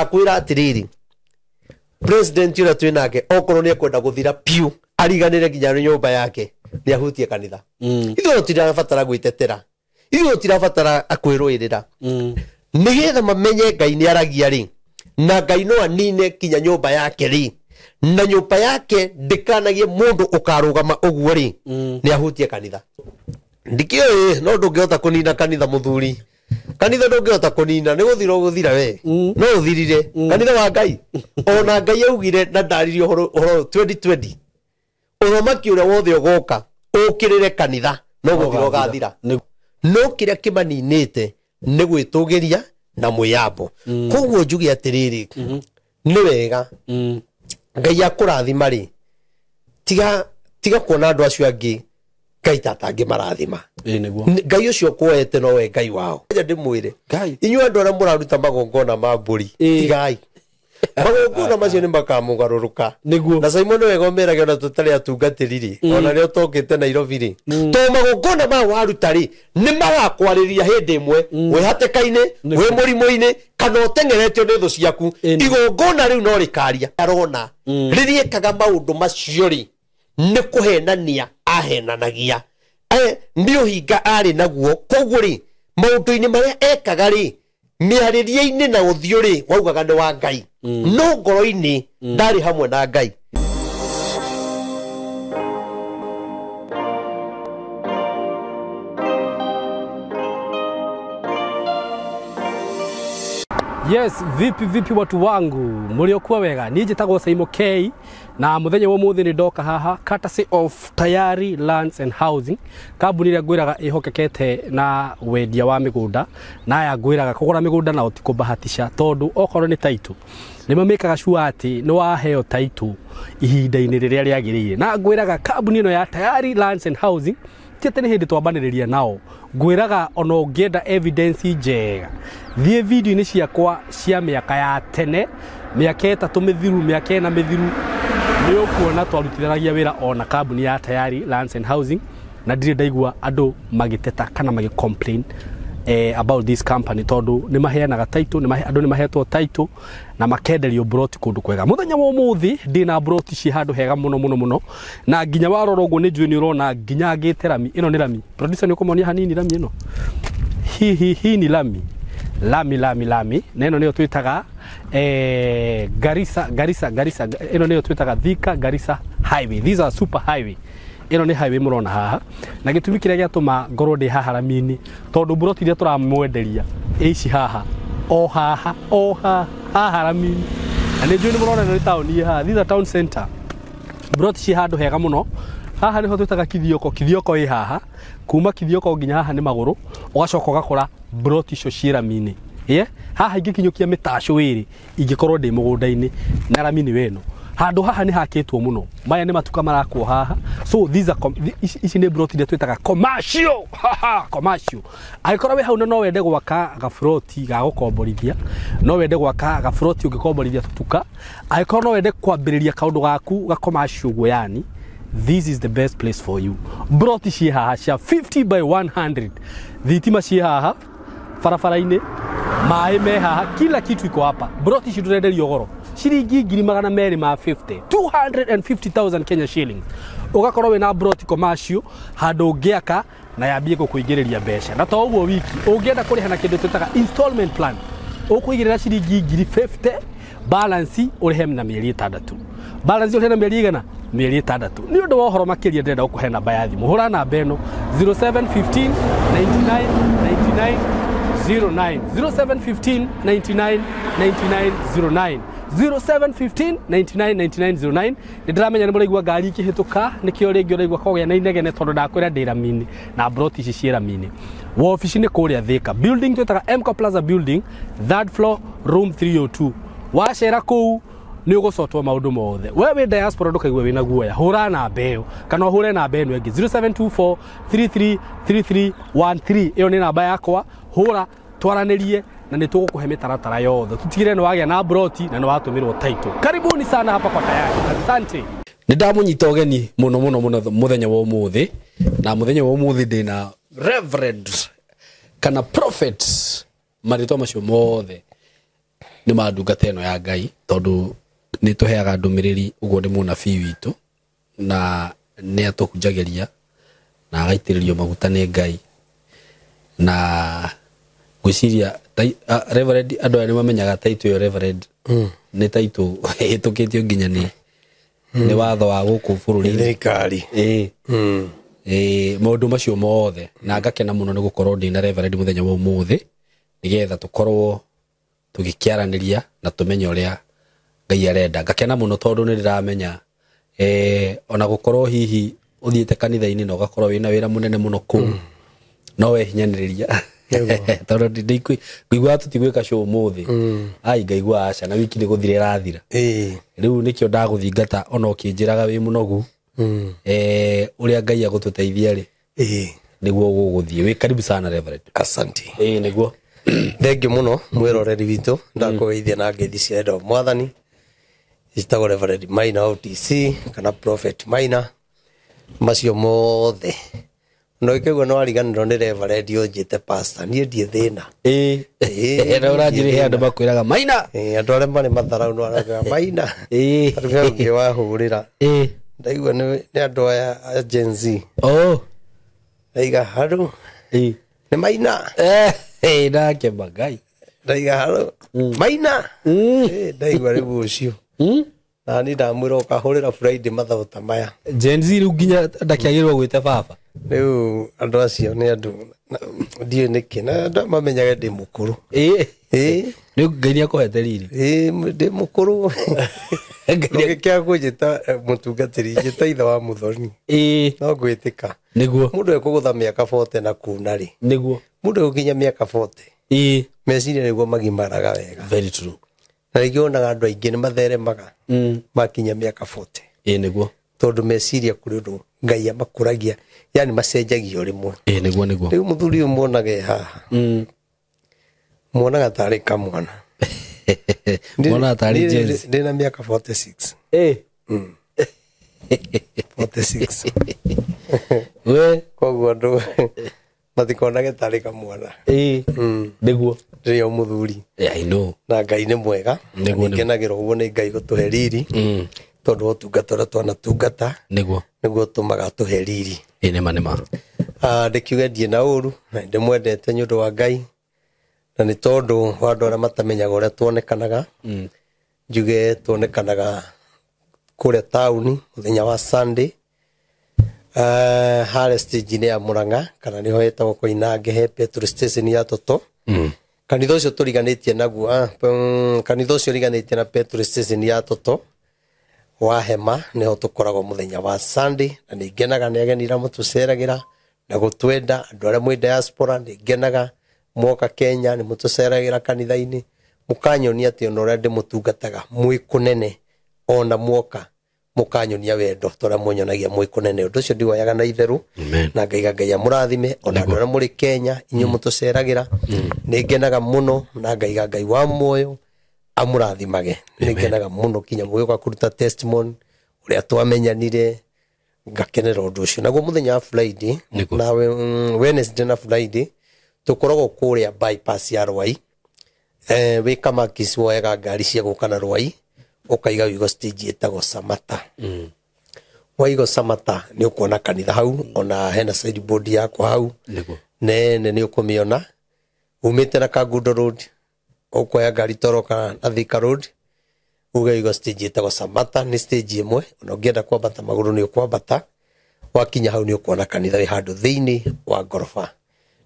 Akwĩra atĩrĩrĩ, president ũrĩa twĩ nake okorwo nĩ ekwenda gũthira piũ ariganĩre nginya nyũmba yake nĩ ahutie kanitha. Ithuĩ tũtirabatara gwĩtetera, ithuĩ tũtirabatara kwĩrũĩrĩra, nĩgetha mamenye Ngai nĩ aragia rĩ, na Ngai no anine kinya nyũmba yake rĩ, na nyũmba yake ndĩkanagie mũndũ ũkarũgama ũguo rĩ, nĩ ahutie kanitha. Ndikĩũĩ no ndũngĩhota kũnina kanitha mũthuri. Kanitha ndũngĩhota kũnina, nĩ gũthira ũgũthira we. No ũthirire kanitha wa Ngai. Ona Ngai augire na ndaririe ũhoro ũhoro 2020, ũthamaki ũrĩa wothe ũgoka ũkĩrĩre kanitha no gũthira ũgathira. No kĩrĩa kĩmaninĩte nĩ gwĩtũgĩria na mwĩyambo. Koguo njuge atĩrĩrĩ, nĩ wega Ngai akũrathima rĩ, tiga tiga kuona andũ acio angĩ Ngai ta atangĩmarathima. Ĩĩ nĩguo. Ngai ũcio kuoete nowe Ngai wao. Nja ndĩmwĩre, Ngai. inyuĩ andũ arĩa mũraruta magongona ma mbũri, tigai magongona macio, nĩ makamũgarũrũka. Nĩguo. Na Simon wega ũmerage ona tũtarĩ atungatĩri rĩ, ona rĩo tokĩte Nairobi rĩ, to magongona maya waruta rĩ, nĩ magakwarĩria hĩndĩ ĩmwe wĩ hatĩka-inĩ, wĩ mũrimũ-inĩ, kana ũteng'eretio nĩ thũ ciaku. Igongona rĩu no rĩkaria arona rĩrĩa ekaga maũndũ macio rĩ, nĩ kũhenania ahenanagia. Nĩ ũhinga arĩ naguo. Koguo rĩ, maũndũ-inĩ marĩa ekaga rĩ, mĩarĩrie-inĩ na ũthiũ rĩ, waugaga nĩ wa Ngai, no ngoro-inĩ ndarĩ hamwe na Ngai. Yes, vipi vipi watu wangu, mliokuwa wega. Niĩ njĩtagwo Saimo K na mũthenya wa ũmũthĩ nĩ ndoka haha courtesy of Tayari Lands and Housing, kambuni ĩrĩa ngwĩraga ĩhokekete na wendia wa mĩgũnda, na aya ngwĩraga kũgũra mĩgũnda nao ti kũbahatisha, tondũ okorwo nĩ title nĩ mamĩkaga sure atĩ nĩ waheo title ihinda-inĩ rĩrĩa rĩagĩrĩire. Na ngwĩraga kambuni ĩno ya Tayari Lands and Housing ti atĩ nĩ hĩndĩ twambanĩrĩria nao, ngwĩraga ona ũngĩenda evidence njega, thiĩ video-inĩ ciakwa cia mĩaka ya tene, mĩaka 3 mĩthiru, mĩaka 4 mĩthiru, nĩ ũkuona twarutithanagia wĩra ona kambuni ya Tayari Lands and Housing, na ndirĩ ndaigua andũ magĩteta kana magĩ complain about this company, tondũ nĩ maheanaga title, andũ nĩ mahetwo title na makenderio broti kũndũ kwega. Mũthenya wa ũmũthĩ ndĩna broti ciĩ handũ hega mũno mũno mũno, na nginya warora ũguo nĩ njũĩ nĩ ũrona nginya ngĩte rami. Ĩno nĩ rami. Producer, nĩ ũkũmonia hanini rami ĩno? Hi hi hi, ni lami lami lami lami, na ĩno nĩyo twĩtaga Garissa Garissa Garissa, ĩno nĩyo twĩtaga Thika Garissa Highway. These are super highway. Ĩno nĩ highway mũrona haha, na gĩtũmi kĩrĩa gĩatũma ngorwo ndĩ haha rami-inĩ, tondũ mburoti iria tũramwenderia ĩ ici haha, o haha, o haha haha rami-inĩ, na nĩ njũĩ nĩ mũrona ĩno nĩ taũni ĩ haha. These are town center. Mburoti ciĩ handũ hega mũno. Haha nĩho twĩtaga Kithioko. Kithioko ĩ haha, kuma Kithioko nginya haha nĩ magũrũ, ũgacoka ũgakora mburoti icio ciĩ rami-inĩ. Yeah? Haha ingĩkinyũkia mĩtacũ ĩrĩ ingĩkorwo ndĩ mũgũnda-inĩ, na rami nĩ weno. Handũ haha nĩ hakĩtwo mũno, maya nĩ matuka marakwo haha. So these are ici nĩ mburoti iria twĩtaga commercial. Haha commercial. Angĩkorwo wĩ hau na no wende gwaka gaburoti ga gũkomborithia, no wende gwaka gaburoti ũngĩkomborithia tũtuka, angĩkorwo no wende kwambĩrĩria kaũndũ gaku ga commercial ũguo, yani this is the best place for you. Mburoti ciĩ haha cia 50 by 100, thitima ciĩ haha barabara-inĩ, maĩ me haha, kila kitu iko hapa. Mburoti ici ndũrenderio goro, ciringi ngiri magana merĩ ma 50, 250,000 Kenya shillings, ũgakorwo wĩna mburoti commercial handũ ũngĩaka na yambie gũkũingĩrĩria mbeca. Na to ũguo wiki, ũngĩenda kũrĩha na kĩndũ twĩtaga installment plan, ũkũigĩrĩra ciringi ngiri 50, balance ũrĩhe na mĩeri 6. Balance ũrĩhe na mĩeri igana? Mĩeri 6. Nĩ ũndũ wa ũhoro makĩria ndĩrenda gũkũhe namba ya thimũ. Hũra namba ĩno 0715 99 99 09, 0715 99 99 09, 0715 99 99 09. Nĩ ndĩramenya nĩ mũraigua ngari ikĩhĩtũka, nĩkĩo rĩngĩ ũraigua kũgĩa na inegene, tondũ ndakwĩra ndĩ rami-inĩ na mburoti ici ciĩ rami-inĩ. Wabici nĩ kũrĩa Thika, building twĩtaga Mco Plaza building, third floor, room 302. Wacera kũu nĩ ũgũcotwo maũndũ mothe. We wĩ diaspora ndũkaigue wĩna guoya, hũra namba ĩyo kana ũhũre namba ĩno ĩngĩ 0724 333313. Ĩyo nĩ namba yakwa, hũra twaranĩrie na nĩ tũgũkũhe mĩtaratara yothe, tũtigĩre nĩ wagĩa na broti na nĩ watũmĩrwo title. Karibuni sana hapa kwa Tayari, asante. Nĩ ndamũnyita ũgeni mũno mũno mũno mũthenya wa ũmũthĩ, na mũthenya wa ũmũthĩ ndĩna reverend kana prophet, marĩtwa macio mothe. Nĩ ma ndungata ĩno ya Ngai, tondũ nĩ tũheaga ndũmĩrĩri, ũguo nĩ mũnabii witũ na nĩ atũhunjagĩria na agaitĩrĩrio maguta nĩ Ngai. Na ngwĩciria Reverend, andũ aya nĩ mamenyaga title ĩyo Reverend nĩ title ĩhĩtũkĩtio nginya nĩ watho wa gũkũ bũrũri-inĩ. Thirikari. Ĩĩ. Ĩĩ, maũndũ macio mothe, na ngakena mũno nĩ gũkorwo ndĩna Reverend mũthenya wa ũmũthĩ, nĩgetha tũkorwo tũgĩkĩaranĩria na tũmenye ũrĩa Ngai arenda. Ngakena mũno tondũ nĩ ndĩramenya ona gũkorwo hihi ũthiĩte kanitha-inĩ na ũgakorwo wĩna wĩra mũnene mũno kũu, no wehinyanĩrĩria, tondũ ngũiguaga tũtigwĩka show ũmũthĩ, ai ngaigua aca, na wiki nĩ gũthira ĩrathira. Rĩu nĩkĩo ndagũthingata, ona ũkĩnjĩraga wĩ mũnogu, ũrĩa Ngai agũtũteithia rĩ, nĩguo gũgũthiĩ. Wĩ karibu sana, Reverend. Asante. Ĩĩ, nĩguo. Thengiũ mũno mwĩroreri witũ, ndakũgeithia na ngeithi cia wendo wa Mwathani. Njĩtagwo Reverend Maina OTC kana Prophet Maina, macio mothe no ĩkĩguo nĩ wariganĩrwo nĩ Reverend ũnjĩte pastor, niĩ ndiĩ thĩna. Ĩĩ. Ĩĩ, Na ũranjĩrĩhe ndiĩ andũ thĩna. makwĩraga Maina. Ĩĩ, andũ arĩa marĩ matharau no araugaga Maina. Atumia ũngĩ wahũrĩra, ndaigua nĩ andũ aya a Gen Z. Oh. Ndaiga haru nĩ Maina. Nake magai. Ndaiga haru Maina. Ĩĩ, ndaigua rĩu ũcio na niĩ ndamwĩra ũkahũrĩra Friday mathabu ta maya. Gen Z rĩu nginya ndakĩagĩrĩrwo gwĩte baba. Rĩu andũ acio nĩ andũ ndiũĩ nĩkĩ na andũ mamenyage ndĩ mũkũrũ. Ĩĩ. Ĩĩ. Rĩu Ngai nĩ akũhete riri. Ĩĩ, ndĩ mũkũrũ. Ũngĩkĩaga kũnjĩta mũtungatĩri, njĩta ithe wa mũthoni. No ngwĩtĩka. Nĩguo. Mũndũ ekũgũtha mĩaka 40 na kuna rĩ, Nĩguo. mũndũ egũkinya mĩaka 40, meciria nĩguo magimaraga wega. Very true. Na rĩngĩ wonaga andũ aingĩ nĩ matheremaga makinya mĩaka 40, Ĩĩ, nĩguo. tondũ meciria kũrĩ ũndũ Ngai amakũragia, yani macenjagia o rĩmwe. Ĩĩ, nĩguo, nĩguo. Rĩu mũthuri ũyũ muonaga e haha, muonaga tarĩ kamwana. Muonaga tarĩ Gen Z. Ndĩna mĩaka 46. 46. We. Koguo andũ matikonage tarĩ kamwana. Ĩĩ, nĩguo. Ndĩrĩ o mũthuri. Yeah, I know. Na Ngai nĩ mwega. Nĩguo, nĩguo. Ngenagĩra ũguo nĩ Ngai gũtũhe riri, tondũ wa ũtungata ũrĩa twanatungata, Nĩguo. nĩguo ũtũmaga atũhe riri. Ĩĩ, nĩma, nĩma. Ndĩkiuge ndiĩ na ũru, na ndĩmwendete nĩ ũndũ wa Ngai, na nĩ tondũ wa andũ arĩa matamenyaga ũrĩa tuonekanaga, njuge tuonekanaga kũrĩa taũni mũthenya wa Sunday, harĩa stage-inĩ ya Murang'a, kana nĩho hetagwo Koinange, he petrol station ya Toto. Kanitha ũcio tũriganĩtie naguo, kanitha ũcio ũriganĩtie na petrol station ya Toto wa hema, nĩho tũkoragwo mũthenya wa Sunday. Na nĩ ngenaga nĩ ageni arĩa mũtũceragĩra na gũtwenda, andũ arĩa mwĩ diaspora, nĩ ngenaga mwoka Kenya nĩ mũtũceragĩra kanitha-inĩ, mũkanyonia atĩ ona ũrĩa ndĩmũtungataga mwĩ kũnene, ona mwoka mũkanyonia wendo ta ũrĩa mũnyonagia mwĩ kũnene. Ũndũ ũcio ndiwoyaga na itherũ. Amen. Na ngaiga Ngai amũrathime, ona andũ arĩa mũrĩ Kenya, inyuĩ mũtũceragĩra, nĩ ngenaga mũno, na ngaiga Ngai wa muoyo amũrathimage. Nĩ ngenaga mũno kinya mũgĩũka kũruta testimony ũrĩa twamenyanire, ngakenera ũndũ ũcio. Naguo mũthenya wa Friday Nĩguo. na Wednesday na Friday tũkoragwo kũrĩa bypass ya Rwai, wĩ Kamakis, woyaga ngari cia gũka na Rwai, ũkaiga wigo stage ĩtagwo Samata. Waigo Samata nĩ ũkuona kanitha hau, ona hena signboard yakwa hau. Nĩguo. Nene nĩ ũkũmĩona umĩte na Kangundo Road, ũkuoya ngari toroka na Thika Road, uge wigo stage ĩtagwo Samata, nĩ stage ĩmwe, ona ũngĩenda kwambata magũrũ nĩ ũkwambata. Wakinya hau nĩ ũkuona kanitha wĩ handũ thĩinĩ wa ngoroba.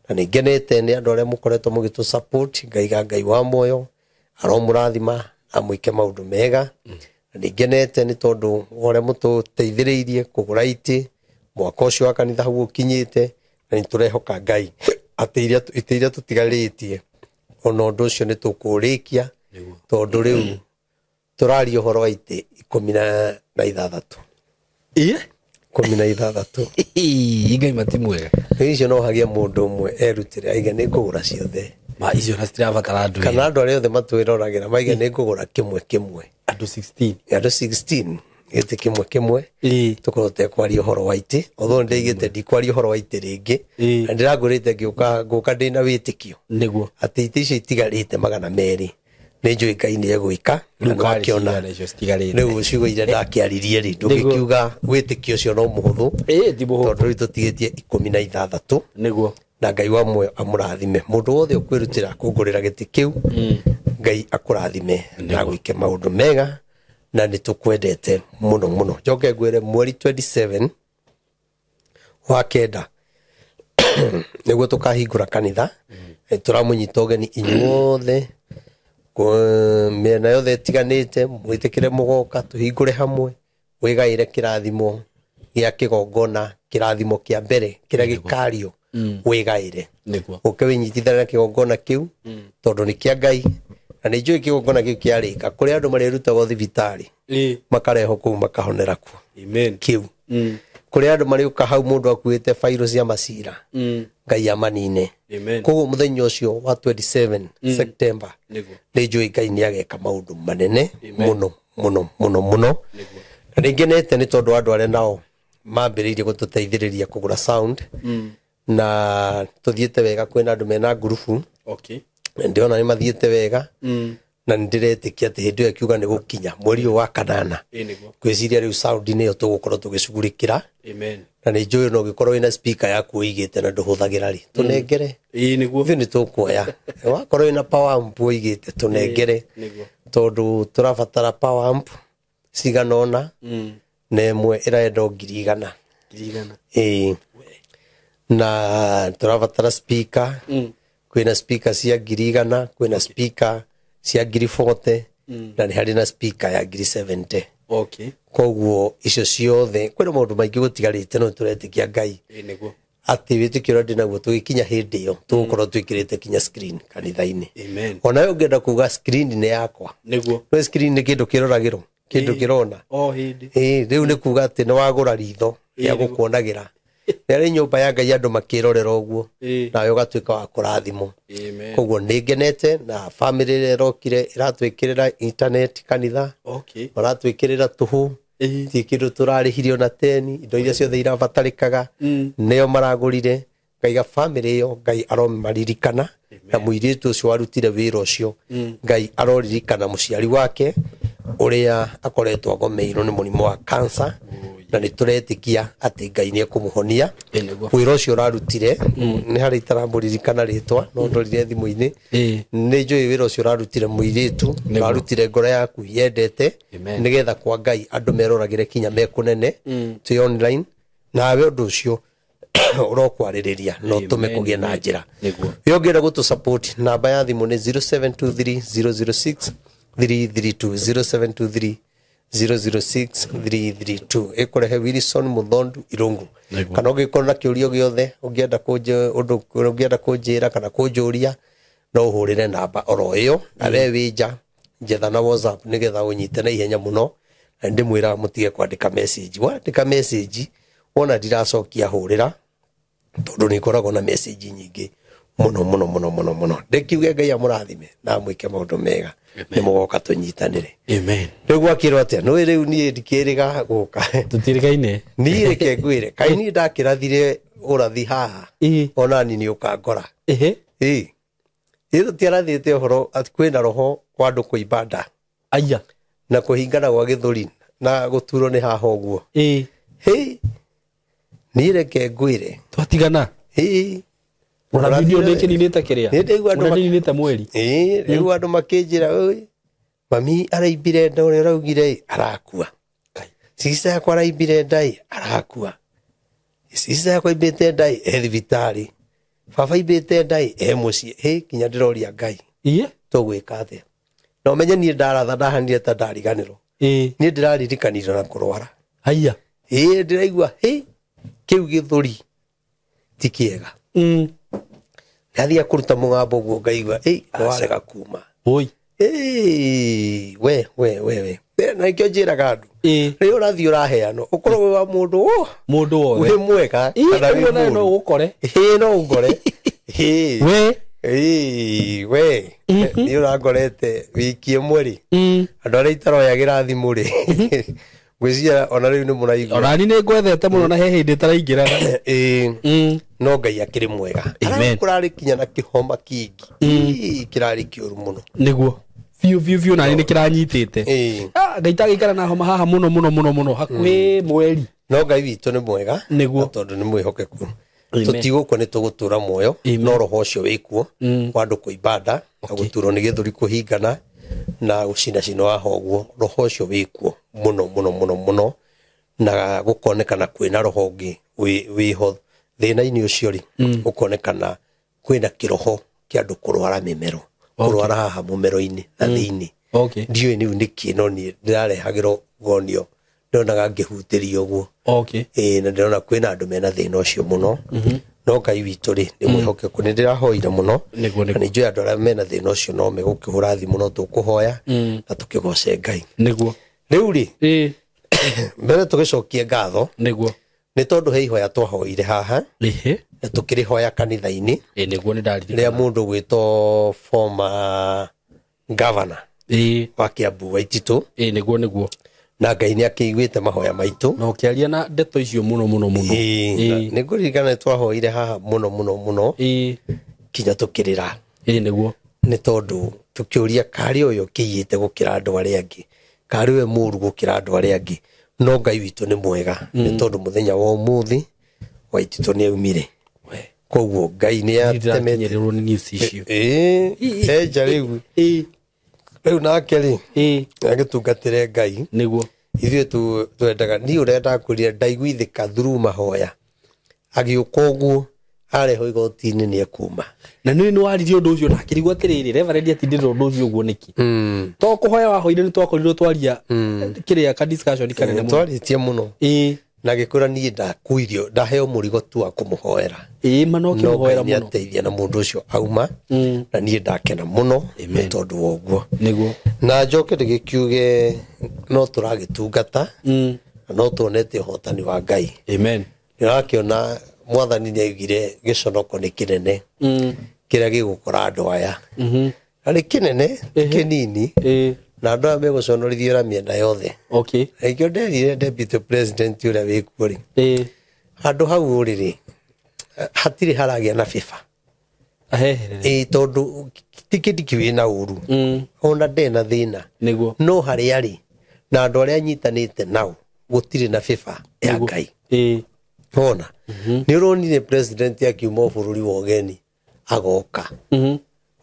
Na nĩ ngenete nĩ andũ arĩa mũkoretwo mũgĩtũ support, ngaiga Ngai wa muoyo aromũrathima na mwĩke maũndũ mega. Na nĩ ngenete nĩ tondũ wa ũrĩa mũtũteithĩrĩirie kũgũra itĩ mwaka ũcio wa kanitha hau ũkinyĩte, na nĩ tũrehoka Ngai atĩ itĩ iria tũtigarĩtie ona ũndũ ũcio nĩ tũkũũrĩkia, tondũ rĩu tũraria ũhoro wa itĩ 16. Ĩĩ. 16. Ngai mati mwega. Rĩu icio no hagĩe mũndũ ũmwe erutĩre aige nĩ ngũgũra ciothe. Ma icio na citirabatara andũ Kana andũ arĩa othe matwĩroragĩra maige nĩ ngũgũra kĩmwe kĩmwe. Andũ 16. Andũ 16 gĩtĩ kĩmwe kĩmwe, tũkorwo tekwaria ũhoro wa itĩ, although nĩndaigĩte ndikwaria ũhoro wa itĩ rĩngĩ. Na ndĩrangũrĩte ngĩũka ngũka ndĩna wĩtĩkio Nĩguo. atĩ itĩ icio itigarĩte 200 Nĩ njũĩ Ngai nĩ egwĩka na Rĩu karĩ nĩwakĩona cigana icio citigarĩte? Rĩu ciugo iria ndakĩaririe rĩ, ndũgĩkiuga wĩtĩkio ũcio no mũhũthũ, Ĩĩ, ti mũhũthũ. tondũ rĩu tũtigĩtie 16. Nĩguo. Na Ngai wa muoyo amũrathime mũndũ wothe ũkwĩrutĩra kũngũrĩra gĩtĩ kĩu. Ngai akũrathime na gwĩke maũndũ mega, na nĩ tũkwendete mũno mũno. Njoke ngwĩre mweri 27 wa 9 nĩguo tũkahingũra kanitha. Tũramũnyita ũgeni inyuothe mĩena yothe ĩtiganĩte, mwĩtĩkĩre mũgoka tũhingũre hamwe, wĩgaĩre kĩrathimo gĩa kĩgongona, kĩrathimo kĩa mbere kĩrĩa gĩkario, wĩgaĩre. Nĩguo. Ũke wĩnyitithanie na kĩgongona kĩu, tondũ nĩ kĩa Ngai, na nĩ njũĩ kĩgongona kĩu kĩarĩka kũrĩa andũ marĩrutagwo thibitarĩ, makarehwo kũu makahonera kuo. Amen. Kĩu kũrĩa andũ marĩũka hau mũndũ akuĩte bairũ cia macira, Ngai amanine. Amen. Koguo mũthenya ũcio wa 27 September, Nĩguo. nĩ njũĩ Ngai nĩ ageka maũndũ manene mũno mũno mũno mũno. Nĩguo. Na nĩ ngenete nĩ tondũ andũ arĩa nao mambĩrĩirie gũtũteithĩrĩria kũgũra sound, na tũthiĩte wega. Kwĩna andũ mena ngurubu, na ndĩrona nĩ mathiĩte wega, na nĩ ndĩretĩkia atĩ hĩndĩ ĩyo ĩkiuga nĩ gũkinya mweri ũyũ wa 8, Ĩĩ, nĩguo. ngwĩciria rĩu sound nĩyo tũgũkorwo tũgĩcugurĩkĩra. Amen. Na nĩ njũĩ no ũngĩkorwo wĩna speaker yaku ũigĩte na ndũhũthagĩra rĩ, tũnengere. Ĩĩ, nĩguo. Ithuĩ nĩ tũkuoya. Wakorwo wĩna power amp ũigĩte, tũnengere, Nĩguo. tondũ tũrabatara power amp cigana ũna, na ĩmwe ĩrendwo 100,000. 100,000. Ĩĩ, na tũrabatara speaker. Kwĩna speaker cia 100,000, kwĩna speaker cia 40,000, na nĩ harĩ na speaker ya 70,000. Koguo icio ciothe, kwĩna maũndũ maingĩ gũtigarĩte, no tũretĩkia Ngai Ĩĩ, nĩguo. atĩ wĩtĩkio ũrĩa ndĩ naguo, tũgĩkinya hĩndĩ ĩyo tũgũkorwo twĩkĩrĩte kinya screen kanitha-inĩ. Amen. Onawe ũngĩenda kuga screen nĩ yakwa, Nĩguo. no screen nĩ kĩndũ kĩroragĩrwo, kĩndũ kĩrona. O hĩndĩ. Ĩĩ, rĩu nĩ kuga atĩ nĩ wagũra ritho rĩa gũkuonagĩra nĩ arĩ nyũmba ya Ngai andũ makĩrorera ũguo, nawe ũgatuĩka wa kũrathimwo. Amen. Koguo nĩ ngenete na bamĩrĩ ĩrĩa ĩrokire ĩratwĩkĩrĩra internet kanitha, maratwĩkĩrĩra tũhũ, ti kĩndũ tũrarĩhirie ona teni. Indo iria ciothe irabatarĩkaga nĩo maragũrire. Ngaiga bamĩrĩ ĩyo Ngai aromaririkana, na mũirĩtu ũcio warutire wĩra ũcio, Ngai aroririkana mũciari wake ũrĩa akoretwo agomeirwo nĩ mũrimũ wa cancer, na nĩ tũretĩkia atĩ Ngai nĩ ekũmũhonia. Ĩĩ, nĩguo. Wĩra ũcio ũrarutire, nĩ harĩ itaramũririkana rĩtwa, no ndorire thimũ-inĩ. Nĩ njũĩ wĩra ũcio ũrarutire mũirĩtu, ũrarutire ngoro yaku yendete, Amen. nĩgetha kwa Ngai andũ meroragĩre kinya me kũnene twĩ online. Nawe ũndũ ũcio ũrokwarĩrĩria na ũtũme kũgĩe na njĩra. Nĩguo. We ũngĩenda gũtũ support, namba ya thimũ nĩ 0723 006 332, 0723 006 332, ĩkũrehe Wilson Muthondu Irungu. Nĩguo. Kana ũngĩkorwo na kĩũria gĩothe ũngĩenda kũnjĩ ũndũ ũngĩenda kũnjĩra kana kũnjũria, no ũhũrĩre namba oro ĩyo. Na we wĩ nja, njetha na WhatsApp nĩgetha ũnyite na ihenya mũno. Na ndĩmwĩraga mũtige kwandĩka message. Wandĩka message wona ndiracokia, hũrĩra, tondũ nĩ ngoragwo na message nyingĩ mũno mũno mũno mũno mũno. Ndĩkiuge Ngai amũrathime na amwĩke maũndũ mega. Nĩ mũgoka tũnyitanĩre. Amen. Rĩu gwakĩrwo atĩa? Nĩũĩ rĩu niĩ ndikĩrĩga gũka. Tũtirĩgaine. Niĩ reke ngwĩre, kaĩ niĩ ndakĩrathire ũrathi haha, onani nĩ ũkangora. Ĩĩ, ĩ tũtiarathĩte ũhoro atĩ kwĩna roho wa andũ kũimba nda Aya. na kũhingana gwa gĩthũri na gũturwo nĩ haha ũguo. Hĩ, niĩ reke ngwĩre. Twatigana. Ĩĩ. Ũrathi ndio ndĩkĩninĩte kĩrĩa. Nĩ ndaigua andũ Ũraninĩte mweri. Ĩĩ, rĩu andũ makĩnjĩra, "Ũĩ, mami araimbire nda ũrĩa ũraugire ĩ, arakua. Sister yakwa araimbire nda ĩ, arakua. Sister yakwa aimbĩte nda ĩ, e thibitarĩ. Baba aimbĩte nda ĩ, e mũciĩ." Hĩ, kinya ndĩroria Ngai, tũgwĩka atĩa? Na ũmenye niĩ ndaratha ndahanire ta ndariganĩrwo. Niĩ ndĩraririkanire na kũrwara. Haya. Ĩĩ, ndĩraigua hĩ, kĩu gĩthũri ti kĩega. Ndathiĩ kũruta mũgambo ũguo ngaigua ĩ nĩwarega kuma. Oi. Ĩĩ, we we we we. Na nĩkĩo njĩraga andũ, rĩrĩa ũrathiĩ ũraheanwo, ũkorwo wĩ wa mũndũ Mũndũ wothe. wĩ mwega kana wĩ Ũguo nawe no mũũru. ũgũkore. Ĩĩ, no ũngore. Ĩĩ. We. Ĩĩ, we nĩ ũrangorete wiki ĩmwe rĩ, andũ arĩa itaroyagĩra thimũ rĩ, ngwĩciria ona rĩu nĩ mũraigua. Onani nĩ ngwethete mũno na he hĩndĩ ĩtaraingĩraga. Ĩĩ, no Ngai akĩrĩ mwega. Amen. Kũrarĩ kinya na kĩhoma kĩingĩ. Ĩĩ, kĩrarĩ kĩũru mũno. Nĩguo. Biũ biũ biũ na nĩ kĩranyitĩte. Ĩĩ. Ngai tagĩikara na homa haha mũno mũno mũno mũno hakuhĩ mweri. No Ngai witũ nĩ mwega. Nĩguo. Na tondũ nĩ mwĩhokeku. Amen. Tũtigũkua nĩ tũgũtũra muoyo. Amen. No roho ũcio wĩkuo wa andũ kũimba nda na gũturwo nĩ gĩthũri kũhingana na gũcinacina haha ũguo, roho ũcio wĩkuo mũno mũno mũno mũno, na gũkonekana kwĩna roho ũngĩ wĩho thĩna-inĩ ũcio rĩ, gũkonekana kwĩna kĩroho kĩa andũ kũrwara mĩmero, kũrwara haha mũmero-inĩ na thĩinĩ. Okay. Ndiũĩ rĩu nĩkĩ, no niĩ ndĩrarehagĩrwo ngonio, ndonaga ngĩhutĩrio ũguo. Okay. Ĩĩ, na ndĩrona kwĩna andũ mena thĩna ũcio mũno. No Ngai witũ rĩ nĩ mwĩhokeku, nĩ ndĩrahoire mũno. Nĩguo, Na nĩguo. nĩ njũĩ andũ arĩa mena thĩna ũcio no megũkĩhũra thimũ, no tũkũhoya na tũkĩgoce Ngai. Nĩguo. Rĩu rĩ, Ĩĩ. mbere tũgĩcokie ngatho Nĩguo. nĩ tondũ he ihoya twahoire haha Ĩhĩ. na tũkĩrĩhoya kanitha-inĩ Ĩĩ, nĩguo nĩ ndaririkana. rĩa mũndũ gwĩtwo former governor Ĩĩ. wa Kiambu Waititũ. Ĩĩ, nĩguo nĩguo. Na Ngai nĩ akĩiguĩte mahoya maitũ. Na ũkĩaria na ndeto icio mũno mũno mũno. Ĩĩ, nĩ ngũririkana nĩ twahoire haha mũno mũno mũno Ĩĩ. kinya tũkĩrĩra. Ĩĩ, nĩguo. Nĩ tondũ tũkĩũria karĩ ũyũ ũkĩiyĩte gũkĩra andũ arĩa angĩ, karĩ we mũru gũkĩra andũ arĩa angĩ, no Ngai witũ nĩ mwega nĩ tondũ mũthenya wa ũmũthĩ Waititũ nĩ aumire. Koguo Ngai nĩ atemete. Ndĩrakinyĩrĩrwo nĩ news icio. Ĩĩ, enja rĩu. Ĩĩ. Rĩu nake rĩ, Ĩĩ. agĩtungatĩre Ngai. Nĩguo. Ithuĩ twendaga niĩ ũrĩa ndakwĩrire ndaiguithĩka through mahoya, agĩũka ũguo arehwo igoti-inĩ nĩ ekuma. Na nĩ nĩ waririe ũndũ ũcio na akĩrigwo atĩrĩrĩ, Reverend atindĩrĩra ũndũ ũcio ũguo nĩkĩ? To kũhoya wahoire nĩ twakorirwo twaria kĩrĩa ka discussion kanene mũno. Twarĩtie mũno. Ĩĩ. Na gĩkwĩra niĩ ndakuirio, ndaheo mũrigo tu wa kũmũhoera. Ĩĩ, ma no No Ngai kĩmũhoera nĩ mũno. ateithia na mũndũ ũcio auma, na niĩ ndakena mũno nĩ tondũ wa ũguo. Nĩguo. Na njoke ndĩgĩkiuge no tũragĩtungata na no tuonete ũhotani wa Ngai. Amen. Nĩũrakĩona mwathani nĩ augire gĩconoko nĩ kĩnene kĩrĩa gĩgũkora andũ aya. Na nĩ kĩnene, ti kĩnini. Ĩĩ. Na andũ aya megũconorithio na mĩena yothe. Okay. Na ikĩo nderire deputy president ũrĩa wĩkuo rĩ, Ĩĩ. handũ hau ũrĩ rĩ, hatirĩ haragĩa na bĩba. Aheherere. Ĩĩ, tondũ ti Kindiki wĩna ũru, ona ndena thĩna. Nĩguo. No harĩa rĩ, na andũ arĩa anyitanĩte nao gũtirĩ na bĩba ya Ngai. Ĩĩ. Ona nĩ ũronire president akiuma bũrũri wa ũgeni agoka,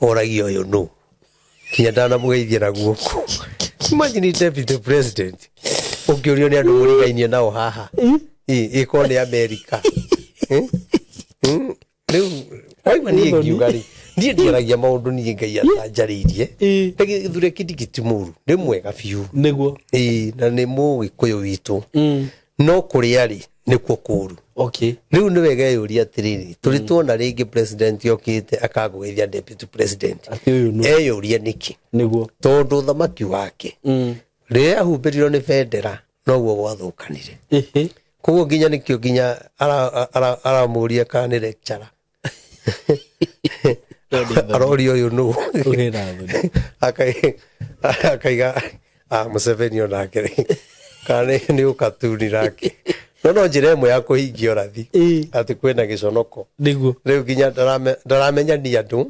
oragia ũyũ nũ, kinya ndanamũgeithia na guoko. Imagine deputy president ũngĩũrio nĩ andũ mũrigainie nao haha, ĩĩ, ĩkorwo nĩ Amerika. Rĩu waigua niĩ ngiuga rĩ, niĩ ndiaragia maũndũ niĩ Ngai atanjarĩirie. Ĩĩ. Na gĩthure Kindiki ti mũru, nĩ mwega biũ. Nĩguo. Ĩĩ, na nĩ mũgĩkũyũ witũ, no kũrĩa rĩ nĩkuo kũru. Okay. Rĩu nĩ wega eyũria atĩrĩrĩ, tũrĩ tuona rĩngĩ president okĩte akagũgeithia deputy president? Atĩ ũyũ nũ? Eyũria nĩkĩ? Nĩguo. Tondũ ũthamaki wake rĩrĩa ahumbĩrirwo nĩ bendera noguo gwathũkanire. Ĩhĩ. Koguo nginya nĩkĩo nginya aramũria kana nĩ lecturer, aroria ũyũ nũ. Ũgĩra thoni. Akaiga Museveni onake rĩ, kana nĩ ũkatuni nake, no njĩra ĩmwe ya kũhingia ũrathi Ĩĩ. atĩ kwĩna gĩconoko. Nĩguo. Rĩu nginya ndaramenya ni andũ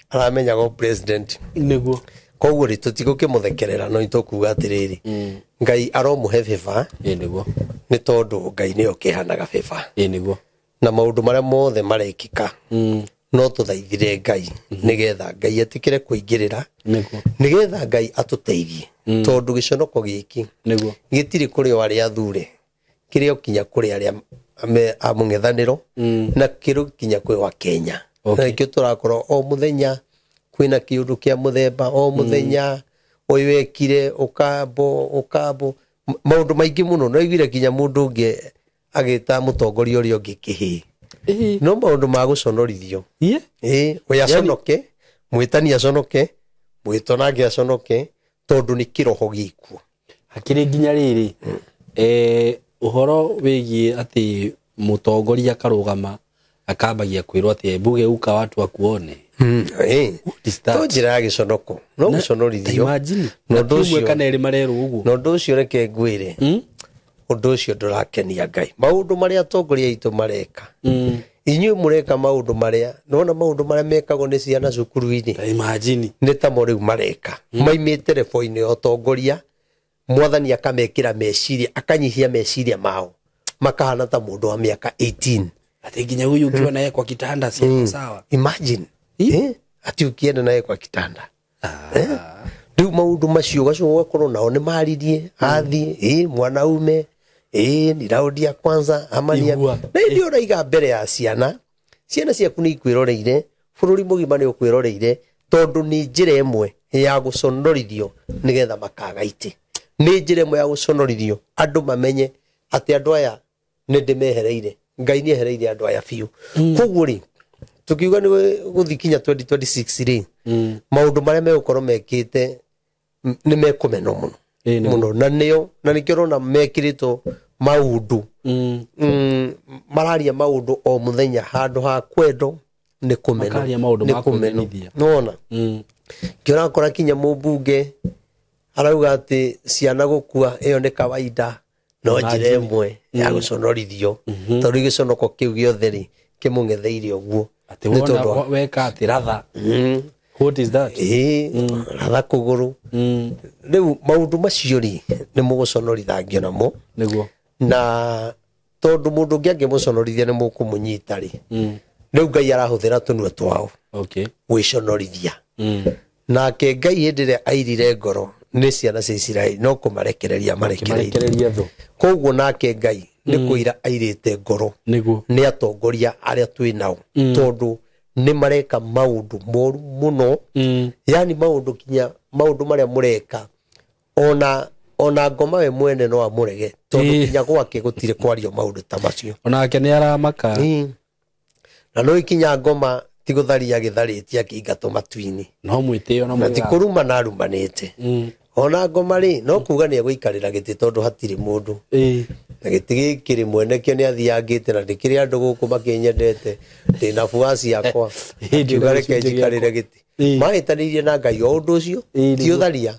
aramenyaga president. Nĩguo. Koguo rĩ, tũtigũkĩmũthekerera, no nĩtũkuga atĩrĩrĩ, Ngai aromũhe bĩba. Ĩĩ, nĩguo. Nĩ tondũ Ngai nĩyo kĩhanaga bĩba. Ĩĩ, nĩguo. Na maũndũ marĩa mothe marekĩka, no tũthaithire Ngai nĩgetha Ngai etĩkĩre kũingĩrĩra, Nĩguo. nĩgetha Ngai atũteithie, tondũ gĩconoko gĩkĩ Nĩguo. gĩtirĩ kũrĩ o arĩa athure, kĩrĩ o kinya kũrĩ arĩa a mũng'ethanĩro, na kĩrĩ kinya kwĩ wa Kenya. Okay. Na nĩkĩo tũrakorwo o mũthenya kwĩna kĩũndũ kĩa mũthemba, o mũthenya ũyũ ekire ũkambo ũkambo maũndũ maingĩ mũno. No aiguire nginya mũndũ ũngĩ agĩta mũtongoria ũrĩa ũngĩ kĩhĩĩ. Ĩhĩ. No maũndũ ma gũconorithio. Ĩĩ. Ĩĩ, ũyũ aconoke, mwĩtani aconoke, mwĩtwo nake aconoke, tondũ nĩ kĩroho gĩkuo. Hakĩrĩ nginya rĩrĩ, ũhoro wĩgiĩ atĩ mũtongoria akarũgama akambagia kwĩrwo atĩ mbuge uka watu akuone. Ĩĩ. Is that? To njĩra ya gĩconoko, no gũconorithio. Imagine. Na ũndũ Na ũcio ũmwe kana erĩ marerwo ũguo. Na ũndũ ũcio reke ngwĩre, ũndũ ũcio ndũrakenia Ngai. Maũndũ marĩa atongoria aitũ mareka, Inyuĩ mũreka maũndũ marĩa nona maũndũ marĩa mekagwo nĩ ciana cukuru-inĩ. Imagine. Nĩ tamo rĩu mareka. Maimĩte rebo-inĩ ya ũtongoria, mwathani akamekĩra meciria, akanyihia meciria mao, makahana ta mũndũ wa mĩaka 18. Ati nginya huyu ukiwa naye kwa kitanda si sawa. Imagine. Ati ukienda naye kwa kitanda. Rĩu maũndũ macio ũgacoka ũgakorwo nao nĩ maririe athiĩ mwanaume ni raundi ya kwanza ama ni ya Igua. Na ĩndĩ ũraiga mbere ya ciana, ciana ciaku nĩ ikwĩroreire, bũrũri mũgima nĩ ũkwĩroreire, tondũ nĩ njĩra ĩmwe ya gũconorithio nĩgetha makaga itĩ. Nĩ njĩra ĩmwe ya gũconorithio andũ mamenye atĩ andũ aya nĩ ndĩmehereire, Ngai nĩ ehereire andũ aya biũ. Koguo rĩ, tukiuga nĩ gũthiĩ kinya 2026 rĩ, maũndũ marĩa megũkorwo mekĩte nĩ mekũmenwo mũno mũno, na nĩo na nĩkĩo ũrona mekĩrĩtwo maũndũ mararia maũndũ o mũthenya handũ ha kwendo nĩ kũmenwo, Makaria maũndũ nĩ ma kũmenwo. kwĩmenithia. Nĩwona kĩo ũrakora kinya mũmbunge arauga atĩ ciana gũkua ĩyo nĩ kawaida, no njĩra ĩmwe ya gũconorithio, tondũ gĩconoko kĩu gĩothe rĩ kĩmũng'etheire ũguo. Ati Nĩ tondũ wona weka ati ratha. What is that? Ratha kũgũrũ. Rĩu maũndũ macio rĩ nĩ mũgũconorithangio namo. Nĩguo. Na tondũ mũndũ ũngĩ angĩmũconorithia nĩ mũkũmũnyita rĩ, rĩu Ngai arahũthĩra tũnua twao gwĩconorithia. Nake Ngai hĩndĩ ĩrĩa airire ngoro nĩ ciana cia Isiraeli no kũmarekereria marekereirie. Marekereria thũ. Koguo nake Ngai nĩ kũira airĩte ngoro Nĩguo. nĩ atongoria arĩa twĩ nao, tondũ nĩ mareka maũndũ moru mũno. Yani maũndũ kinya maũndũ marĩa mũreka ona ngoma we mwene no amũrege, tondũ kinya gwake gũtirĩ kwario maũndũ ta macio. Onake nĩ aramaka. Na no ikinya ngoma ti gũtharia gĩtharĩtie akĩingatwo matu-inĩ. No mwĩtĩo na Na ti mwĩgatho. kũruma na arumanĩte. Ona ngoma rĩ no kuga nĩ egũikarĩra gĩtĩ tondũ hatirĩ mũndũ. Na gĩtĩ gĩkĩ rĩ mwene kĩo nĩ athiangĩte na ndĩkĩrĩ andũ gũkũ makĩnyendete, ndĩna buaci yakwa, akiuga reke njikarĩre gĩtĩ. Mahĩtanĩirie na Ngai o ũndũ ũcio, ti ũtharia.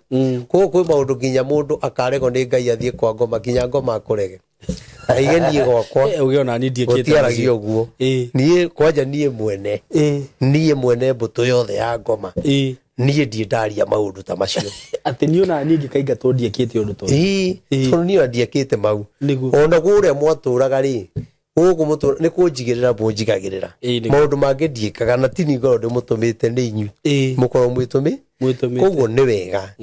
Koguo kwĩ maũndũ nginya mũndũ akaregwo nĩ Ngai athiĩ kwa ngoma, nginya ngoma akũrege. Aige niĩ gwakwa Ũgĩona niĩ ndiĩkĩte gũtiaragio ũguo. Niĩ kwanja niĩ mwene, niĩ mwene mbũtũ yothe ya ngoma, niĩ ndirĩ ndaria maũndũ ta macio. Atĩ niĩ ona niĩ ngĩkaingatwo ndiĩkĩte ũndũ ta ũcio. Tondũ niĩ ona ndiĩkĩte mau. Nĩguo. Ona kũrĩa mwatũraga rĩ, gũkũ mũtũra nĩ kũnjigĩrĩra mũnjigagĩrĩra. Maũndũ mangĩ ndiĩkaga na ti niĩ ngorwo ndĩmũtũmĩte nĩ inyuĩ. Mũkorwo mwĩtũmĩte. Koguo nĩ wega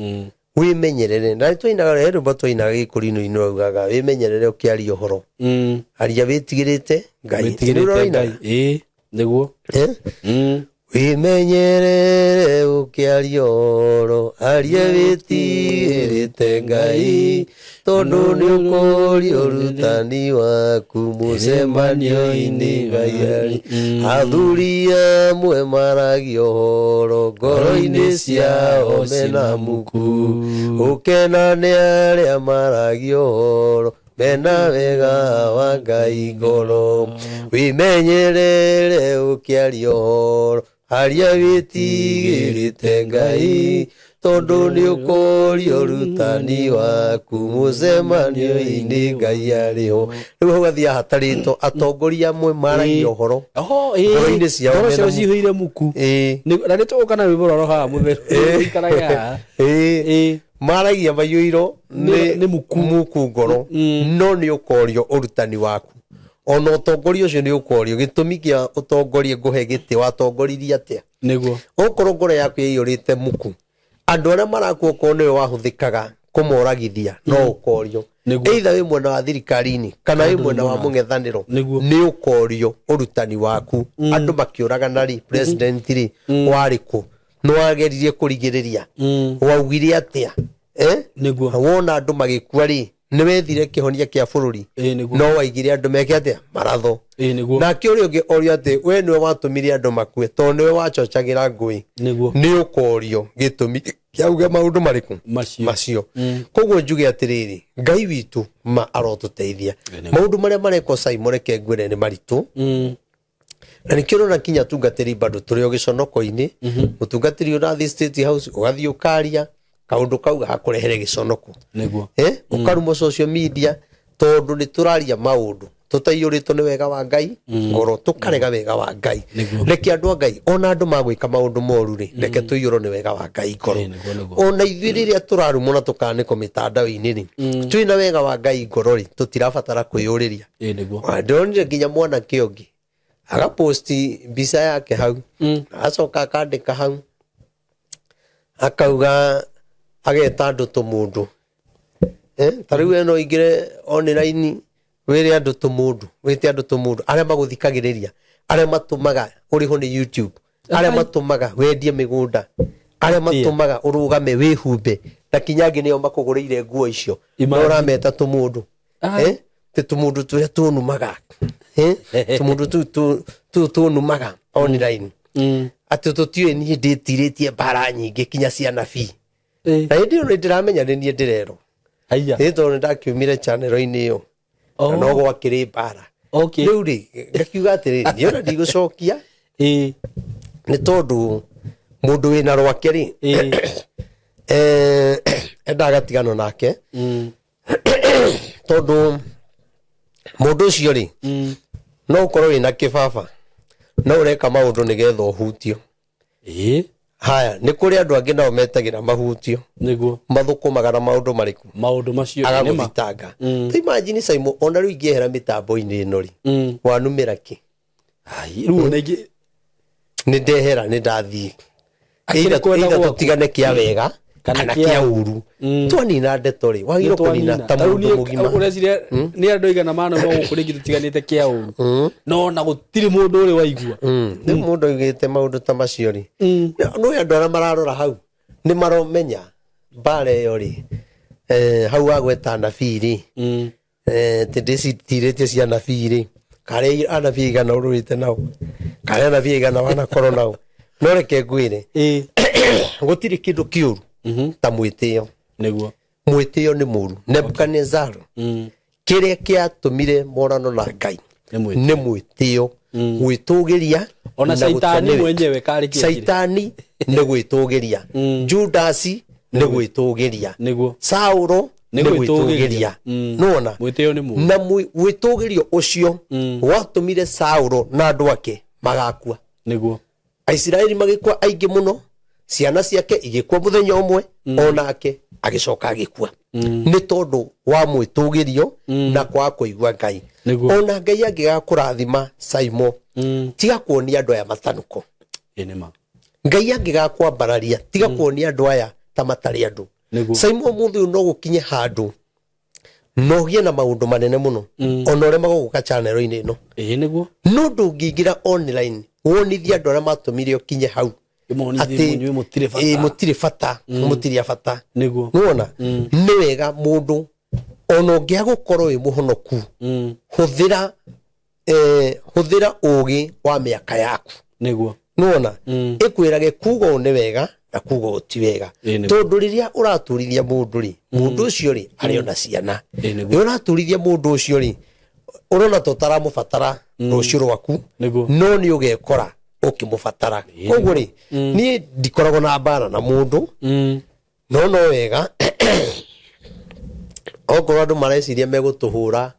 wĩmenyerere. Na nĩtwainaga he rwĩmbo twainaga gĩkũrinũ-inĩ rwaugaga wĩmenyerere ũkĩaria ũhoro. Aria wĩtigĩrĩte Ngai. Wĩtigĩrĩte Ngai. Nĩguo. Wĩmenyerere ũkĩaria ũhoro, aria wĩtigĩrĩte Ngai, tondũ nĩ ũkũria ũrutani waku mũcemanio-inĩ Ngai arĩ. Athuri amwe maragia ũhoro ngoro-inĩ ciao mena muku, ũkena nĩ arĩa maragia ũhoro mena wega wa Ngai ngoro. Wĩmenyerere ũkĩaria ũhoro, aria wĩtigĩrĩte Ngai, tondũ nĩ ũkũria ũrutani waku mũcemanio-inĩ Ngai arĩ ho. Rĩu hau gathiaga hatarĩtwo atongoria amwe maragia ũhoro ngoro-inĩ ciao Ngoro mena ciao muku. cihũire muku. Na nĩ tũgũka na rwĩmbo rũrũ haha mũtheru. Ũikaraga haha. Maragia maiyũirwo Nĩ muku. muku ngoro, no nĩ ũkorio ũrutani waku. Ona ũtongoria ũcio nĩ ũkorio gĩtũmi kĩa ũtongoria ngũhe gĩtĩ watongoririe atĩa. Nĩguo. Okorwo ngoro yaku yaiyũrĩte muku, andũ arĩa marakua okorwo nĩwe wahũthĩkaga kũmoragithia no ũkorio. Nĩguo. Either wĩ mwena wa thirikari-inĩ kana wĩ mwena wa mũng'ethanĩro, Nĩguo. nĩ ũkorio ũrutani waku. Andũ makĩũragana rĩ, president rĩ, warĩ kũ? Nĩ wageririe kũrigĩrĩria? Waugire atĩa? Nĩguo. Wona andũ magĩkua rĩ, nĩ wethire kĩhonia kĩa bũrũri? Nĩguo. No waigire andũ meke atĩa? Maratho. Nĩguo. Nake ũrĩa ũngĩ orio atĩ we nĩwe watũmire andũ makue tondũ nĩwe wachocagĩra ngũĩ. Nĩguo. Nĩ ũkorio gĩtũmi kĩa uge maũndũ marĩkũ? Macio. Macio. Koguo njuge atĩrĩrĩ, Ngai witũ ma arotũteithia. Maũndũ marĩa marekwo Simon reke ngwĩre nĩ maritũ. Na nĩkĩo ũrona kinya atungatĩri bado tũrĩ o gĩconoko-inĩ. Mũtungatĩri ũrathiĩ State House ũgathiĩ ũkaria kaũndũ kau gakũrehere gĩconoko. Nĩguo. Ũkarumwo social media tondũ nĩ tũraria maũndũ Tũtaiyũrĩtwo nĩ wega wa Ngai ngoro, tũkarega wega wa Ngai. Reke andũ a Ngai ona andũ magwĩka maũndũ moru rĩ, reke tũiyũrwo nĩ wega wa Ngai ngoro. Ona ithuĩ rĩrĩa tũrarumwo na tũkanĩkwo mĩtandao-inĩ rĩ, twĩna wega wa Ngai ngoro rĩ, tũtirabatara kwĩyũrĩria. Ndĩronire nginya mwanake ũngĩ agaposti mbica yake hau, acoka akandĩka hau akauga ageta andũ tũmũndũ. Ta rĩu ĩno ingĩre online wĩre andũ tũmũndũ, wĩte andũ tũmũndũ arĩa magũthikagĩrĩria, arĩa matũmaga ũrĩhwo nĩ YouTube, arĩa matũmaga wendie mĩgũnda, arĩa matũmaga ũrũgame wĩhumbe, na kinya angĩ nĩo makũgũrĩire nguo icio, no ũrameta tũmũndũ. Tĩ tũmũndũ tũrĩa tũnumaga, tũmũndũ tũu tũnumaga online, atĩ tũtiũĩ niĩ ndĩtirĩtie mbara nyingĩ kinya cia nabii. Na hĩndĩ ĩyo nĩ ndĩramenya nĩ niĩ ndĩrerwo. Ĩ tondũ nĩ ndakiumire channel-inĩ ĩyo na no gwakĩrĩ mbara. Rĩu rĩ, ngakiuga atĩrĩrĩ, niĩ ona ndigũcokia nĩ tondũ mũndũ wĩna rwake rĩ, endaga gatigano nake, tondũ mũndũ ũcio rĩ, no ũkorwo wĩna kĩbaba, no ũreka maũndũ nĩgetha ũhutio. Haya, nĩ kũrĩ andũ angĩ nao metagĩra mahutio. Nĩguo. Mathũkũmaga na maũndũ marĩkũ? Maũndũ macio agagũthitanga. Ta imagine Simon, ona rĩu ingĩehera mĩtambo-inĩ ĩno rĩ, wanumĩra kĩ? Rĩu ona ingĩ nĩ ndehera, nĩ ndathiĩ. Either tũtigane kĩa wega kana kĩa ũru. Twanina ndeto rĩ, wagĩrĩirwo kũnina ta mũndũ mũgima. Ũreciria nĩ andũ aigana mana no gũkũ rĩngĩ tũtiganĩte kĩa ũru, no na gũtirĩ mũndũ ũrĩ waigua. Rĩu mũndũ augĩte maũndũ ta macio rĩ, no andũ arĩa mararora hau nĩ maromenya mbara ĩyo rĩ, hau wagweta anabii rĩ, tĩ ndĩcitirĩtie cia anabii rĩ, karĩa anabii aigana ũrũĩte nao, karĩa anabii aigana wanakorwo nao. No reke ngwĩre, gũtirĩ kĩndũ kĩũru ta mwĩtĩo. Nĩguo. Mwĩtĩo nĩ mũru. Nebukadnezar kĩrĩa kĩatũmire morano na Ngai nĩ mwĩtĩo, gwĩtũgĩria. Ona Caitani mwenyewe karĩ kĩekire. Caitani nĩ gwĩtũgĩria, Judasi nĩ gwĩtũgĩria, nĩguo, Saũlo nĩ gwĩtũgĩria. Nĩwona? Mwĩtĩo nĩ mũru. Na gwĩtũgĩrio ũcio watũmire Saũlo na andũ ake magakua. Nĩguo. Aisiraeli magĩkua aingĩ mũno, ciana ciake igĩkua mũthenya ũmwe, onake agĩcoka agĩkua nĩ tondũ wa mwĩtũgĩrio na kwaga kũigua Ngai. Ona Ngai angĩgakũrathima Simon, tiga kuonia andũ aya matanuko. Ngai angĩgakwambararia, tiga kuonia andũ aya ta matarĩ andũ. Simon, mũthĩ ũyũ no gũkinye handũ no ũgĩe na maũndũ manene mũno, ona ũrĩa magũgũka channel-inĩ ĩno. Nĩguo. No ndũngĩingĩra online wonithie andũ arĩa matũmire ũkinye hau atĩ mũtirĩ bata, mũtirĩ a bata. Nĩguo. Nĩwona? Nĩ wega mũndũ ona ũngĩaga gũkorwo wĩ mũhonoku, hũthĩra hũthĩra ũgĩ wa mĩaka yaku. Nĩguo. Nĩwona? Ĩkwĩrage kuga ũũ nĩ wega na kuga ũũ ti wega. Tondũ rĩrĩa ũraturithia mũndũ rĩ, mũndũ ũcio rĩ arĩ ona ciana. Rĩrĩa ũraturithia mũndũ ũcio rĩ, ũrona ta ũtaramũbatara rũciũ rwaku, no nĩ ũgekora ũkĩmũbatara. Koguo rĩ, niĩ ndikoragwo na mbara na mũndũ, no no wega okorwo andũ mareciria megũtũhũra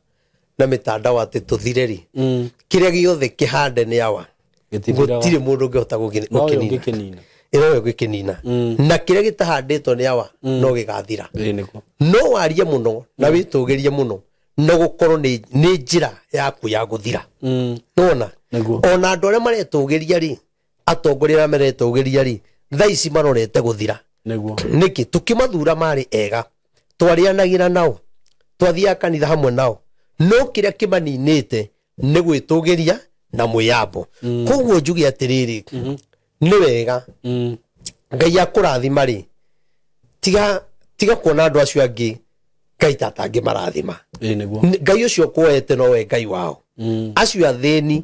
na mĩtandao atĩ tũthire rĩ, kĩrĩa gĩothe kĩhande nĩ awa, gũtirĩ mũndũ ũngĩhota gũkĩnina. Ĩno ũngĩkĩnina. Na kĩrĩa gĩtahandĩtwo nĩ awa no gĩgathira. No warie mũno na wĩtũgĩrie mũno, no gũkorwo nĩ njĩra yaku ya gũthira. Nĩwona? Ona andũ arĩa maretũgĩria rĩ, atongoria arĩa maretũgĩria rĩ, thaa ici marorete gũthira. Nĩkĩ? Tũkĩmathura marĩ ega, twarĩanagĩra nao, twathiaga kanitha hamwe nao, no kĩrĩa kĩmaninĩte nĩ gwĩtũgĩria na mwĩyambo. Koguo njuge atĩrĩrĩ, nĩ wega Ngai akũrathima rĩ, tiga kuona andũ acio angĩ Ngai ta atangĩmarathima. Ngai ũcio ũkuoete nowe Ngai wao. Acio athĩni,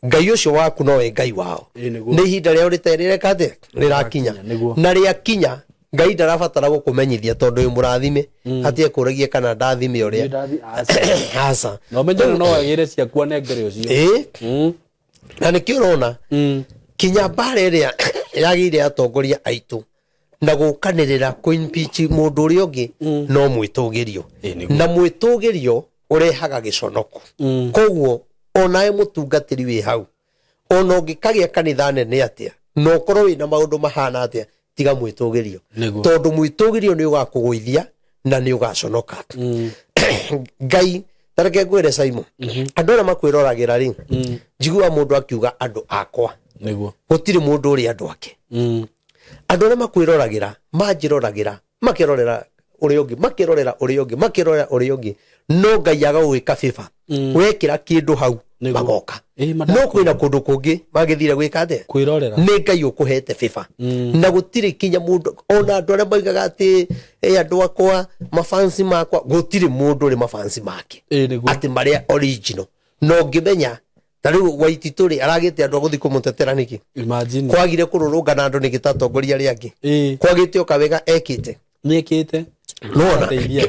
Ngai ũcio waku nowe Ngai wao. Nĩ ihinda rĩao rĩreka atĩa? Rĩrakinya. Na rĩakinya Ngai ndarabatara gũkũmenyithia tondũ wĩ mũrathime, atĩ ekũragie kana ndathime ũrĩa. Aca. No menye no agĩre ciaku anengere ũcio. Na nĩkĩo ũrona kinya mbara ĩrĩa yagĩire atongoria aitũ na gũkanĩrĩra kũ-impeach mũndũ ũrĩa ũngĩ no mwĩtũgĩrio. Na mwĩtũgĩrio Ũrehaga gĩconoko. Koguo onawe mũtungatĩri wĩ hau, ona ũngĩkagĩa kanitha nene atĩa, na ũkorwo wĩna maũndũ mahana atĩa, tiga mwĩtũgĩrio. Nĩguo. Tondũ mwĩtũgĩrio nĩ ũgakũgũithia na nĩ ũgaconoka. Ngai, tareke ngwĩre Simon, andũ arĩa makwĩroragĩra rĩ, njiguaga mũndũ akiuga andũ akwa. Nĩguo. Gũtirĩ mũndũ ũrĩ andũ ake. Andũ arĩa makwĩroragĩra manjĩroragĩra, makĩrorera ũrĩa ũngĩ, makĩrorera ũrĩa ũngĩ, makĩrorera ũrĩa ũngĩ, no Ngai agagwĩka favor. Wekĩra kĩndũ hau, Nĩguo. magoka. Ĩĩ, No kwĩna kũndũ kũngĩ magĩthire gwĩka atĩa? Kwĩrorera. Nĩ Ngai ũkũhete favor, na gũtirĩ kinya mũndũ, ona andũ arĩa moigaga atĩ "Ĩ, andũ akwa, mafansi makwa," gũtirĩ mũndũ ũrĩ mafansi make Ĩĩ, nĩguo. atĩ marĩa original. Na ũngĩmenya ta rĩu Waititũ rĩ, aragĩte andũ a gũthiĩ kũmũtetera nĩkĩ? Imagine. Kwagire kũrũrũngana andũ nĩkĩ ta atongoria arĩa angĩ? Ĩĩ. Kwagĩte o kawega ekĩte. Nĩekĩte. Nĩwona? Ateithia.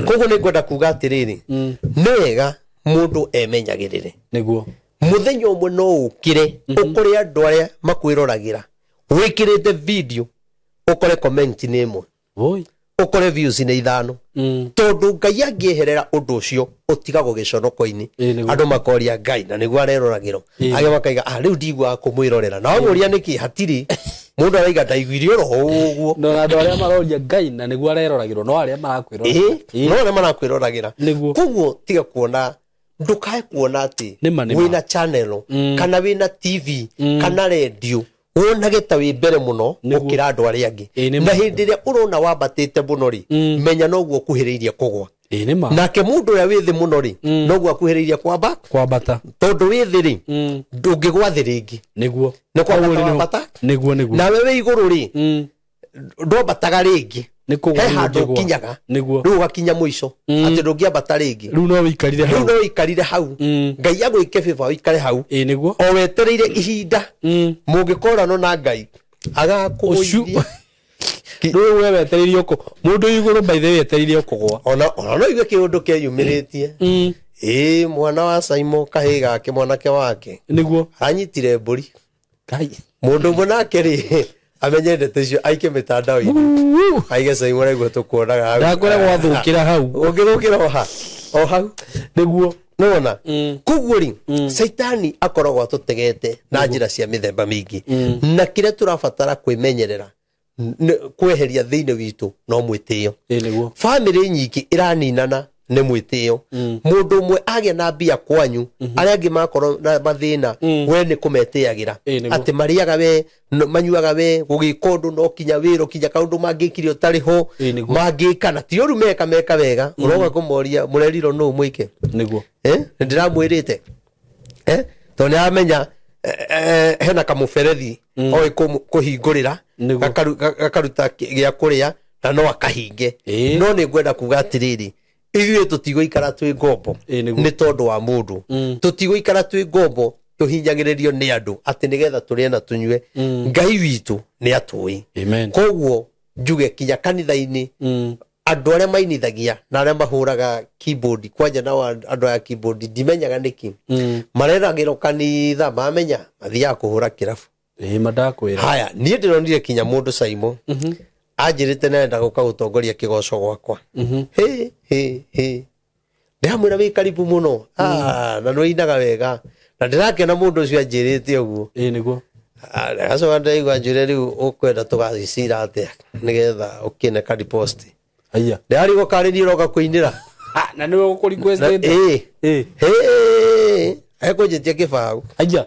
Koguo nĩ ngwenda kuga atĩrĩrĩ, nĩ wega mũndũ emenyagĩrĩre. Nĩguo. Mũthenya ũmwe no ũkĩre ũkore andũ arĩa makwĩroragĩra wĩkĩrĩte video, ũkore comment nĩ ĩmwe, Oi. ũkore views nĩ 5, tondũ Ngai angĩeherera ũndũ ũcio ũtigagwo gĩconoko-inĩ. Ĩĩ, nĩguo. Andũ makoria Ngai na nĩguo areroragĩrwo. Ĩĩ. Angĩ makaiga, "Ah, rĩu ndiguaga kũmwĩrorera." Na wamũria nĩkĩ, hatirĩ mũndũ araiga ndaiguire oro ũguo. Na andũ arĩa maroria Ngai na nĩguo areroragĩrwo no arĩa marakwĩrorera. Ĩĩ, no arĩa marakwĩroragĩra. Nĩguo. Koguo tiga kuona, ndũkae kuona atĩ Nĩma, nĩma. wĩna channel kana wĩna TV kana radio, wonage ta wĩ mbere mũno Nĩguo. gũkĩra andũ arĩa angĩ. Ĩĩ, nĩma. Na hĩndĩ ĩrĩa ũrona wambatĩte mũno rĩ, menya noguo ũkuhĩrĩirie kũgwa. Ĩĩ, nĩma. Nake mũndũ ũrĩa wĩ thĩ mũno rĩ, noguo akuhĩrĩirie kwamba. Kwambata. Tondũ wĩ thĩ rĩ, ndũngĩgwa thĩ rĩngĩ. Nĩguo. Nĩ kwambata Hau rĩ nĩho. wambata. Nĩguo, nĩguo. Nawe wĩ igũrũ rĩ, ndwambataga rĩngĩ. Nĩ kũgwa He handũ ũngĩgwa. ũkinyaga. Nĩguo. Rĩu ũgakinya mũico atĩ ndũngĩambata rĩngĩ. Rĩu no wĩikarire Rĩu hau. no ũikarire hau. Ngai agwĩke favor ũikare hau, Ĩĩ, nĩguo. o wetereire ihinda mũngĩkorano na Ngai agakũgũithia. Rĩu we wetereire ũkũ mũndũ igũrũ, by the way, etereire ũkũgwa. Ona no igue kĩũndũ kĩeyumĩrĩtie. Ĩĩ, mwana wa Saimo, kahĩĩ gake, mwanake wake Nĩguo. anyitire mbũri. Ngai. Mũndũ ũmwe nake rĩ, amenye ndeto icio aike mĩtandao-inĩ, aige Saimo araigua tũkuonaga hau. Ndakwĩra gwathũkĩra hau. Ũngĩthũkĩra o ha o hau. Nĩguo. Nĩwona? Koguo rĩ, caitani akoragwo atũtegete na njĩra cia mĩthemba mĩingĩ, na kĩrĩa tũrabatara kwĩmenyerera kweheria thĩinĩ witũ no mwĩtĩo. Ĩĩ, nĩguo. Bamĩrĩ nyingĩ ĩraninana nĩ mwĩtĩo. Mũndũ ũmwe agĩa na mbia kwanyu, arĩa angĩ makorwo na mathĩna, we nĩ kũmetĩagĩra. Ĩĩ, nĩguo. Atĩ marĩaga we, manyuaga we, gũgĩka ũndũ no kinya wĩra kinya kaũndũ mangĩkire ũtarĩ ho. Ĩĩ, nĩguo. Mangĩka na ti ũru, meka meka wega, ũroga kũmoria mũrerirwo nũ mwĩke. Nĩguo. Nĩ ndĩramwĩrĩte, tondũ nĩ aramenya hena kamũberethi oĩ kũhingũrĩra. Nĩguo. Gakaruta gĩa kũrĩa na no akahinge. Ĩĩ. No nĩ ngwenda kuga atĩrĩrĩ, ithuĩ tũtigũikara twĩ ngombo Ĩĩ, nĩguo. nĩ tondũ wa mũndũ. Tũtigũikara twĩ ngombo tũhinyagĩrĩrio nĩ andũ atĩ nĩgetha tũrĩe na tũnyue. Ngai witũ nĩ atũĩ. Amen. Koguo njuge kinya kanitha-inĩ, andũ arĩa mainithagia na arĩa mahũraga keyboard, kwanja nao andũ aya keyboard ndimenyaga nĩkĩ mareragĩrwo kanitha, mamenya mathiaga kũhũra kĩrabu. Ĩĩ, mandakwĩra. Haya, niĩ ndĩronire kinya mũndũ Saimo anjĩrĩte nenda gũka gũtongoria kĩgoco gwakwa. Hĩ hĩ hĩ, ndĩramwĩra wĩ karibu mũno. Ah, na nĩũinaga wega na ndĩrakena mũndũ ũcio anjĩrĩte ũguo. Ĩĩ, nĩguo. Agacoka ndĩraigua njũre, rĩu ũkwenda tũgacicira atĩa nĩgetha ũkĩne kariposti? Aya. Ndĩrarigwo karĩ niĩ ũroka kũinĩra. Na nĩwe ũkũ-requestĩte. Ĩĩ. Ĩĩ. Hĩ, ekũnjĩtia 20. Aya.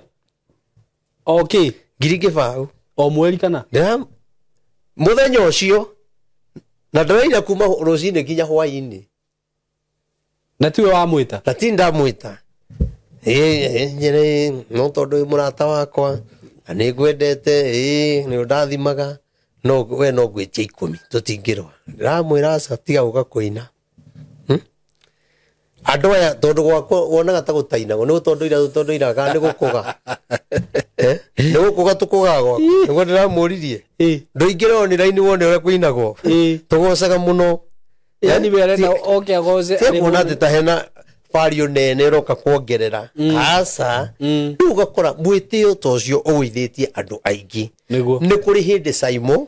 Okay. 20,000. O mweri kana? Ndĩra mũthenya ũcio na ndĩraira kuma rũcinĩ nginya hwainĩ. Na tiwe wamwĩta? Na ti ndamwĩta. Ĩĩ, njĩre no tondũ wĩ mũrata wakwa na nĩ ngwendete, ĩĩ, nĩ ũndathimaga, no we no ngwĩtia 10 tũtingĩrũa. Ndĩramwĩra aca, tiga gũka kũina. Andũ aya tondũ gwakwa wonaga ta gũtainagwo nĩ tondũ ira tondũ ira kana nĩ gũkũga. Nĩ gũkũga tũkũgaga gwakwa nĩguo ndĩramũririe. Ndũingĩre online wone ũrĩa kũinagwo. Tũgocaga mũno. Yani we arenda oke agoce. Tia kuona atĩ ta hena bario nene ĩroka kuongerera, aca. Rĩu ũgakora mwĩtĩo ta ũcio ũgũithĩtie andũ aingĩ. Nĩguo. Nĩ kũrĩ hĩndĩ Saimo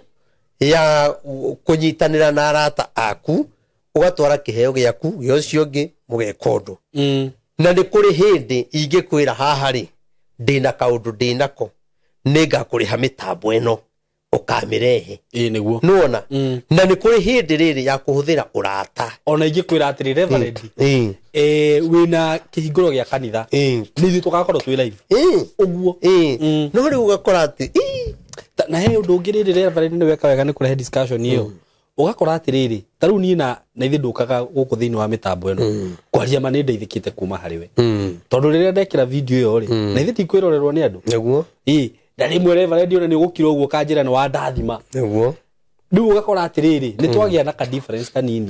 ya kũnyitanĩra na arata aku. Ũgatwara kĩheo gĩaku gĩa ũcio ũngĩ, mũgeka ũndũ. Na nĩ kũrĩ hĩndĩ ingĩkwĩra haha rĩ, ndĩna kaũndũ ndĩnako, nĩngakũrĩha mĩtambo ĩno, ũkamĩrehe. Ĩĩ nĩguo. Nĩwona? Na nĩ kũrĩ hĩndĩ rĩrĩ ya kũhũthĩra ũrata. Ona ingĩkwĩra atĩrĩ, Reverend, wĩna kĩhingũro gĩa kanitha, nĩ ithuĩ tũgakorwo twĩ live ũguo. No rĩu ũgakora atĩ Na he ũndũ ũngĩ rĩrĩ, Reverend, nĩ weka wega nĩ kũrehe discussion ĩyo. Ũgakora atĩrĩrĩ, ta rĩu niĩ na ithuĩ ndũkaga gũkũ thĩinĩ wa mĩtambo ĩno kwaria ma, nĩ ndeithĩkĩte kuma harĩ we, tondũ rĩrĩa ndekĩra video ĩyo rĩ, na ithuĩ tikwĩrorerwo nĩ andũ. Nĩguo. Ĩ na rĩmwe, Reverend, ona nĩ ũgũkira ũguo kanjĩra nĩ wandathima. Nĩguo. Rĩu ũgakora atĩrĩrĩ, nĩ twagĩa na ka difference kanini.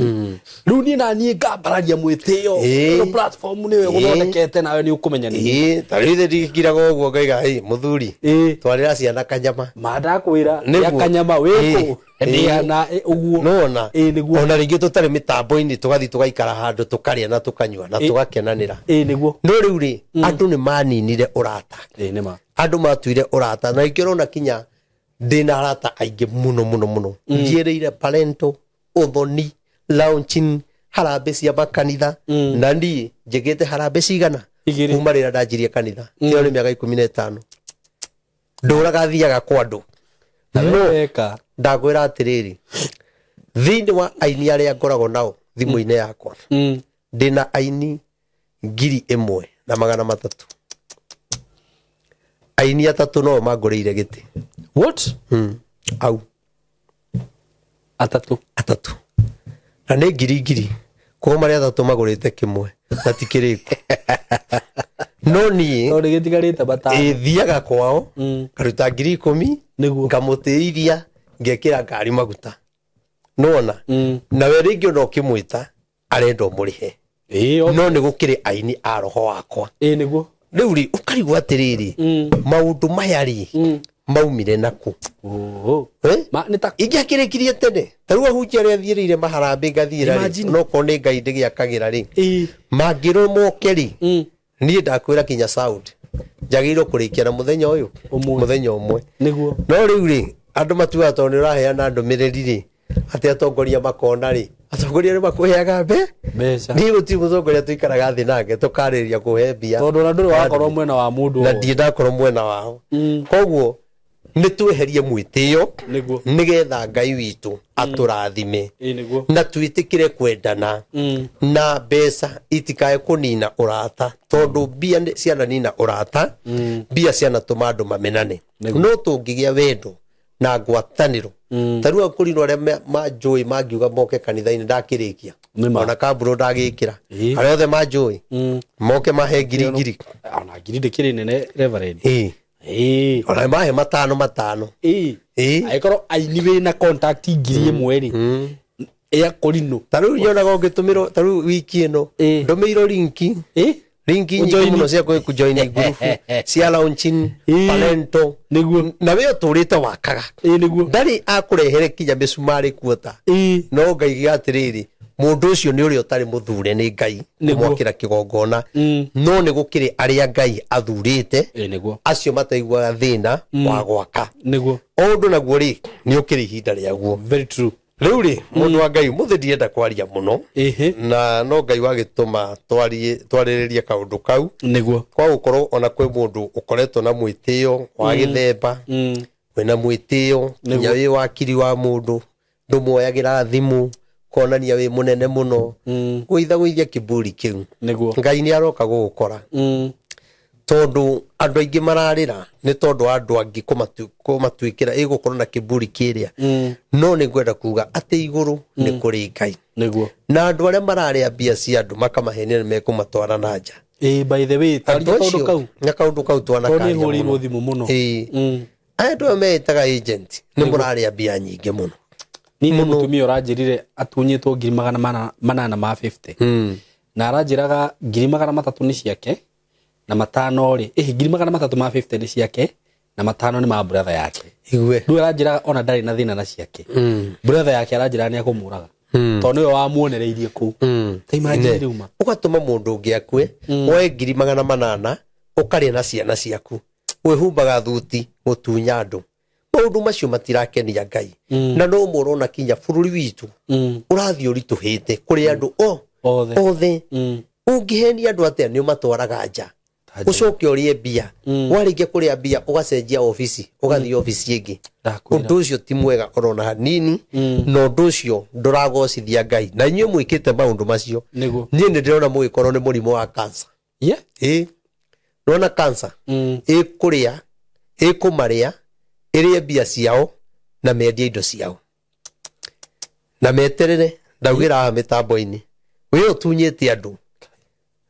Rĩu niĩ na niĩ ngambararia mwĩtĩo. Ĩno platform nĩwe gũthondekete, nawe nĩ ũkũmenya nĩ Ĩĩ, ta rĩu ithe ndikiraga ũguo ngaiga, "Ĩ mũthuri, twarĩra ciana kanyama." Ma ndakwĩra. Nĩguo. Ya kanyama wĩkũ ndĩana ũguo. Nĩwona? Ĩĩ nĩguo. Ona rĩngĩ tũtarĩ mĩtambo-inĩ, tũgathiĩ tũgaikara handũ, tũkarĩa na tũkanyua na tũgakenanĩra. Ĩĩ nĩguo. No rĩu rĩ, andũ nĩ maninire ũrata. Ĩĩ nĩma. Andũ matuire ũrata, na ingĩ ũrona kinya ndĩna arata aingĩ mũno mũno mũno, njiĩrĩire parento, ũthoni, launching, harambĩ cia makanitha. Na niĩ njĩkĩte harambĩ cigana? Igĩrĩ. Kuma rĩrĩa ndanjirie kanitha, ĩyo nĩ mĩaka 15, ndũraga thiaga kwa andũ. Na No weka. Ndakwĩra atĩrĩrĩ, thĩinĩ wa aini arĩa ngoragwo nao thimũ-inĩ yakwa, ndĩna aini 1300. Aini atatũ no mangũrĩire gĩtĩ. What? Au. Atatũ? Atatũ, na nĩ ngiri ngiri, koguo marĩa atatũ magũrĩte kĩmwe na ti kĩrĩku, no niĩ Tondũ gĩtigarĩte matano. Ĩthiaga kwao, ngaruta 10,000, ngamũtĩithia, ngekĩra ngari maguta, nona. Nawe rĩngĩ ona ũkĩmwĩta arenda ũmũrĩhe. Ĩĩ. No nĩ gũkĩrĩ aini a roho wakwa. Ĩĩ nĩguo. Rĩu rĩ, ũkarigwo atĩrĩrĩ, maũndũ maya rĩ, maumire nakũ? Oho. Eh? Ma nĩ ta Ingĩakĩrĩkirie tene, ta rĩu ahunjia arĩa thiĩrĩire maharambĩ ngathiĩra rĩ, Imagine. no korwo nĩ Ngai ndĩgĩakagĩra rĩ, mangĩrwo moke rĩ, niĩ ndakwĩra kinya sound njagĩrĩirwo kũrĩkia na mũthenya ũyũ. Ũmwe. Mũthenya ũmwe. Nĩguo. No rĩu rĩ, andũ matuaga tondũ nĩ ũraheana ndũmĩrĩri rĩ, atĩ atongoria makona rĩ, atongoria nĩ makũheaga mbe Mbeca. Niĩ gũtirĩ mũtongoria tũikaraga thĩ nake tũkarĩrĩria kũhe mbia. Tondũ ona ndũrĩ wakorwo mwena wa mũndũ. Na ndirĩ ndakorwo mwena wao. Koguo nĩ tweherie mwĩtĩo, Nĩguo. nĩgetha Ngai witũ atũrathime. Ĩĩ nĩguo. Na twĩtĩkĩre kwendana, na mbeca itikae kũnina ũrata, tondũ mbia ciananina ũrata, mbia cianatũma andũ mamenane. Nĩguo. No tũngĩgĩa wendo na ngwatanĩro, ta rĩu akũrinwo arĩa manjũĩ mangiuga moke kanitha-inĩ, ndakĩrĩkia. Nĩma. Ona kamburo ndagĩkĩra. Arĩa othe manjũĩ moke mahe ngiri ngiri. Ona ngiri ndĩkĩrĩ nene, Reverend. Ĩĩ. Ĩĩ. Ona mahe matano matano. Ĩĩ. Ĩĩ. Angĩkorwo aini wĩna contact 1000 rĩ, ya kũrinũ. Ta rĩu nyonaga ũngĩtũmĩrwo, ta rĩu wiki ĩno ndũmĩirwo linki, linki nyingĩ Ũjoini. mũno cia kũjoini ngurubu cia launching, parento. Nĩguo. Na we ũtũrĩte wakaga, Ĩĩ nĩguo. ndarĩ akũrehere kinya mĩcumarĩ kuota. No ngaiga atĩrĩrĩ, mũndũ ũcio nĩ ũrĩa ũtarĩ mũthure nĩ Ngai Nĩguo. kũmwakĩra kĩgongona. No nĩ gũkĩrĩ arĩa Ngai athurĩte, Ĩĩ nĩguo. acio mataiguaga thĩna wa gwaka. Nĩguo. O ũndũ naguo rĩ, nĩ ũkĩrĩ ihinda rĩaguo. Very true. Rĩu rĩ, mũndũ wa Ngai, mũthĩ ndienda kwaria mũno. Na no Ngai wagĩtũma twarĩrĩrie kaũndũ kau, kwa gũkorwo ona kwĩ mũndũ ũkoretwo na mwĩtĩo wa gĩthemba, wĩna mwĩtĩo nginya wĩ wakiri wa mũndũ, ndũmuoyagĩra thimũ, konania wĩ mũnene mũno. Gũitha gũithia kiburi kĩu. Ngai nĩ aroka gũgũkora, tondũ andũ aingĩ mararĩra nĩ tondũ wa andũ angĩ kũmatuĩkĩra ĩgũkorwo na kiburi kĩrĩa. No nĩ ngwenda kuga atĩ igũrũ nĩ kũrĩ Ngai. Na andũ arĩa mararĩa mbia cia andũ makamahenia nĩ mekũmatwara na nja. Ĩĩ, by the way, Andũ taria kaũndũ acio kau. na kaũndũ kau Tondũ nĩ twanakaria hũrĩirwo mũno. thimũ mũno. Ĩĩ. Aya andũ aya meĩtaga agent nĩ mũrarĩa mbia nyingĩ mũno. Niĩ nĩ mũtumia ũranjĩrire atunyĩtwo ngiri magana manana ma 50, na aranjĩraga 300,000 nĩ ciake na matano rĩ, ĩhĩ, 300,000 ma 50 nĩ ciake na matano nĩ ma brother yake. Igue. Rĩu aranjĩraga ona ndarĩ na thĩna na ciake, brother yake aranjĩraga nĩ akũmũraga tondũ nĩwe wamuonereirie kũu. Ta imagine rĩu ma. Ũgatũma mũndũ ũngĩ akue, woe 800,000 ũkarĩa na ciana ciaku, wĩhumbaga thuti gũtunya andũ. Maũndũ macio matirakenia Ngai. Na no mũrona kinya bũrũri witũ ũrathiĩ ũritũhĩte kũrĩ andũ othe. Ũngĩhenia andũ atĩa nĩ ũmatwaraga nja. Ũcoke ũrĩe mbia. Warĩkia kũrĩa mbia ũgacenjia obici, ũgathiĩ obici ĩngĩ. Ũndũ ũcio ti mwega orona hanini, na ũndũ ũcio ndũragocithia Ngai. Na inyuĩ mwĩkĩte maũndũ macio. Niĩ nĩ ndĩrona mũgĩkorwo nĩ mũrimũ wa cancer. Ĩĩ. Nĩwona cancer? Ĩkũrĩa, ĩkũmarĩa, ĩrĩe mbia ciao na mendie indo ciao. Na meterere, ndaugĩra haha mĩtambo-inĩ. We ũtunyĩte andũ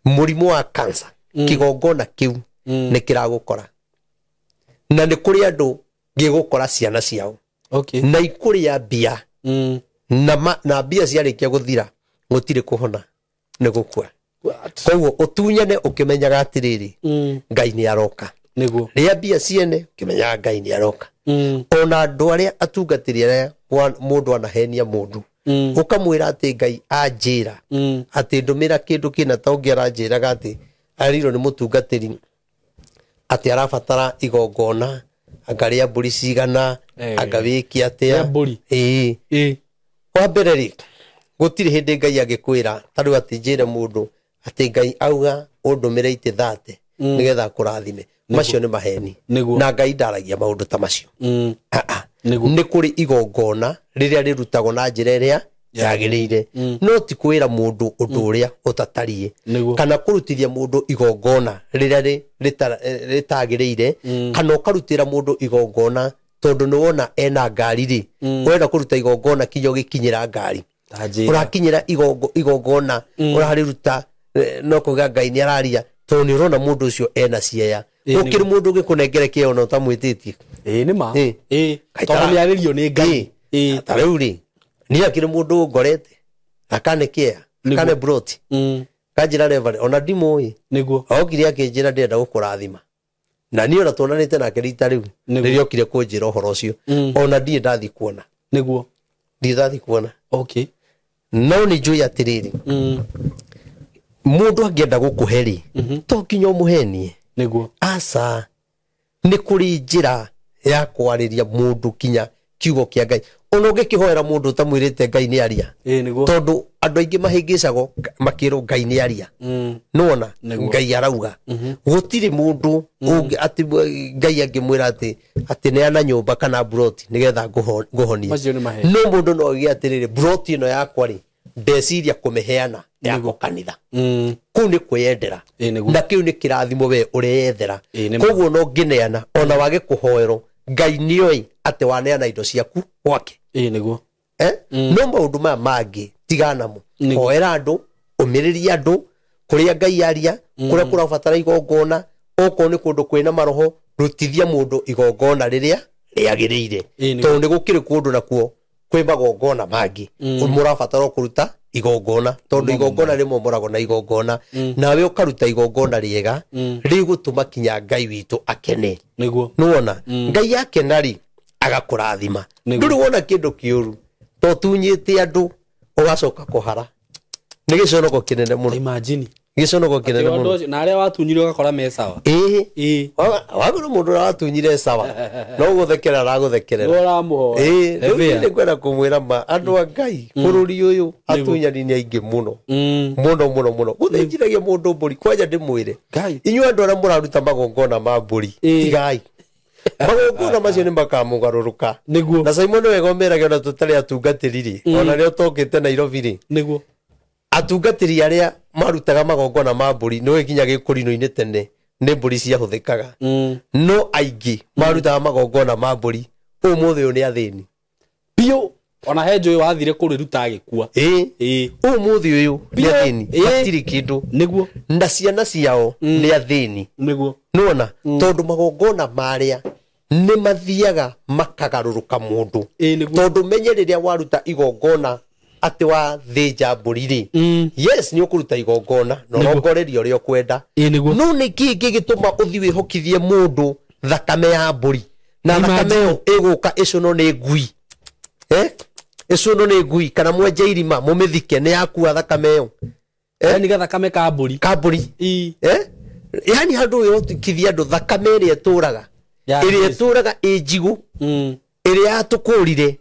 mũrimũ wa cancer, kĩgongona kĩu nĩ kĩragũkora. Na nĩ kũrĩ andũ gĩgũkora ciana ciao. Na ikũrĩa mbia. Na mbia ciarĩkia gũthira, gũtirĩ kũhona, nĩ gũkua. Koguo ũtunyane ũkĩmenyaga atĩrĩrĩ, Ngai nĩ aroka. Rĩa mbia ciene ũkĩmenyaga Ngai nĩ aroka. Ona andũ arĩa atungatĩri arĩa mũndũ anahenia mũndũ. Ũkamwĩra atĩ Ngai anjĩra atĩ ndũmĩra kĩndũ kĩna, ta ũngĩ aranjĩraga atĩ arirwo nĩ mũtungatĩri atĩ arabatara igongona, anga rĩa mbũri cigana, anga wĩke atĩa. Ĩĩ. Wa mbere rĩ, gũtirĩ hĩndĩ Ngai angĩkwĩra ta rĩu atĩ njĩre mũndũ atĩ Ngai auga ũndũmĩre itĩ 30 nĩgetha akũrathime. Macio nĩ maheni. Na Ngai ndaragia maũndũ ta macio. Nĩ kũrĩ igongona rĩrĩa rĩrutagwo na njĩra ĩrĩa yagĩrĩire. No ti kwĩra mũndũ ũndũ ũrĩa ũtatariĩ. Kana kũrutithia mũndũ igongona rĩrĩa rĩtagĩrĩire, kana ũkarutĩra mũndũ igongona tondũ nĩ wona ena ngari rĩ, ũrenda kũruta igongona kinya ũgĩkinyĩra ngari. Ũrakinyĩra igongona ũrarĩruta no kuga Ngai nĩ araria tondũ nĩ ũrona mũndũ ũcio ena ciea. Gũkĩrĩ mũndũ ũngĩkũnengere kĩeo na ũtamwĩtĩtie. Ĩĩ nĩ ma. Ĩĩ. Tondũ nĩ arĩrio nĩ Ngai. Ĩĩ. Ta rĩu rĩ, niĩ akĩrĩ mũndũ ngorete akane kĩea, akane broti. Kanjĩra reverend, ona ndimũĩ. Okire akĩnjĩra ndĩrenda gũkũrathima. Na niĩ ona tuonanĩte nake rita rĩu, rĩrĩa okire kũnjĩra ũhoro ũcio, ona ndirĩ ndathiĩ kuona. Ndirĩ ndathiĩ kuona. No nĩ njũĩ atĩrĩrĩ, mũndũ angĩenda gũkũhe rĩ, to nginya ũmũhenie. Aca, nĩ kũrĩ njĩra ya kwarĩria mũndũ kinya kiugo kĩa Ngai. Ona ũngĩkĩhoera mũndũ ũtamwĩrĩte Ngai nĩ aria. Tondũ andũ aingĩ mahĩngĩcagwo makĩrwo Ngai nĩ aria. Nĩwona? Ngai arauga. Gũtirĩ mũndũ ũngĩ atĩ Ngai angĩmwĩra atĩ neana nyũmba kana broti nĩgetha ngũhonie. No mũndũ no oige atĩrĩrĩ, broti ĩno yakwa rĩ, ndeciria kũmĩheana yako kanitha. Kũu nĩ kwĩyendera. Na kĩu nĩ kĩrathimo we ũreyethera. Koguo no ngĩneana ona wage kũhoerwo, Ngai nĩoĩ atĩ waneana indo ciaku gwake. No maũndũ maya mangĩ tiganamo. Hoera andũ, ũmĩrĩrie andũ, kũrĩa Ngai aria, kũrĩa kũrabatara igongona, okorwo nĩ kũndũ kwĩna maroho, rutithia mũndũ igongona rĩrĩa rĩagĩrĩire. Tondũ nĩ gũkĩrĩ kũndũ nakuo kwĩ magongona mangĩ. Mũrabatara kũruta igongona, tondũ igongona rĩmomoragwo na igongona. Nawe ũkaruta igongona rĩega, rĩgũtũma kinya Ngai witũ akene. Nĩwona? Ngai akena rĩ, agakũrathima. Ndũrĩ wona kĩndũ kĩũru, to tunyĩte andũ ũgacoka kũhara. Nĩ gĩconoko kĩnene mũno. Imagine. Gĩconoko kĩnene mũno. Na arĩa watunyire ũgakora me sawa. Ĩĩ. Wagũra mũndũ ũrĩa watunyire sawa. No gũthekerera aragũthekerera. Ũramũhoya. Ĩĩ, rĩu nĩ ngwenda kũmwĩra ma andũ a Ngai bũrũri ũyũ atunyani nĩ aingĩ mũno. Mũno mũno mũno. Gũthĩnjithagia mũndũ mbũri, kwanja ndĩmwĩre. Inyuĩ andũ arĩa mũraruta magongona ma mbũri, tigai. Magongona macio nĩ makamũgarũrũka. Na Simon wega ũmerage ona tũtarĩ atungatĩri rĩ, ona rĩrĩa ũtokĩte Nairobi rĩ. Atungatĩri arĩa marutaga magongona ma mbũri, nĩũĩ nginya gĩkũrinũ-inĩ tene nĩ mbũri ciahũthĩkaga. No aingĩ marutaga magongona ma mbũri, ũmũthĩ ũyũ nĩ athĩni. Biũ. Ona he njũĩ wathire kũrĩruta agĩkua. Ĩĩ. Ũmũthĩ ũyũ nĩ athĩni, matirĩ kĩndũ. Na ciana ciao nĩ athĩni. Nĩwona? Tondũ magongona marĩa nĩ mathiaga makagarũrũka mũndũ. Tondũ menye rĩrĩa waruta igongona atĩ wathĩnja mbũri rĩ, yes, nĩ ũkũruta igongona na ũrongorerie ũrĩa ũkwenda. No nĩ kĩĩ kĩngĩtũma ũthiĩ wĩhokithie mũndũ thakame ya mbũri, na thakame ĩyo ĩgũka ĩcũnwo nĩ ngui? Ĩcũnwo nĩ ngui kana mwenje irima mũmĩthike, nĩ yakua thakame ĩyo. Yaani gathakame ka mbũri. Ka mbũri. Yaani handũ wĩhokithie andũ thakame ĩrĩa ĩtũraga. Ĩrĩa ĩtũraga ĩ njigũ, Ĩrĩa yatũkũrire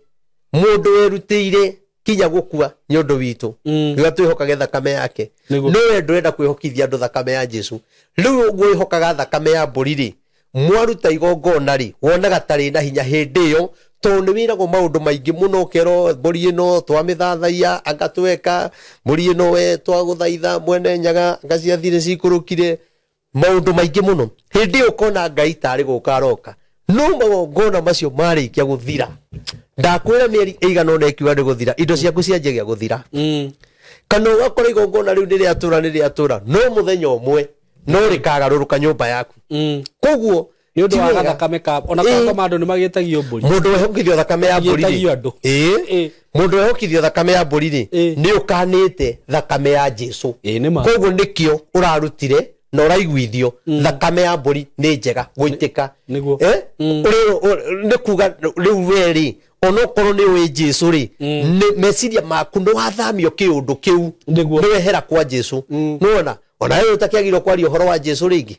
mũndũ werutĩire kinya gũkua nĩ ũndũ witũ, nĩguo twĩhokage thakame yake. Nĩguo. No we ndũrenda kwĩhokithia andũ thakame ya Jesu. Rĩu ũguo wĩhokaga thakame ya mbũri rĩ, mwaruta igongona rĩ, wonaga tarĩ na hinya hĩndĩ ĩyo, tondũ nĩ wĩragwo maũndũ maingĩ mũno, ũkerwo mbũri ĩno twamĩthathaiya, anga tweka mbũri ĩno we twagũthaitha mwene nyaga, anga ciathire cikũrũkire, maũndũ maingĩ mũno. Hĩndĩ ĩyo ũkona Ngai tarĩ gũka aroka, no magongona macio marĩkia gũthira, ndakwĩra mĩeri ĩigana ũna ĩkiuga nĩ gũthira, indo ciaku cianjagia gũthira. Kana ũgakora igongona rĩu nĩ rĩatũra, nĩ rĩatũra, no mũthenya ũmwe no rĩkagarũrũka nyũmba yaku. Koguo nĩ ũndũ ti wa wega. gathakame ka ona Ĩĩ. kwa andũ nĩ magĩtagio mbũri. Mũndũ wehokithio thakame ya mbũri rĩ, Magĩtagio andũ. ĩĩ, Ĩĩ. mũndũ wehokithio thakame ya mbũri rĩ, Ĩĩ. nĩ ũkanĩte thakame ya Jesu. Ĩĩ, nĩ ma. Koguo nĩkĩo ũrarutire na ũraiguithio thakame ya mbũri nĩ njega gũitĩka. Nĩguo. Eh? Nĩ kuga rĩu we rĩ, onokorwo nĩ ũĩ Jesu rĩ, nĩ meciria maku nĩ wathamio kĩũndũ kĩu, Nĩguo. nĩ wehera kwa Jesu. Nĩwona ona wewe ũtakĩagĩrĩirwo kwaria ũhoro wa Jesu rĩngĩ,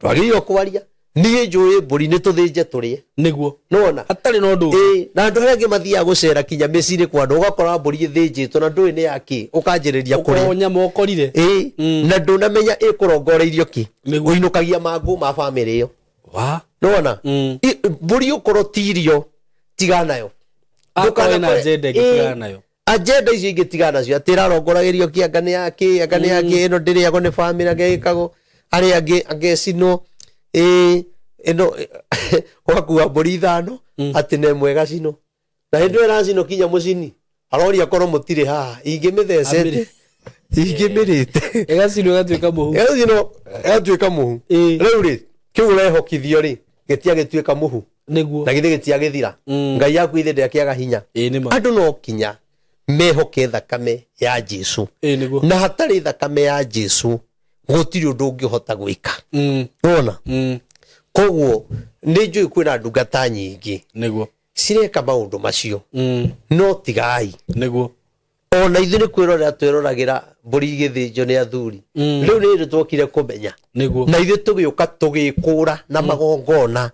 twagĩrĩirwo kwaria niĩ njũĩ mbũri nĩ tũthĩnje tũrĩe. Nĩguo. Nĩwona hatarĩ na ũndũ ũngĩ. Ĩĩ, na andũ arĩa angĩ mathiaga gũcera kinya mĩciĩ-inĩ kwa andũ, ũgakora mbũri ĩthĩnjĩtwo na ndũĩ nĩ yakĩ, ũkanjĩrĩria Ũkorwo kũrĩa. nyama ũkorire. Ĩĩ, na ndũnamenya ĩkũrongoreirio kĩ. Nĩguo. Ũinũkagia mangũ ma bamĩrĩ ĩyo. Wa. Nĩwona mbũri ũkorwo ti irio, tigana nayo. Akorwo ĩna Ndũkanakore- agenda ĩngĩ, Ĩĩ, tigana nayo. Agenda icio ingĩ tigana nacio, atĩ ĩrarongoragĩrio kĩ, anga nĩ yakĩ, anga nĩ yakĩ, ĩno ndĩrĩagwo nĩ bamĩrĩ, anga ĩkagwo arĩa angĩ, anga ĩcinwo. Ĩĩ, ĩno ũgakua mbũri ithano atĩ na ĩmwe ĩgacinwo, na hĩndĩ ĩyo ĩracinwo kinya mũcini aroria korwo mũtirĩ haha, ingĩmĩthecete, ingĩmĩrĩte. Ĩgacinwo ĩgatuĩka mũhu. Ĩgacinwo ĩgatuĩka mũhu. Ĩĩ. Rĩu rĩ, kĩu ũrehokithio rĩ, gĩtiagĩtuĩka mũhu. Nĩguo. Na githĩ gĩtiagĩthira? Ngai yaku ithe ndĩakĩaga hinya. Ĩĩ, nĩ ma. Andũ no kinya mehoke thakame ya Jesu. Ĩĩ, nĩguo. Na hatarĩ thakame ya Jesu gũtirĩ ũndũ ũngĩhota gwĩka. Nĩwona? Koguo nĩ njũĩ kwĩna ndungata nyingĩ Nĩguo. cireka maũndũ macio, no tigai. Nĩguo. Ona ithuĩ nĩ kwĩrorera twĩroragĩra mbũri igĩthĩnjwo nĩ athuri. Rĩu nĩ hĩndĩ twokire kũmenya, Nĩguo. na ithuĩ tũgĩũka tũgĩkũra na magongona,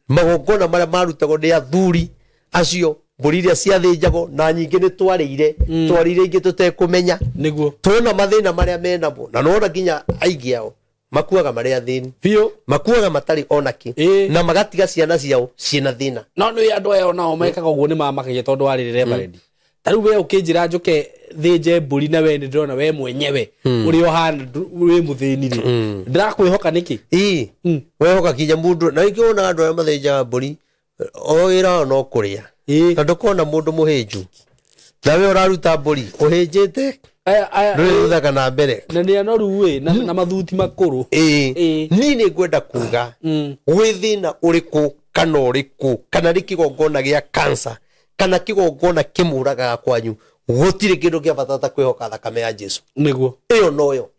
magongona marĩa marutagwo nĩ athuri acio, mbũri iria ciathĩnjagwo na nyingĩ nĩ twarĩire, twarĩire ingĩ tũtekũmenya. Nĩguo. Tuona mathĩna marĩa menamo, na nĩwona nginya aingĩ ao makuaga marĩ athĩni. Biũ. Makuaga matarĩ ona kĩ, Ĩĩ. na magatiga ciana ciao ciĩna thĩna. No nĩ andũ aya onao mekaga ũguo nĩ mamakagia tondũ wa rĩrĩ reverend. Ta rĩu we ũkĩnjĩra njũke thĩnje mbũri na we nĩ ndĩrona we mwenyewe ũrĩa ũhana wĩ mũthĩni rĩ, ndĩrakwĩhoka nĩkĩ? Ĩĩ, wehoka kinya mũndũ, na ningĩ wonaga andũ arĩa mathĩnjaga mbũri o wĩra wao no kũrĩa. Ĩĩ. Na ndũkona mũndũ mũhĩnju, na we ũraruta mbũri ũhĩnjĩte, Aya aya ndũrĩ thutha kana mbere. Na nĩ anoru ĩ na mathuti makũrũ. Ĩĩ. Ĩĩ. Niĩ nĩ ngwenda kuga, gwĩ thĩna ũrĩkũ kana ũrĩkũ, kana nĩ kĩgongona gĩa cancer kana kĩgongona kĩmũragaga kwanyu, gũtirĩ kĩndũ kĩa bata ta kwĩhoka thakame ya Jesu. Nĩguo. Ĩyo noyo.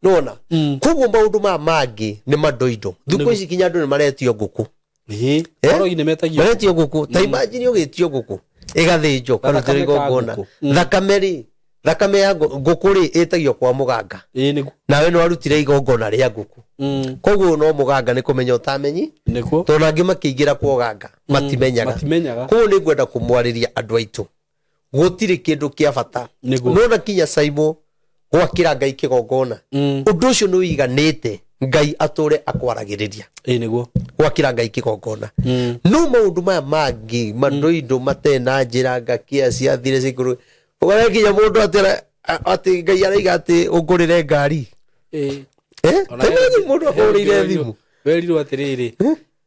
Nĩwona? Koguo maũndũ maya mangĩ nĩ mandoindo. Thikũ ici kinya andũ nĩ maretio ngũkũ. Ĩĩ. Eh? Orogi nĩ metagio. Maretio ngũkũ. Ta imagine ũgĩtio ngũkũ ĩgathĩnjwo Gathakame karutĩrwo ka igongona. ngũkũ. Thakame rĩ, thakame ya ngũkũ rĩ, ĩtagio kwa mũganga. Ĩĩ, nĩguo. Nawe nĩ warutire igongona rĩa ngũkũ. Koguo no mũganga nĩ kũmenya ũtamenyi, Nĩguo. tondũ angĩ makĩingĩra kwa ũganga matimenyaga. Matimenyaga. Koguo nĩ ngwenda kũmwarĩria andũ aitũ, gũtirĩ kĩndũ kĩa bata. Nĩguo. Nona kinya Saimo gwakĩra Ngai kĩgongona, ũndũ ũcio nĩ ũiganĩte Ngai atũre akwaragĩrĩria. Ĩĩ, nĩguo. Gwakĩra Ngai kĩgongona, no maũndũ maya mangĩ mandoindo matena njĩra ngakia ciathire cikũrũ, ũgara kinya mũndũ atĩ Ngai araiga atĩ ũngũrĩre ngari. Ĩĩ. Eh? Ona Ta imagine mũndũ akũgũrĩire thimũ. Werirwo atĩrĩrĩ,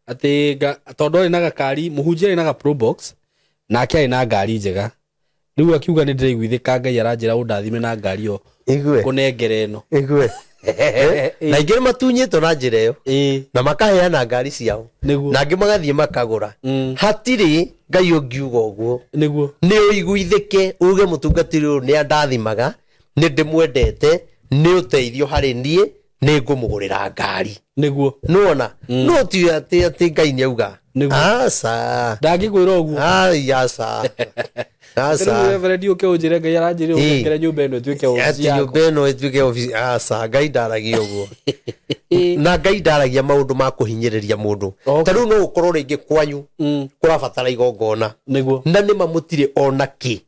atĩ tondũ arĩ na gakari, mũhunjia arĩ na ga Probox nake arĩ na ngari njega, rĩu akiuga nĩ ndĩraiguithĩka Ngai aranjĩra ũndathime na ngari ĩyo, Igue. kũnengere ĩno. Igue. Na ingĩ nĩ matunyĩtwo na njĩra ĩyo, Ĩĩ. na makaheana ngari ciao, Nĩguo. na angĩ magathiĩ makagũra. Hatirĩ Ngai ũngiuga ũguo. Nĩguo. Nĩ ũiguithĩke uge mũtungatĩri ũyũ nĩ andathimaga, nĩ ndĩmwendete, nĩ ũteithio harĩ niĩ, nĩ ngũmũgũrĩra ngari. Nĩguo. Nĩwona? No ti atĩ Ngai nĩ auga. Nĩguo. Aca. Ndangĩkwĩra ũguo. Ai, aca. Aca. Rĩu Reverend ũke ũnjĩre Ngai aranjĩrire ũnengere nyũmba ĩno ĩtuĩke obici Atĩ yakwa. nyũmba ĩno ĩtuĩke obici. Aca, Ngai ndaragia ũguo. Na Ngai ndaragia maũndũ ma kũhinyĩrĩria mũndũ. Okay. Ta rĩu no ũkorwo rĩngĩ kwanyu kũrabatara igongona. Nĩguo. Na nĩma mũtirĩ ona kĩ.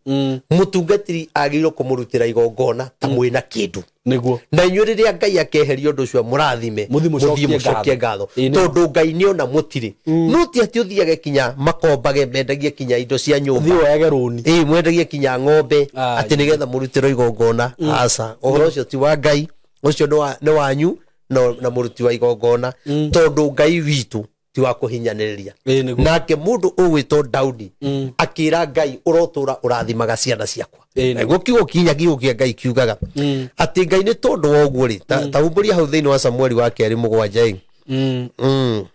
Mũtungatĩri agĩrĩirwo kũmũrutĩra igongona ta mwĩna kĩndũ. Nĩguo. Na inyuĩ rĩrĩa Ngai akeheria ũndũ ũcio mũrathime, Mũthiĩ mũcokie mũcokie ngatho. ngatho. Ĩĩ, nĩ- Tondũ Ngai nĩona mũtirĩ. No ti atĩ ũthiage kinya makombage mendagie kinya indo cia nyũmba. Thiĩ woyage rũni. Ĩĩ, mwendagie kinya ng'ombe Ah, atĩ nĩgetha mũrutĩrwo igongona. Aca, ũhoro ũcio ti wa Ngai, ũcio nĩ wanyu na mũruti wa igongona, tondũ Ngai witũ ti wa kũhinyanĩrĩria. Ĩĩ, nĩguo. Nake mũndũ ũgwĩtwo Daudi akĩra Ngai, ũrotũra ũrathimaga ciana ciakwa. Ĩĩ, nĩguo. Naguo kiugo kinya kiugo kĩa Ngai kiugaga atĩ Ngai nĩ tondũ wa ũguo rĩ, ta humbũria hau thĩinĩ wa Samueli wa kerĩ 7 ĩ.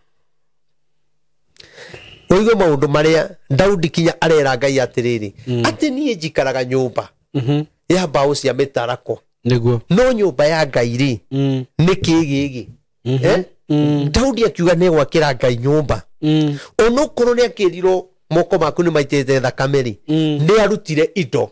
Ũigue maũndũ marĩa Daudi kinya arera Ngai atĩrĩrĩ, atĩ niĩ njikaraga nyũmba ya mbaũ cia mĩtarakwa, Nĩguo. no nyũmba ya Ngai rĩ nĩ kĩ gĩgĩ? Daudi akiuga nĩ gwakĩra Ngai nyũmba. Onokorwo nĩ akĩrirwo moko maku nĩ maitĩte thakame rĩ, nĩ arutire indo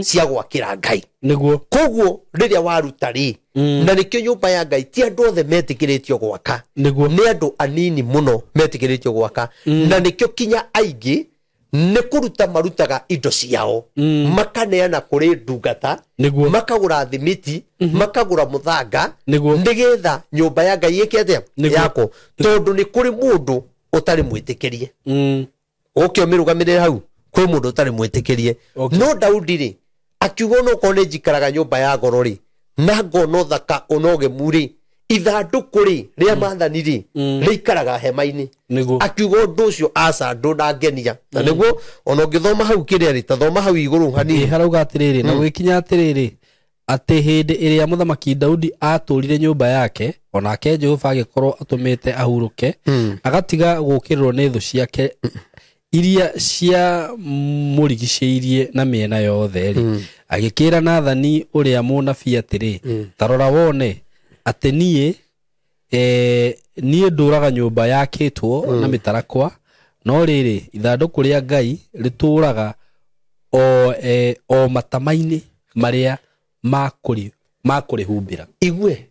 cia gwakĩra Ngai. Nĩguo. Koguo rĩrĩa waruta rĩ, na nĩkĩo nyũmba ya Ngai ti andũ othe metĩkĩrĩtio gwaka. Nĩguo. Nĩ andũ anini mũno metĩkĩrĩtio gwaka, na nĩkĩo kinya aingĩ nĩ kũruta marutaga indo ciao, makaneana kũrĩ ndungata, Nĩguo. makagũra thimiti, makagũra mũthanga, Nĩguo. nĩgetha nyũmba ya Ngai ĩke atĩa? Nĩguo. Yakwo. Tondũ nĩ kũrĩ mũndũ ũtarĩ mwĩtĩkĩrie. Ũke ũmĩrũgamĩrĩre hau, kwĩ mũndũ ũtarĩ mwĩtĩkĩrie. Okay. No Daudi rĩ, akiuga onokorwo nĩ njikaraga nyũmba ya goro rĩ, na ngona ũthaka ona ũgemu rĩ, ithandũkũ rĩ rĩa maathani rĩ rĩikaraga hema-inĩ. Nĩguo. Akiuga ũndũ ũcio aca ndũnangenia. Na nĩguo ona ũngĩthoma hau kĩrĩa rĩ, ta thoma hau igũrũ hanini. Ĩ, harauga atĩrĩrĩ, na gũgĩkinya atĩrĩrĩ, atĩ hĩndĩ ĩrĩa mũthamaki Daudi atũũrire nyũmba yake, onake Jehova agĩkorwo atũmĩte ahurũke, agatiga gũũkĩrĩrwo nĩ thũ ciake iria ciamũrigicĩirie na mĩena yothe rĩ, agĩkĩra Nathani ũrĩa mũnabii atĩrĩ, ta rora wone atĩ niĩ niĩ ndũraga nyũmba yakĩtwo na mĩtarakwa, no rĩrĩ, ithandũkũ rĩa Ngai rĩtũũraga o matama-inĩ marĩa makũrĩhumbĩra. Igue.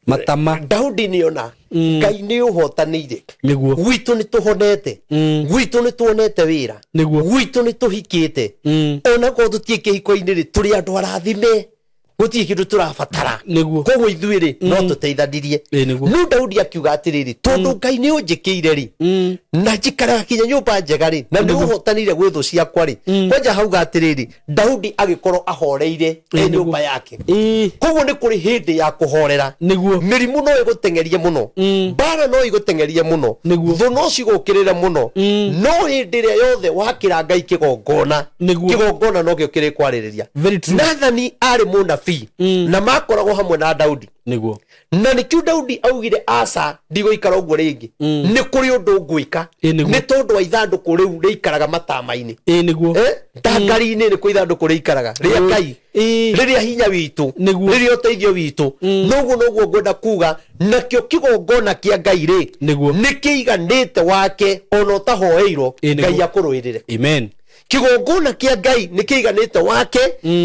Matama. Daudi nĩona Ngai nĩ ũhotanĩire. Nĩguo. Gwitũ nĩ tũhonete. Gwitũ nĩ tuonete wĩra. Nĩguo. Gwitũ nĩ tũhikĩte. Ona korwo tũtirĩ kĩhiko-inĩ rĩ, tũrĩ andũ arathime. Gũtirĩ kĩndũ tũrabatara. Nĩguo. Koguo ithuĩ rĩ, no tũteithanirie. Ĩĩ, nĩguo. No Daudi akiuga atĩrĩrĩ, tondũ Ngai nĩ ũnjĩkĩire rĩ, na njikaraga kinya nyũmba njega rĩ, na nĩ ũhotanire gwĩ thũ ciakwa rĩ, kwanja hauga atĩrĩrĩ, Daudi agĩkorwo ahoreire e Ĩĩ, nĩguo. nyũmba yake. Ĩĩ. Koguo nĩ kũrĩ hĩndĩ ya kũhorera. Nĩguo. Mĩrimũ no ĩgũteng'erie mũno, mbara no ĩgũteng'erie mũno, Nĩguo. thũ no cigũkĩrĩre mũno, no hĩndĩ ĩrĩa yothe wakĩra Ngai kĩgongona, Nĩguo. kĩgongona nokĩo kĩrĩkwarĩrĩria. Very true. Nathani arĩ mũnabii na makoragwo hamwe na Daudi. Nĩguo. Na nĩkĩo Daudi augire, aca, ndigũikara ũguo rĩngĩ, nĩ kũrĩ ũndũ ngwĩka, Ĩĩ, nĩguo. nĩ tondũ wa ithandũkũ rĩu rĩikaraga matama-inĩ. Ĩĩ, nĩguo. Ndangari-inĩ nĩ kũ ithandũkũ rĩikaraga rĩa Ngai, Ĩĩ. rĩrĩa hinya witũ, Nĩguo. rĩrĩa ũteithio witũ. Noguo noguo ngwenda kuga, nakĩo kĩgongona kĩa Ngai rĩ, Nĩguo. nĩ kĩiganĩte wake ona ũtahoeirwo, Ĩĩ, nĩguo. Ngai akũrũĩrĩre. Amen. Kĩgongona kĩa Ngai nĩ kĩiganĩte wake,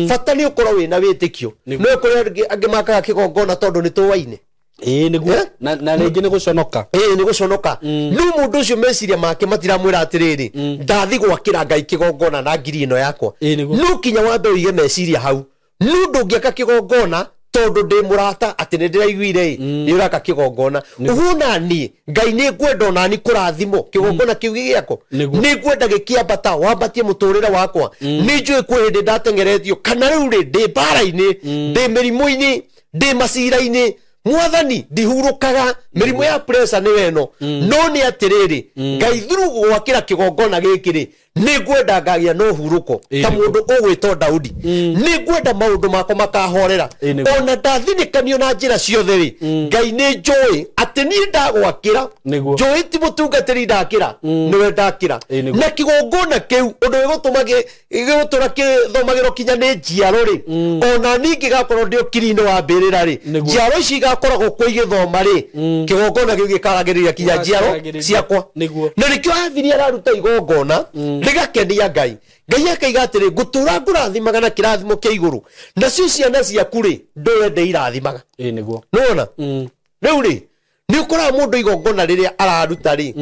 bata nĩ ũkorwo wĩna wĩtĩkio. Nĩguo. No kũrĩ angĩ makaga kĩgongona tondũ nĩ tũwaine. Ĩĩ, nĩguo. Na rĩngĩ nĩ gũconoka. Ĩĩ, nĩ gũconoka. No mũndũ ũcio meciria make matiramwĩra atĩrĩrĩ, ndathi gwakĩra Ngai kĩgongona na ngiri ĩno yakwa. Ĩĩ, nĩguo. No kinya wambe ũige meciria hau. No ndũngĩaka kĩgongona tondũ ndĩ mũrata atĩ nĩ ndĩraiguire ĩ, nĩ ũraka kĩgongona. Ũguo naniĩ Ngai nĩ ngwenda onani kũrathimwo kĩgongona kĩu gĩ gĩakwa. Nĩguo. Nĩ ngwenda gĩkĩambata wambatie mũtũrĩre wakwa. Nĩ njũĩ kwĩ hĩndĩ ndateng'eretio, kana rĩu rĩ ndĩ mbara-inĩ, ndĩ mĩrimũ-inĩ, ndĩ macira-inĩ, mwathani ndihurũkaga, mĩrimũ ya pressure nĩyo ĩno. No nĩ atĩrĩrĩ, Ngai through gwakĩra kĩgongona gĩkĩ rĩ, nĩ ngwenda ngagĩa na ũhurũko Ĩĩ, ta nĩguo. mũndũ ũgwĩtwo Daudi. Nĩ ngwenda maũndũ makwa makahorera. Ĩĩ, nĩguo. Ona ndathinĩkanio na njĩra ciothe rĩ, Ngai nĩ njũĩ atĩ niĩ ndagwakĩra, Nĩguo. njũĩ ti mũtungatĩri ndakĩra, nĩwe ndakĩra. Ĩĩ, nĩguo. Na kĩgongona kĩu ũndũ gĩgũtũra gĩthomagĩrwo kinya nĩ njiaro rĩ, ona niĩ ngĩgakorwo ndĩ ũkiri-inĩ wa mbĩrĩra rĩ, Nĩguo. njiaro ici igakoragwo kuo igĩthoma rĩ, kĩgongona kĩu gĩkaragĩrĩria kinya njiaro Gĩkaragĩrĩria. ciakwa. Nĩguo. Na nĩkĩo Habili araruta igongona Rĩgakenia Ngai. Ngai akaiga atĩrĩ, ngũtũra ngũrathimaga na kĩrathimo kĩa igũrũ, nacio ciana ciaku rĩ, ndũre ndĩirathimaga. Ĩĩ nĩguo. Nĩwona? Rĩu rĩ, nĩ ũkoraga mũndũ igongona rĩrĩa araruta rĩ,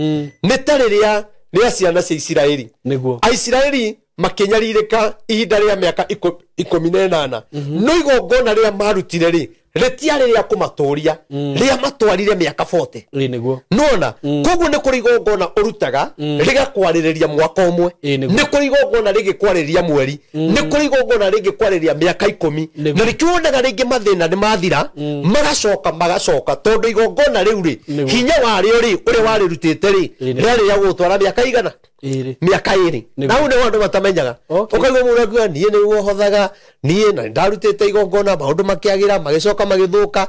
nĩ ta rĩrĩa rĩa ciana cia Isiraeli. Nĩguo. Aisiraeli makĩnyarirĩka ihinda rĩa mĩaka 18, no igongona rĩrĩa marutire rĩ, rĩtiarĩ rĩa kũmatũria, rĩa matwarire mĩaka 40. Ĩĩ nĩguo. Nona koguo nĩ kũrĩ igongona ũrutaga rĩgakwarĩrĩria mwaka ũmwe, Ĩĩ nĩguo. nĩ kũrĩ igongona rĩngĩkwarĩrĩria mweri, nĩ kũrĩ igongona rĩngĩkwarĩrĩria mĩaka 10. Nĩguo. Na nĩkĩo wonaga rĩngĩ mathĩna nĩ mathira, magacoka magacoka, tondũ igongona rĩu rĩ, Nĩguo. hinya warĩo rĩ, ũrĩa warĩrutĩte rĩ, Ĩĩ nĩguo. rĩarĩ rĩa gũgũtwara mĩaka igana? Ĩrĩ. Mĩaka 2. Nĩguo. Na hau nĩho andũ matamenyaga. Okay. Ũkaigua mũndũ akiuga, niĩ nĩguo hothaga, niĩ na ndarutĩte igongona, maũndũ makĩagĩra, magĩcoka magĩthũka.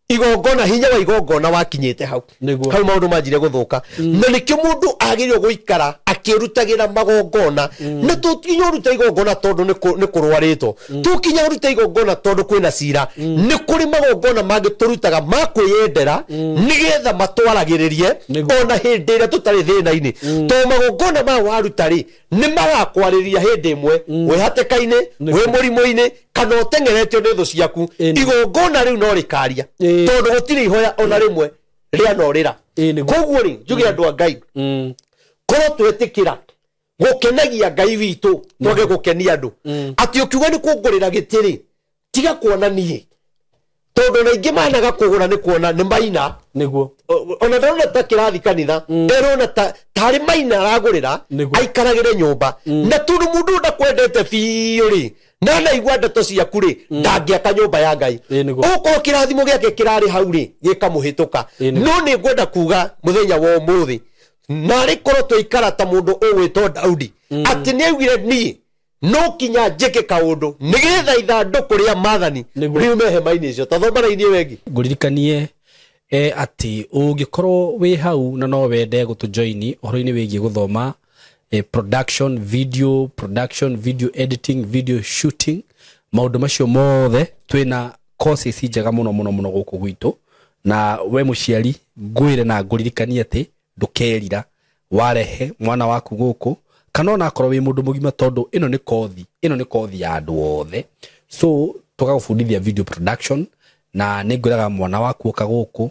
Igongona, hinya wa igongona wakinyĩte hau. Nĩguo. Hau maũndũ manjire gũthũka. Na nĩkĩo mũndũ agĩrĩirwo gũikara akĩrutagĩra magongona. Na tũkinya ũrute igongona tondũ nĩ kũrwarĩtwo, tũkinya ũrute igongona tondũ kwĩna cira. Nĩ kũrĩ magongona mangĩ tũrutaga ma kwĩyendera, nĩgetha matwaragĩrĩrie Nĩguo. ona hĩndĩ ĩrĩa tũtarĩ thĩna-inĩ, tondũ magongona maya waruta rĩ, nĩ magakwarĩria hĩndĩ ĩmwe wĩ hatĩka-inĩ, Nĩguo. wĩ mũrimũ-inĩ, kana ũteng'eretio nĩ thũ ciaku. Ĩĩ nĩguo. Igongona rĩu no rĩkaria, Ĩĩ. tondũ gũtirĩ ihoya ona rĩmwe rĩanorĩra. Ĩĩ nĩguo. Koguo rĩ, njuge andũ a Ngai, korwo twetĩkĩra gũkenagia Ngai witũ, twage gũkenia andũ. Atĩ ũkiuga nĩ kũngũrĩra gĩtĩ rĩ, tiga kuona niĩ, tondũ na ingĩ managa kũgũra nĩ kuona nĩ maina. Nĩguo. Ona ndona ta kĩrathi kanitha, ndĩrona ta tarĩ maina aragũrĩra Nĩguo. aikaragĩre nyũmba. Na tondũ mũndũ ũyũ ndakwendete biũ rĩ, na anaigua ndeto ciaku rĩ, ndangĩaka nyũmba ya Ngai. Ĩĩ nĩguo. Ũkorwo kĩrathimo gĩake kĩrarĩ hau rĩ, gĩkamũhĩtũka. Ĩĩ nĩguo. No nĩ ngwenda kuga mũthenya wa ũmũthĩ, narĩ korwo twaikara ta mũndũ ũgwĩtwo Daudi, atĩ nĩ augire, niĩ no kinya njĩke kaũndũ nĩgetha ithandũkũ rĩa maathani Nĩguo. riume hema-inĩ icio. Tathoma raini ĩyo ĩngĩ. Ngũririkanie atĩ ũngĩkorwo wĩ hau na no wende gũtũjoini ũhoro-inĩ wĩgiĩ gũthoma production, video production, video editing, video shooting, maũndũ macio mothe, twĩna courses njega mũno mũno mũno gũkũ gwitũ. Na we mũciari, ngwĩre na ngũririkanie atĩ ndũkerira warehe mwana waku gũkũ, kana ona akorwo wĩ mũndũ mũgima, tondũ ĩno nĩ kothi, ĩno nĩ kothi ya andũ othe. So tũgagũbundithia video production, na nĩ ngwĩraga mwana waku oka gũkũ,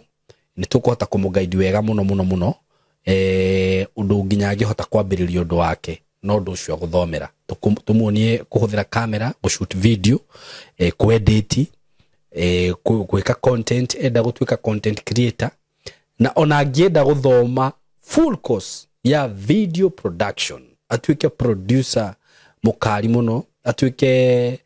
nĩ tũkũhota kũmũguide wega mũno mũno mũno, ũndũ nginya angĩhota kwambĩrĩria ũndũ wake na ũndũ ũcio agũthomera. Tũmuonie kũhũthĩra kamera gũshoot video, kwedit, gwĩka content, enda gũtuĩka content creator, na ona angĩenda gũthoma full course ya video production, atuĩke producer mũkari mũno, atuĩke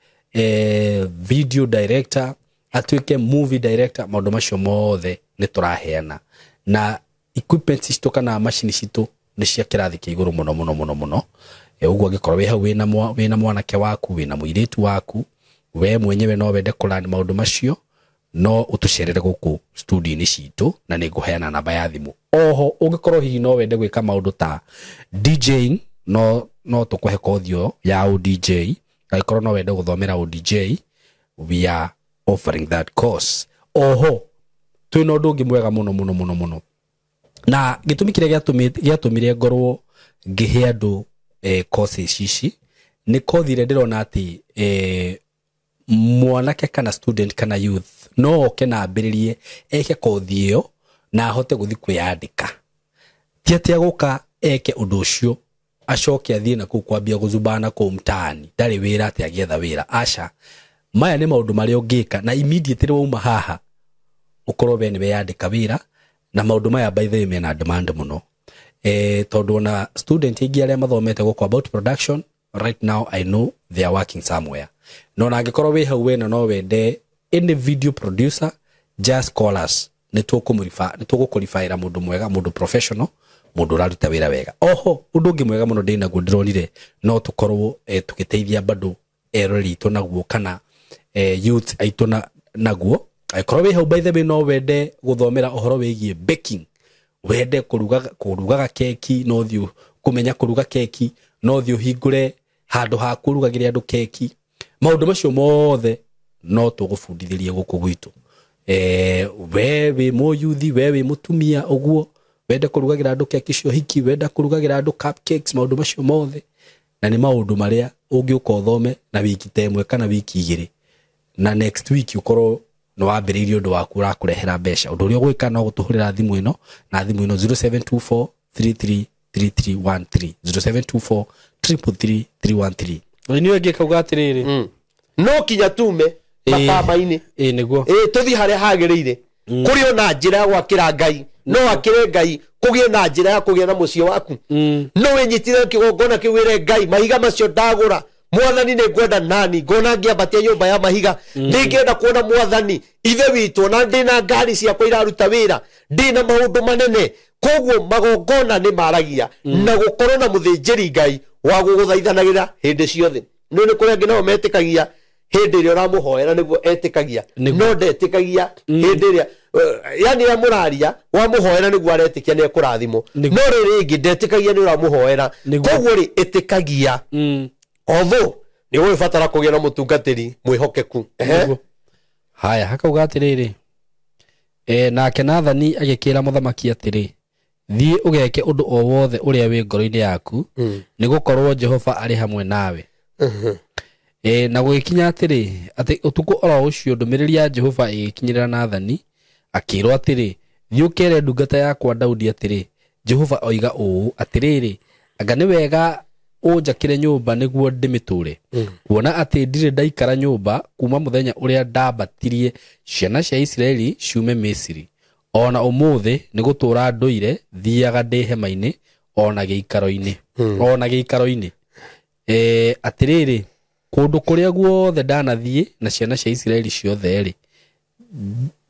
video director, atuĩke movie director, maũndũ macio mothe nĩ tũraheana. Na equipment citũ kana macini citũ nĩ cia kĩrathi kĩa igũrũ mũno mũno mũno mũno. Ũguo angĩkorwo wĩ hau wĩna mwanake waku, wĩna mũirĩtu waku, we mwenyewe no wende kũlearn maũndũ macio, no ũtũcerere gũkũ studio-inĩ citũ, na nĩ ngũheana namba ya thimũ. Oho ũngĩkorwo hihi no wende gwĩka maũndũ ta DJing, no tũkũhe kothi ĩyo ya ODJ. Angĩkorwo no wende gũthomera ODJ, we are offering that course. Oho twĩna ũndũ ũngĩ mwega mũno mũno mũno mũno, na gĩtũmi kĩrĩa gĩatũmire ngorwo ngĩhe andũ courses ici nĩ kothi ĩrĩa ndĩrona atĩ mwanake kana student kana youth no oke na ambĩrĩrie eke kothi ĩyo na ahote gũthiĩ kwĩyandĩka. Ti atĩ agũka eke ũndũ ũcio acoke athiĩ na kũu kwambia gũzubana kũu mtaani, ndarĩ wĩra, atĩ agĩetha wĩra. Aca, maya nĩ maũndũ marĩa ũngĩka na immediately wauma haha ũkorwo we nĩ weyandĩka wĩra. Na maũndũ maya, by the way, mena demand mũno, tondũ ona student aingĩ arĩa mathomete gũkũ about production, right now I know they are working somewhere. No ona angĩkorwo wĩ hau wena no wende any video producer, just call us, nĩ tũgũkũribaĩra mũndũ mwega, mũndũ professional, mũndũ ũraruta wĩra wega. Oho ũndũ ũngĩ mwega mũno ndĩnaguo ndĩronire no tũkorwo tũgĩteithia bado eroreri aitũ naguo, kana youth aitũ naguo, angĩkorwo wĩ hau, by the way, no wende gũthomera ũhoro wĩgiĩ baking, wende kũrugaga keki, no thiĩ kũmenya kũruga keki, no thiĩ ũhingũre handũ ha kũrugagĩra andũ keki, maũndũ macio mothe no tũgũbundithĩrie gũkũ gwitũ. We wĩ mũyuthi, we wĩ mũtumia, ũguo Wende kũrugagĩra andũ keki cia ũhiki, wenda kũrugagĩra andũ cupcakes, maũndũ macio mothe na nĩ maũndũ marĩa ũngĩũka ũthome na wiki ta ĩmwe kana wiki igĩrĩ, na next week ũkorwo nĩ wambĩrĩirie ũndũ waku ũrakũrehera mbeca. Ũndũ ũrĩa ũgwĩka no gũtũhũrĩra thimũ ĩno na thimũ ĩno 0724 333313, 0724 333 313. Nĩ ĩngĩ kauga atĩrĩrĩ, no kinya tume matama-inĩ. Ĩ nĩguo. Ĩ tũthiĩ harĩa hagĩrĩire, kũrĩ ona njĩra ya gwakĩra Ngai, no akĩre Ngai kũgĩe na njĩra ya kũgĩa na mũciĩ waku. No wĩnyitire kĩgongona kĩu wĩre Ngai, mahiga macio ndagũra, Mwathani, nĩ ngwenda nani ngona ngĩambatia nyũmba ya mahiga, nĩ kuona Mwathani ithe witũ, na ndĩna ngari ciakwa iraruta wĩra, ndĩna maũndũ manene. Koguo magongona nĩ maragia na gũkorwo na mũthĩnjĩri Ngai wa gũgũthaithanagĩra hĩndĩ ciothe. No nĩ kũrĩ angĩ nao metĩkagia hĩndĩ ĩrĩa ũramũhoera nĩguo etĩkagia, no ndetĩkagia hĩndĩ ĩrĩa yani ya mũraria wamũhoera nĩguo aretĩkia nĩ ekũrathimwo, no rĩrĩ rĩngĩ ndetĩkagia nĩ ũramũhoera. Koguo rĩ, ĩtĩkagia, although nĩ ũgũgĩbatara kũgĩa na mũtungatĩri mwĩhokeku. Haya, hakauga atĩrĩrĩ, nake Nathani agĩkĩra mũthamaki atĩrĩ, thiĩ ũgeke ũndũ o wothe ũrĩa wĩ ngoro-inĩ yaku, nĩ gũkorwo Jehova arĩ hamwe nawe. Na gũgĩkinya atĩrĩ, atĩ ũtukũ oro ũcio ndũmĩrĩri ya Jehova ĩgĩkinyĩrĩra Nathani, akĩĩrwo atĩrĩ, thiĩ ũkere ndungata yakwa Daudi atĩrĩ, Jehova oiga ũũ, atĩrĩrĩ, anga nĩ wega ũnjakĩre nyũmba nĩguo ndĩmĩtũre, kuona atĩ ndirĩ ndaikara nyũmba kuma mũthenya ũrĩa ndambatirie ciana cia Isiraeli ciume Misiri, ona ũmũthĩ nĩ gũtũũra ndũire thiaga ndĩ hema-inĩ ona gĩikaro-inĩ, ona gĩikaro-inĩ. Atĩrĩrĩ, kũndũ kũrĩa guothe ndanathiĩ na ciana cia Isiraeli ciothe rĩ,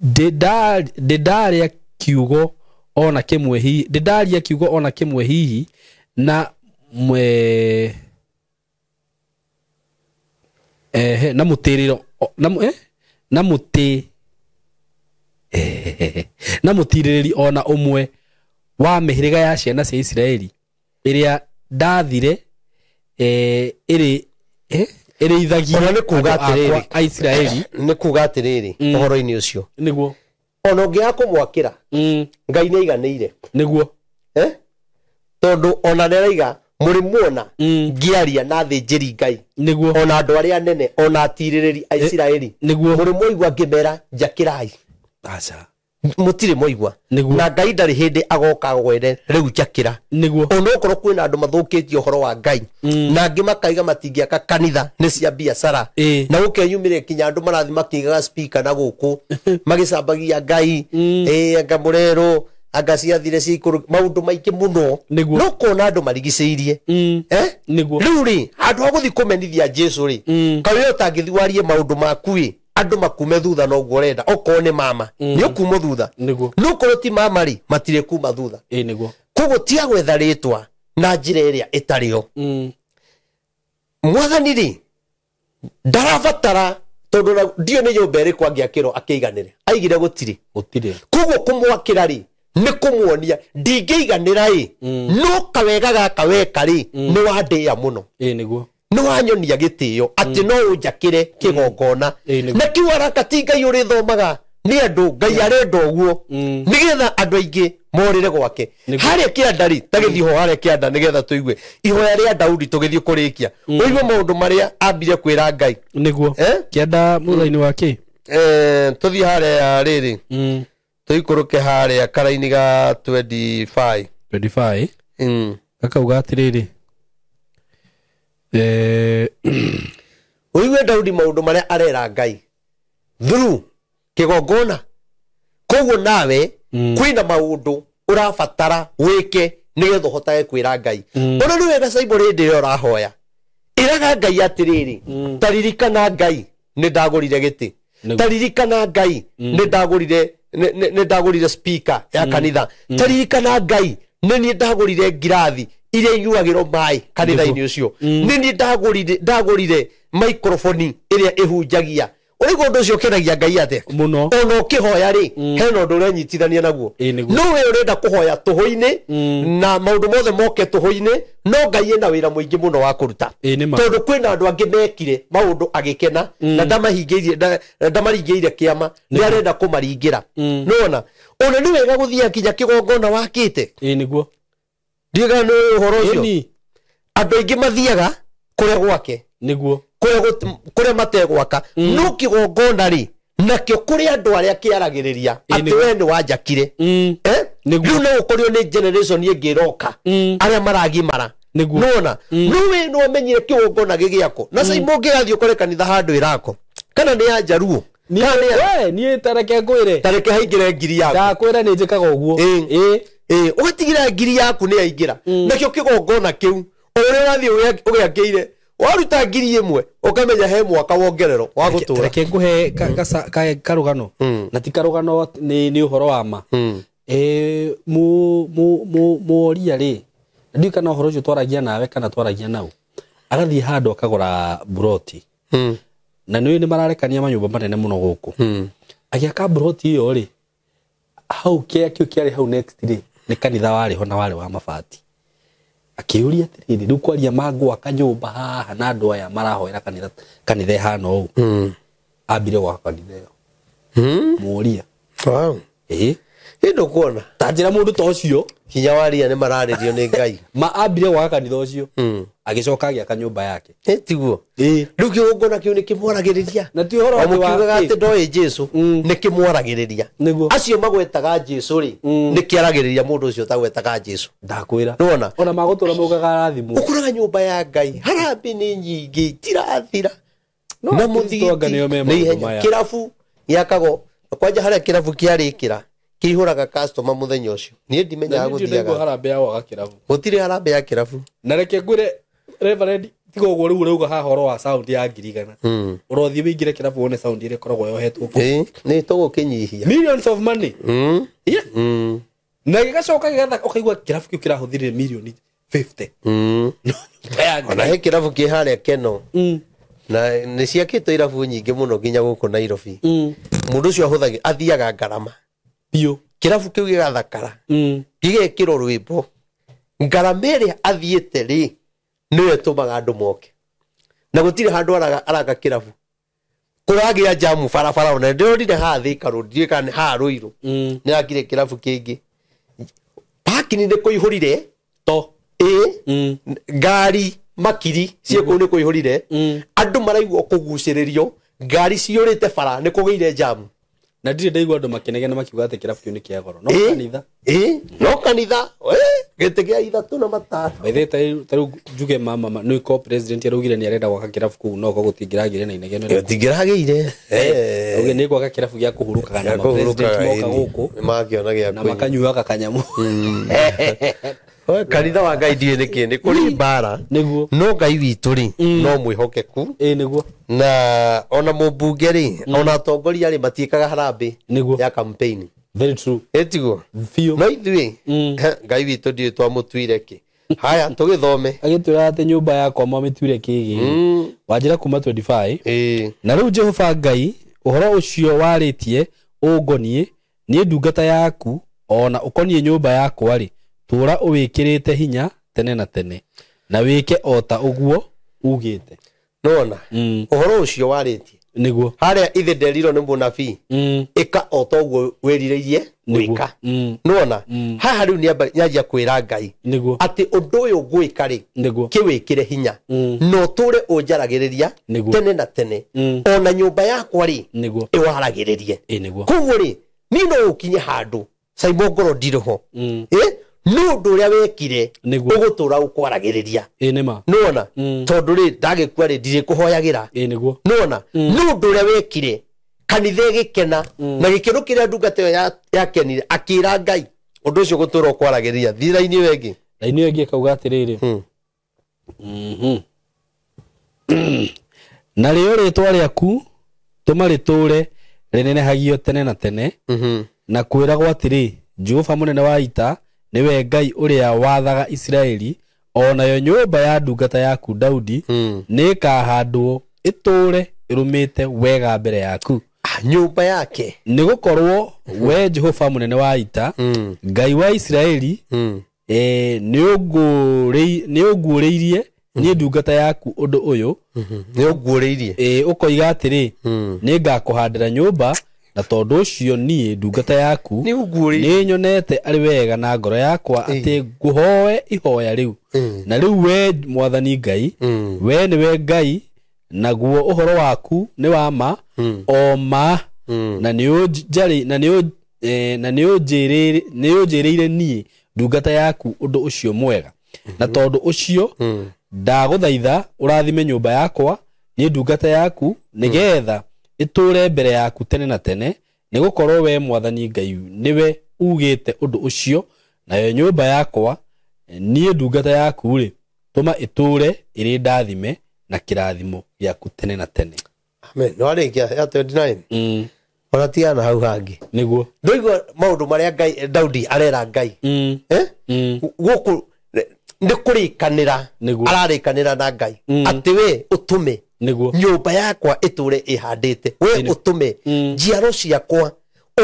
ndĩ ndarĩa kiugo ona kĩmwe hihi, ndĩ ndaria kiugo ona kĩmwe hihi na mwe na mũtĩrĩro na na mũtĩ na mũtirĩrĩri ona ũmwe wa mĩhĩrĩga ya ciana cia Isiraeli ĩrĩa ndathire ĩrĩ ĩrĩithagia Ona nĩ kuga atĩrĩrĩ, a Isiraeli. Nĩ kuga atĩrĩrĩ, ũhoro-inĩ ũcio nĩguo ona ũngĩaga kũmwakĩra, Ngai nĩ aiganĩire. Nĩguo. Tondũ ona nĩ araiga mũrĩmuona ngĩaria na athĩnjĩri Ngai, nĩguo, ona andũ arĩa anene, ona atirĩrĩri a Isiraeli, nĩguo, mũrĩmũigua ngĩmera njakĩrai? Aca. Mũtirĩ mwaigua. Nĩguo. Na Ngai ndarĩ hĩndĩ agoka gwene rĩu njakĩra. Nĩguo. Onokorwo kwĩna andũ mathũkĩtie ũhoro wa Ngai, na angĩ makaiga matingĩaka kanitha nĩ cia biacara, na gũkeyumĩria kinya andũ marathi makĩigaga speaker na gũkũ magĩcambagia Ngai, anga mũrerũ, anga ciathire cia ikũrũ, maũndũ maingĩ mũno. Nĩguo. No kuona andũ marigicĩirie. Nĩguo. Rĩu rĩ, handũ ha gũthiĩ kũmenithia Jesu rĩ, kaĩ ũtangĩthiĩ warie maũndũ maku ĩ, andũ makume thutha noguo ũrenda. Okorwo nĩ mama, nĩ ũkumwo thutha. Nĩguo. No korwo ti mama rĩ, matirĩ kuma thutha. Nĩguo. Koguo tiga gwetha rĩtwa na njĩra ĩrĩa ĩtarĩ yo. Mwathani rĩ, ndarabatara, tondũ ndiũ nĩ nyũmba ĩrĩkũ angĩakĩrwo akĩiganĩre, aigire gũtirĩ. Gũtirĩ. Koguo kũmwakĩra rĩ, nĩ kũmuonia ndingĩiganĩra ĩ, no kawega gaka weka rĩ, nĩ wandĩa mũno. Nĩguo. Nĩ wanyonia gĩtĩo atĩ no ũnjakĩre kĩgongona. Na kĩu araka ti Ngai ũrĩthomaga nĩ andũ, Ngai arenda ũguo nĩgetha andũ aingĩ morĩre gwake. Harĩa kĩanda rĩ, ta gĩthiĩ ho harĩa kĩanda nĩgetha tũigue ihoya rĩa Daudi tũgĩthiĩ kũrĩkia, ũigue maũndũ marĩa ambire kwĩra Ngai. Nĩguo. Kĩanda mũthenya-inĩ wa kĩ? Tũthiĩ harĩa rĩrĩ, tũikũrũke harĩa karaini ga 25. 25. Gakauga atĩrĩrĩ, ũigue Daudi maũndũ marĩa arera Ngai through kĩgongona. Koguo nawe kwĩna maũndũ ũrabatara wĩke nĩgetha ũhotage kwĩra Ngai. Ona nĩ wega caimbo hĩndĩ ĩrĩa ũrahoya, ĩraga Ngai atĩrĩrĩ, ta ririkana Ngai nĩ ndagũrire gĩtĩ, ta ririkana Ngai nĩ ndagũrire nĩ ndagũrire speaker ya kanitha, ta ririkana Ngai nĩ niĩ ndagũrire ngirathi iria inyuagĩrwo maĩ kanitha-inĩ ũcio, nĩ niĩ ndagũrire microphone ĩrĩa ĩhunjagia. Ũraigua ũndũ ũcio ũkenagia Ngai atĩa? Mũno. Ona ũkĩhoya rĩ, hena ũndũ ũrenyitithania naguo. Ĩĩ, nĩguo. No we ũrenda kũhoya tũhũ-inĩ na maũndũ mothe moke tũhũ-inĩ, no Ngai ena wĩra mũingĩ mũno wa kũruta. Ĩĩ, nĩ ma. Tondũ kwĩna andũ angĩ mekire maũndũ agĩkena na ndamahingĩirie, ndamaringĩire kĩama, nĩ arenda kũmaringĩra. Nĩwona ona nĩ wega gũthiĩ nginya kĩgongona wakĩte. Ĩĩ, nĩguo. Ndiũĩ kana nĩ ũhoro ũcio. Ĩni. Andũ aingĩ mathiaga kũrĩa gwake, Nĩguo. kũrĩa mategwaka, no kĩgongona rĩ, nakĩo kũrĩ andũ arĩa kĩaragĩrĩria Ĩĩ, atĩ nĩguo. we nĩ wanjakire. Nĩguo. Rĩu no ũkorio nĩ generation ĩngĩ ĩroka, arĩa maragimara. Nĩguo. Nĩwona no we no ũmenyire kĩgongona gĩgĩakwo na cai mũngĩgathiĩ ũkore kanitha handũ ĩrako, kana nĩ ya Njaruo, kana nĩ ya We, niĩ tareke ngwĩre. Tareke haingĩre ngiri yaku. Ndakwĩra nĩ njĩkaga ũguo. Ĩĩ. Ĩĩ. Ĩĩ, ũgatigĩra ngiri yaku nĩ yaingĩra. Nakĩo kĩgongona kĩu o ũrĩa ũrathiĩ ũgĩakĩire, waruta ngiri ĩmwe ũkamenya he mwaka wongerero wa gũtũra. Reke ngũhe karũgano, na ti karũgano, nĩ ũhoro wa ma. Mũoria rĩ, ndiũĩ kana ũhoro ũcio twaragia nawe kana twaragia nau, agathiĩ handũ akagũra mburoti, na nĩũĩ nĩ mararekania manyũmba manene mũno gũkũ. Agĩaka mburoti ĩyo rĩ, hau kĩrĩa kĩu kĩarĩ hau next rĩ, nĩ kanitha warĩ ho na warĩ wa mabati. Akĩũria atĩrĩrĩ, rĩu kwaria mangwaka nyũmba haha na andũ aya marahoera kanitha, kanitha ĩhana ũũ? Ambire gwaka kanitha ĩyo. Mũũria. Wow. Ĩĩ. Ĩ, ndũkuona Ta njĩra mũndũ ta ũcio. Kinya waria nĩ mararĩrio nĩ Ngai. Ma ambire gwaka kanitha ũcio, agĩcoka agĩaka nyũmba yake. Ĩ, tiguo? Ĩĩ. Rĩu kĩgongona kĩu nĩ kĩmwaragĩrĩria. Na ti ũhoro O atĩ wa mũkiugaga atĩ ndoĩ Jesu, nĩ kĩmwaragĩrĩria. Nĩguo. Acio magwetaga Jesu rĩ, nĩ kĩaragĩrĩria mũndũ ũcio ũtagwetaga Jesu. Ndakwĩra. Nĩwona? Ona magũtũra maugaga arathimwo. Ũkoraga nyũmba ya Ngai harambĩ nĩ nyingĩ itirathira, No na Akristo anga nĩo me nĩ maũndũ ihenya. maya. Kĩrabu gĩakagwo kwanja harĩa kĩrabu kĩarĩkĩra kĩihũraga customer mũthenya ũcio. Niĩ ndimenyaga Na niĩ ndinaigua gũthiaga. harambĩ ya gwaka kĩrabu. Gũtirĩ harambĩ ya kĩrabu. Na reke ngwĩre, Reverend, tiga ũguo rĩu ũrauga haha ũhoro wa sound ya 100,000, ũrothiĩ wĩingĩre kĩrabu wone sound ĩrĩa ĩkoragwo yohetwo kũu. Ĩĩ, nĩ tũgũkĩnyihia. Millions of money. Yeah. Na gĩgacoka gĩgathaka, ũkaigua kĩrabu kĩu kĩrahũthĩrire mirioni 50. Nyũmba ya Ona Ngai. he kĩrabu kĩ harĩa Keno, na nĩ ciakĩtwo irabu nyingĩ mũno nginya gũkũ Nairobi. Mũndũ ũcio ahũthagĩra, athiaga ngarama. Biũ. Kĩrabu kĩu gĩgathakara, gĩgekĩrwo rwĩmbo, ngarama ĩrĩa athiĩte rĩ, nĩyo ĩtũmaga andũ moke, na gũtirĩ handũ araka kĩrabu kũragĩa jamu barabara. Ona ndĩronire haha Thika Road, ndiũĩ kana nĩ haha Ruiru, nĩ akire kĩrabu kĩngĩ, parking nĩ kũihũrire. To. Ĩ, ngari makiri ciĩ kũu nĩ kũihũrire, andũ maraigua kũgucĩrĩrio, ngari ciyũrĩte bara, nĩ kũgĩire jamu. Na ndirĩ ndaigua andũ makĩnegena makiuga atĩ kĩrabu kĩu nĩ kĩa goro, no Ĩ, kanitha. Ĩ, no kanitha, ĩ, gĩtĩ gĩa ithatũ na matano. By the way, ta rĩu njuge mama nĩ ko president araugire nĩ arenda gwaka kĩrabu kũu, no ko gũtingĩragĩire na inegene. Gũtingĩragĩire. Auge nĩ gwaka kĩrabu gĩa kũhurũkaga na ma-president moka gũkũ Nĩmakĩona gĩa na kũnyua. makanyuaga kanyamũ. Oe, kanitha wa Ngai ndiũĩ nĩkĩ nĩ kũrĩ mbara. Nĩguo. No Ngai witũ rĩ, no mwĩhokeku. Ĩ, nĩguo. Na ona mũmbunge rĩ, ona atongoria rĩ, matiĩkaga harambĩ Nĩguo. ya campaign. Very true. Ĩtiguo? Biũ. No ithuĩ, Ngai witũ ndiũĩ twamũtuire kĩ. Haya, tũgĩthome. Agĩtwĩra atĩ nyũmba yakwa mwamĩtuire kĩgĩ wanjĩra kuma 25. Ĩĩ. Na rĩu Jehova Ngai, ũhoro ũcio warĩtie ũngoniĩ niĩ ndungata yaku, ona ũkoniĩ nyũmba yakwa rĩ, tũũra ũwĩkĩrĩte hinya tene na tene, na wĩke o ta ũguo ugĩte. Nĩwona ũhoro ũcio warĩtie Nĩguo. harĩa ithe nderirwo nĩ mũnabii, ĩka o ta ũguo wĩrirĩirie Nĩguo. gwĩka. Nĩwona haha rĩu nĩanjia kwĩra Ngai Nĩguo. atĩ ũndũ ũyũ ngwĩka rĩ, Nĩguo. kĩwĩkĩre hinya na ũtũre ũnjaragĩrĩria Nĩguo. tene na tene, ona nyũmba yakwa rĩ, Nĩguo. ĩwaragĩrĩrie. Ĩ, nĩguo. Koguo rĩ, niĩ no ũkinye handũ Simon ngorwo ndirĩ ho, ĩ, nĩ ũndũ ũrĩa wekire Nĩguo. ũgũtũra ũkwaragĩrĩria. Ĩ, nĩma. Nĩwona? Tondũ rĩ, ndagĩkua rĩ, ndirĩkũhoyagĩra. Ĩ, nĩguo. Nĩwona nĩ ũndũ ũrĩa wekire kanitha ĩgĩkena na gĩkĩro kĩrĩa ndungata ĩyo yakenire, akĩra Ngai ũndũ ũcio gũtũra ũkwaragĩrĩria. Thira-inĩ ĩyo ĩngĩ. Raini ĩyo ĩngĩ ĩkauga atĩrĩrĩ, na rĩo rĩtwa rĩaku tũma rĩtũũre rĩnenehagio tene na tene, na kwĩragwo atĩrĩ, Jehova mũnene wa ita nĩwe Ngai ũrĩa wathaga Isiraeli, o nayo nyũmba ya ndungata yaku Daudi nĩĩkahandwo ĩtũũre ĩrũmĩte wega mbere yaku. Nyũmba yake nĩ gũkorwo we Jehova mũnene wa ita, Ngai wa Isiraeli, nĩ ũnguũrĩirie niĩ ndungata yaku ũndũ ũyũ. Nĩ ũnguũrĩirie. Ũkoiga atĩrĩ, nĩ ngakũhandĩra nyũmba, na tondũ ũcio niĩ ndungata yaku nĩ nyonete arĩ wega na ngoro yakwa atĩ ngũhoe ihoya rĩu. Na rĩu we Mwathani Ngai, we nĩwe Ngai, naguo ũhoro waku nĩ wa ma, o ma, na nĩ ũnjĩrĩire niĩ ndungata yaku ũndũ ũcio mwega. Na tondũ ũcio ndagũthaitha ũrathime nyũmba yakwa niĩ ndungata yaku, nĩgetha ĩtũũre mbere yaku tene na tene, nĩ gũkorwo we Mwathani Ngai nĩwe ugĩte ũndũ ũcio, nayo nyũmba yakwa niĩ ndungata yaku rĩ, tũma ĩtũũre ĩrĩ ndathime na kĩrathimo gĩaku tene na tene. Amen. No arĩkia ya 29. Ona tiana hau hangĩ. Nĩguo. Ndoigua maũndũ marĩa Ngai Daudi arera Ngai. Gũkũ nĩ kũrĩkanĩra ararĩkanĩra na Ngai atĩ we ũtũme nyũmba yakwa ĩtũre ĩhandĩte, we ũtũme njiaro ciakwa,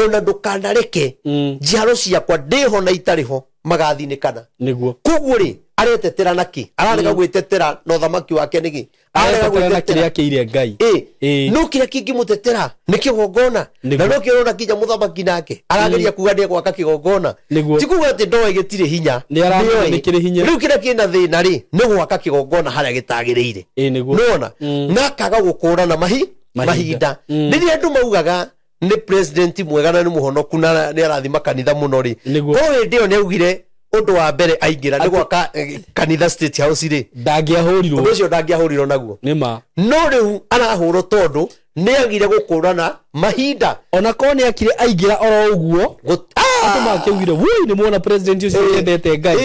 ona ndũkanareke njiaro ciakwa ndĩho na itarĩ ho magathinĩkana. Nĩguo. Koguo rĩ, aretetera naki? Ararega gwĩtetera na ũthamaki wake nĩkĩ? Ararega gwĩtetera kĩrĩa kĩire Ngai. No kĩrĩa kĩngĩmũtetera nĩ kĩgongona. Na no kĩrona kinya mũthamaki nake arageria kuga nĩ gwaka kĩgongona. Ti kuga atĩ ndoĩ gĩtirĩ hinya. Nĩ kĩrĩ hinya. Rĩu kĩrĩa kĩna thĩna rĩ, nĩ gwaka kĩgongona harĩa gĩtagĩrĩire. Nĩwona? Na akaga gũkũrana mahinda. Rĩrĩa andũ maugaga nĩ president mwega na nĩ mũhonoku na nĩ arathima kanitha mũno rĩ, korwo hĩndĩ ĩyo nĩ augire ũndũ wa mbere aingĩra nĩ gwaka kanitha State House rĩ, ndangĩahũrirwo. Ũndũ ũcio ndangĩahũrirwo naguo. Nĩ ma. No rĩu arahũrwo tondũ nĩ agire gũkũrana mahinda. Ona korwo nĩ akire aingĩra oro ũguo, andũ makĩugire wui nĩ muona president ũcio endete Ngai.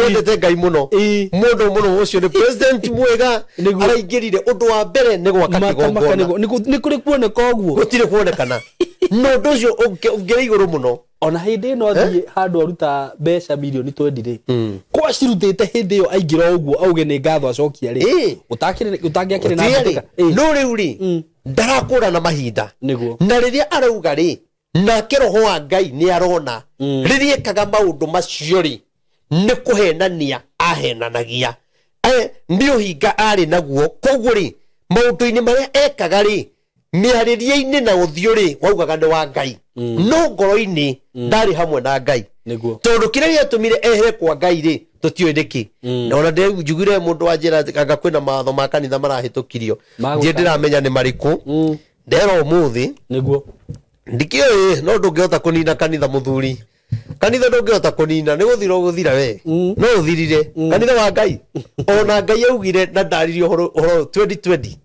Endete Ngai mũno. Mũndũ mũno ũcio nĩ president mwega. Araingĩrire ũndũ wa mbere nĩ gwaka kĩgongona. Nĩ kũrĩ kuoneka ũguo. Gũtirĩ kuonekana. No ũndũ ũcio ũngĩrĩ igũrũ mũno. Ona hĩndĩ ĩno athiĩ handũ aruta mbeca mirioni 20 rĩ, ko acirutĩte hĩndĩ ĩyo aingĩra ũguo auge nĩ ngatho acokia rĩ, ũtangĩakĩrĩ na mbĩtĩka. No rĩu rĩ, ndarakũrana mahinda. Nĩguo. Na rĩrĩa arauga rĩ, nake roho wa Ngai nĩ arona rĩrĩa ekaga maũndũ macio rĩ, nĩ kũhenania ahenanagia. Nĩ ũhinga arĩ naguo. Koguo rĩ, maũndũ-inĩ marĩa ekaga rĩ, mĩarĩrie-inĩ na ũthiũ rĩ, waugaga nĩ wa Ngai. No ngoro-inĩ ndarĩ hamwe na Ngai. Tondũ kĩrĩa gĩatũmire ehere kwa Ngai rĩ, tũtiũĩ nĩkĩ. Na ona njugire mũndũ wa njĩra anga kwĩna mawatho ma kanitha marahĩtũkirio. Ndiĩ ndĩramenya nĩ marĩkũ. Ndera ũmũthĩ. Nĩguo. Ndikĩũĩ, no ndũngĩhota kũnina kanitha mũthuri. Kanitha ndũngĩhota kũnina, nĩ gũthira ũgũthira we. No ũthirire. Kanitha wa Ngai. Ona Ngai augire na ndaririe ũhoro 2020.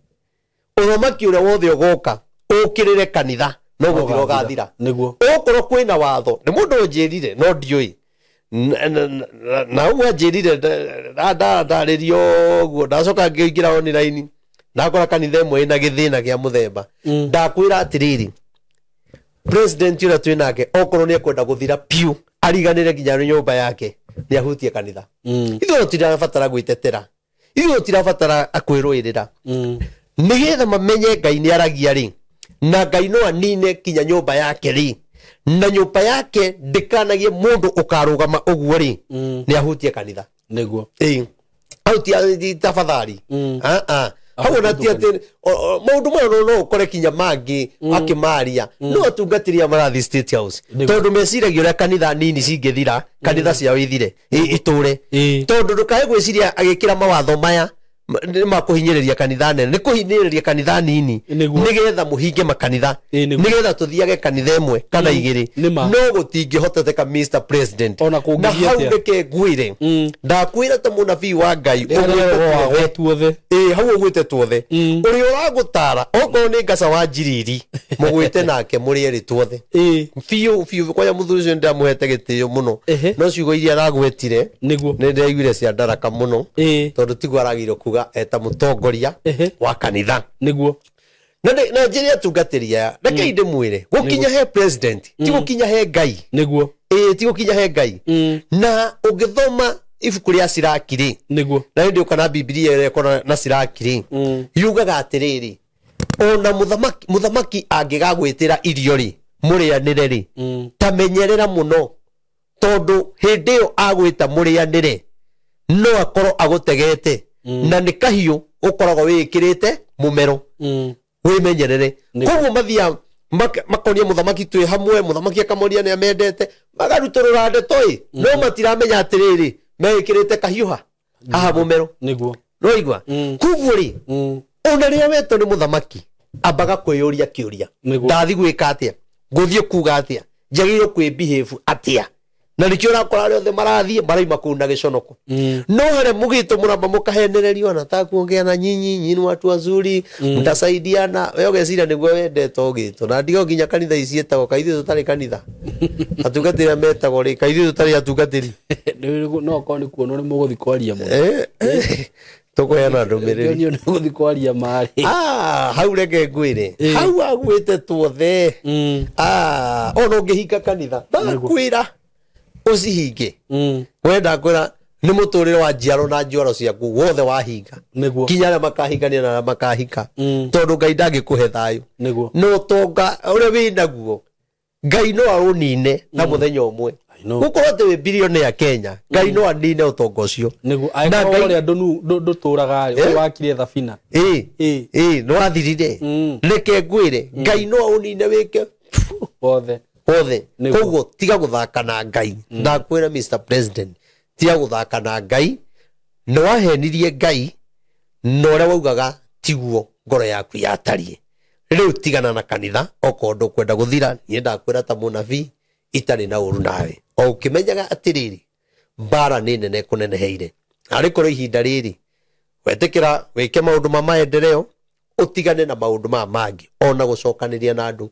Ũthamaki ũrĩa wothe ũgoka ũkĩrĩre kanitha no gũthira ũgathira. Nĩguo. Okorwo kwĩna watho, nĩ mũndũ ũnjĩrire no ndiũĩ. Na ũguo anjĩrire ndarĩrio ũguo, ndacoka ngĩingĩra online ndakora kanitha ĩmwe ĩna gĩthĩna kĩa mũthemba. Ndakwĩra atĩrĩrĩ, president ũrĩa twĩ nake okorwo nĩ ekwenda gũthira piũ ariganĩre nginya nyũmba yake, nĩ ahutie kanitha. Ithuĩ tũtirabatara gwĩtetera, ithuĩ tũtirabatara kwĩrũĩrĩra. Nĩgetha mamenye Ngai nĩ aragia rĩ, na Ngai no anine kinya nyũmba yake rĩ, na nyũmba yake ndĩkanagie mũndũ ũkarũgama ũguo rĩ, nĩ ahutie kanitha. Nĩguo. Hau ti tafadhali. Hau ona ti atĩ maũndũ maya no ũkore kinya mangĩ akĩmaria. No atungatĩri aya marathiĩ State House tondũ meciragia ũrĩa kanitha nini cingĩthira, kanitha ciao ithire itũre. Tondũ ndũkae gwĩciria agĩkĩra mawatho maya nĩ makũhinyĩrĩria kanitha nene, nĩ kũhinyĩrĩria kanitha nini nĩgetha mũhinge makanitha, nĩgetha tũthiage kanitha ĩmwe kana igĩrĩ. No gũtingĩhoteteka Mr President. Na hau reke ngwĩre, ndakwĩra ta mũnabii wa Ngai hau ũgwĩte tuothe, ũrĩa ũragũtara okorwo nĩ Ngaca wa Njiriri mũgwĩte nake mũrĩ erĩ tuothe biũ biũ. Kwanja mũthuri ũcio nĩndamũhete gĩtĩo mũno, no ciugo iria aragwetire nĩ ndĩraiguire cia ndaraka mũno, tondũ tiguo aragĩrĩirwo kuga eta mũtongoria wa kanitha. Nĩguo. Na njĩre atungatĩri aya, reke ndĩmwĩre, gũkinya he president ti gũkinya he Ngai. Nĩguo. Ti gũkinya he Ngai. Na ũngĩthoma ibuku rĩa Siraki rĩ, nĩguo, na hĩndĩ ũka na Bibilia ĩrĩa ĩkoragwo na Siraki rĩ, yugaga atĩrĩrĩ, Ona muthamaki angĩgagwĩtĩra irio rĩ, mũrĩanĩre rĩ, ta menyerera mũno, tondũ hĩndĩ ĩyo agwĩta mũrĩanĩre no akorwo agũtegete, na nĩ kahiũ ũkoragwo wĩĩkĩrĩte mũmero. Wĩmenyerere. Koguo mathiaga makonia muthamaki twĩ hamwe, muthamaki akamonia nĩ amendete, magarutũrũra ndeto ĩ, no matiramenya atĩrĩrĩ meĩkĩrĩte kahiũ haha mũmero. Nĩguo. Nĩwaigua? Koguo rĩ, ona rĩrĩa wetwo nĩ mũthamaki, ambaga kwĩyũria kĩũria, ndathi gwĩka atĩa, ngũthiĩ kuga atĩa, njagĩrĩirwo kwĩ-behave atĩa. Na nĩkĩo ũrakora arĩa othe marathiĩ maraima kũu na gĩconoko. No harĩa mũgĩtwo mũramba mũkahenererio, nataka kuongea na nyinyi, nyinyi watu wazuri, mtasaidiana. We ũgeciria nĩguo wendete ũgĩtwo. Na ndigo nginya kanitha ici ciĩtagwo, kaĩ ithuĩ tũtarĩ kanitha? Atungatĩri arĩa metagwo rĩ, kaĩ ithuĩ tũtarĩ atungatĩri? No okorwo nĩ kuonwo nĩ mũgũthiĩ kwaria mũno. Tũkũheana ndũmĩrĩri. Nĩ ũgũthiĩ kwaria marĩ. Hau reke ngwĩre. Hau agwĩte tuothe. Ona ũngĩhinga kanitha, ndakwĩra ũcihinge. Wenda kwĩra nĩ mũtũrĩre wa njiaro na njiaro ciaku wothe wahinga. Nginya arĩa makahingania na arĩa makahika. Tondũ Ngai ndangĩkũhe thayũ. No ũtonga ũrĩa wĩ naguo, Ngai no aũnine na mũthenya ũmwe. Gũkorwo atĩ wĩ billionaire Kenya, Ngai no anine ũtonga ũcio. Nĩguo. Angĩkorwo ũrĩa ndũtũraga rĩ, ũrĩa wakire thabina. Nĩ wathirire. Reke ngwĩre, Ngai no aũnine wĩke wothe. Wothe. Koguo tiga gũthaka na Ngai. Ndakwĩra Mr. President, tiga gũthaka na Ngai. Nĩ wahenirie Ngai, na ũrĩa waugaga tiguo ngoro yaku yatariĩ. Rĩu tigana na kanitha, okorwo ndũkwenda gũthira, niĩ ndakwĩra ta mũnabii, itarĩ na ũru nawe. O ũkĩmenyaga atĩrĩrĩ, mbara nĩ nene kũneneheire. Arĩ korwo ihinda rĩrĩ, wetĩkĩra wĩke maũndũ ma maendeleo, ũtigane na maũndũ maya mangĩ, ona gũcokanĩria na andũ.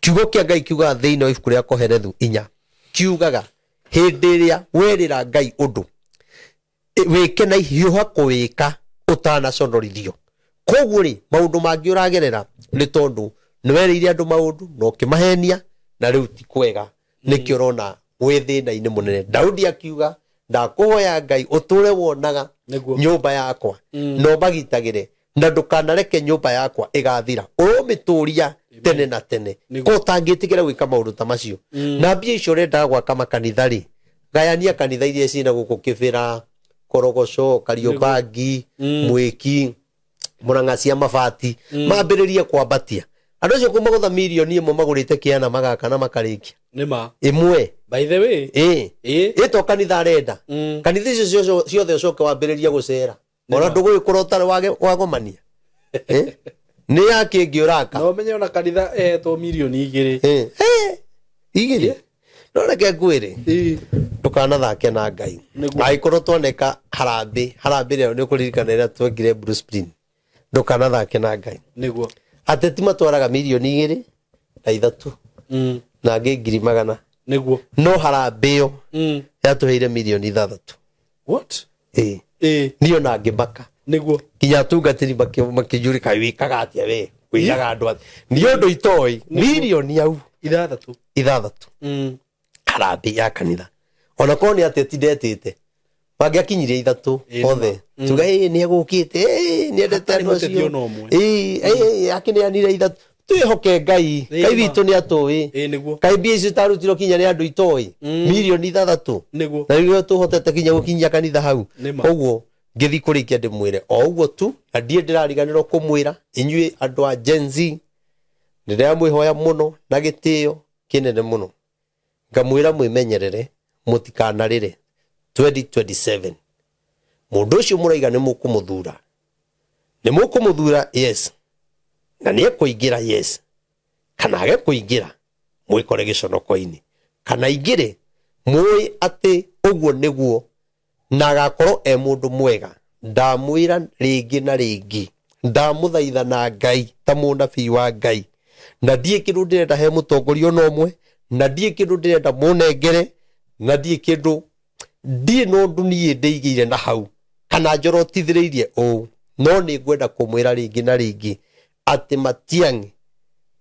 Kiugo kĩa Ngai kiugaga thĩinĩ wa ibuku rĩa Kohelethu 4, kiugaga hĩndĩ ĩrĩa werĩra Ngai ũndũ, wĩke na hiũha kũwĩka ũtanaconorithio. Koguo rĩ, maũndũ mangĩ ũragerera nĩ tondũ nĩ werĩire andũ maũndũ na ũkĩmahenia, na rĩu ti kwega. Nĩkĩo ũrona wĩ thĩna-inĩ mũnene. Daudi akiuga, ndakũhoya Ngai ũtũre wonaga nyũmba yakwa, na ũmagitagĩre, na ndũkanareke nyũmba yakwa ĩgathira, ũrũmĩtũria tene na tene. Ko ũtangĩtĩkĩra gwĩka maũndũ ta macio. Na mbia icio ũrendaga gwaka makanitha rĩ, gayania kanitha iria ciĩna gũkũ Kĩbĩra, Korogoco, Kariobangi, Mwĩki, Mũrang'a cia mabati, mambĩrĩrie kwambatia. Andũ acio kuma gũtha mirioni ĩmwe magũrĩte kĩana magaka na makarĩkia. Nĩma. Ĩmwe. By the way. Ĩto kanitha arenda. Kanitha icio ciothe ũcoke wambĩrĩrie gũcera. Ona ndũgũgĩkorwo ũtarĩ wagomania. Nĩ ya kĩngĩ ũraka. No ũmenye ona kanitha ĩhetwo mirioni 2. 2. No reke ngwĩre. Ndũkanathake na Ngai. Angĩkorwo twaneka harambĩ, harambĩ rĩo nĩ ũkũririkana rĩrĩa twekire Bruce Springsteen. Ndũkanathake na Ngai. Nĩguo. Ateti matwaraga mirioni 2 na 3. Na angĩ 100,000. Nĩguo. No harambĩ ĩyo yatũheire mirioni 6. What? Niĩ ona ngĩmaka. Nĩguo. Nginya atungatĩri makĩnjũria, kaĩ wĩkaga atĩa we? Wĩraga andũ atĩa? Nĩ ũndũ itoĩ. Mirioni au. 6. 6. Harambĩ ya kanitha. Ona korwo nĩ ateti ndetĩte, mangĩakinyirie 3 othe. Tuga, nĩ egũkĩte, nĩ endete andũ acio. Akĩneanire 3. Twĩhoke Ngai. Ngai witũ nĩ atũĩ. Kaĩ mbia icio itarutirwo kinya nĩ andũ itoĩ. Mirioni 6. Na rĩu tũhotete kinya gũkinyia kanitha hau. Koguo ngĩthiĩ kũrĩkia ndĩmwĩre o ũguo tu, na ndiĩ ndĩrariganĩrwo kũmwĩra inyuĩ andũ a Gen Z, nĩndĩramwĩhoya mũno na gĩtĩo kĩnene mũno. Ngamwĩra mwĩmenyerere mũtikanarĩre 2027. Mũndũ ũcio mũraiga nĩ mũkũmũthura. Nĩ mũkũmũthura, yes. Na nĩ ekũingĩra, yes. Kana age kũingĩra, mwĩkore gĩconoko-inĩ. Kana aingĩre, mũĩ atĩ ũguo nĩguo, na agakorwo e mũndũ mwega. Ndamwĩra rĩngĩ na rĩngĩ, ndamũthaitha na Ngai ta mũnabii wa Ngai. Na ndiĩ kĩndũ ndĩrenda he mũtongoria ona ũmwe, na ndiĩ kĩndũ ndĩrenda mũnengere, na ndiĩ kĩndũ, ndiĩ na ũndũ niĩ ndĩigĩire na hau, kana njorotithĩrĩirie ũũ. No nĩ ngwenda kũmwĩra rĩngĩ na rĩngĩ atĩ Matiang'i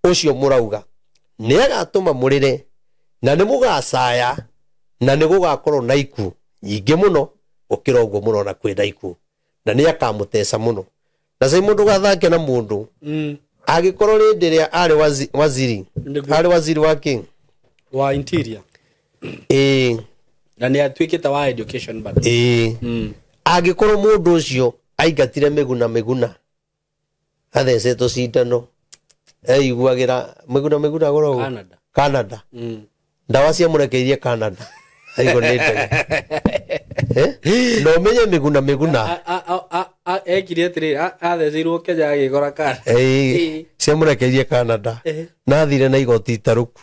ũcio mũrauga nĩ agatũma mũrĩre, na nĩ mũgacaya, na nĩ gũgakorwo na ikuũ nyingĩ mũno gũkĩra ũguo mũrona kwĩna ikuũ, na nĩ akamũteca mũno. Na sai mundu gathake na mundu agikorwo rindi ria ari waziri ari waziri wa king wa interior na ni atuikite wa education bado agikorwo mundu ucio aingatire Miguna Miguna athecetwo cindano eiguagira Miguna Miguna goro Canada ndawa cia murekeirie Canada aigo nite no menye Miguna Miguna ekire atiri atheceirwo Kenya agigora Canada cia murekeirie Canada na athire na igoti itaruku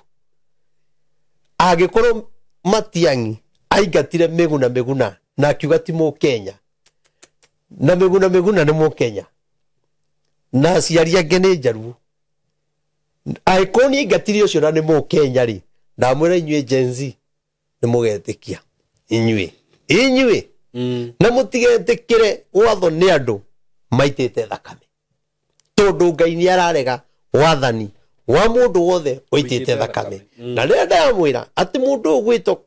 agikorwo Matiang'i aingatire Miguna Miguna na akiuga ti Mũkenya na Miguna Miguna nĩ Mũkenya na aciari angĩ nĩ Njaruo angĩkorwo nĩ aingatire ũcio na nĩ Mũkenya rĩ ndamwĩra inyuĩ Gen Z nĩ mũgetĩkia inyuĩ na mũtigetĩkĩre watho nĩ andũ maitĩte thakame tondũ Ngai nĩ ararega wathani wa mũndũ wothe ũitĩte thakame na rĩrĩa ndamwĩra atĩ mũndũ ũgwĩtwo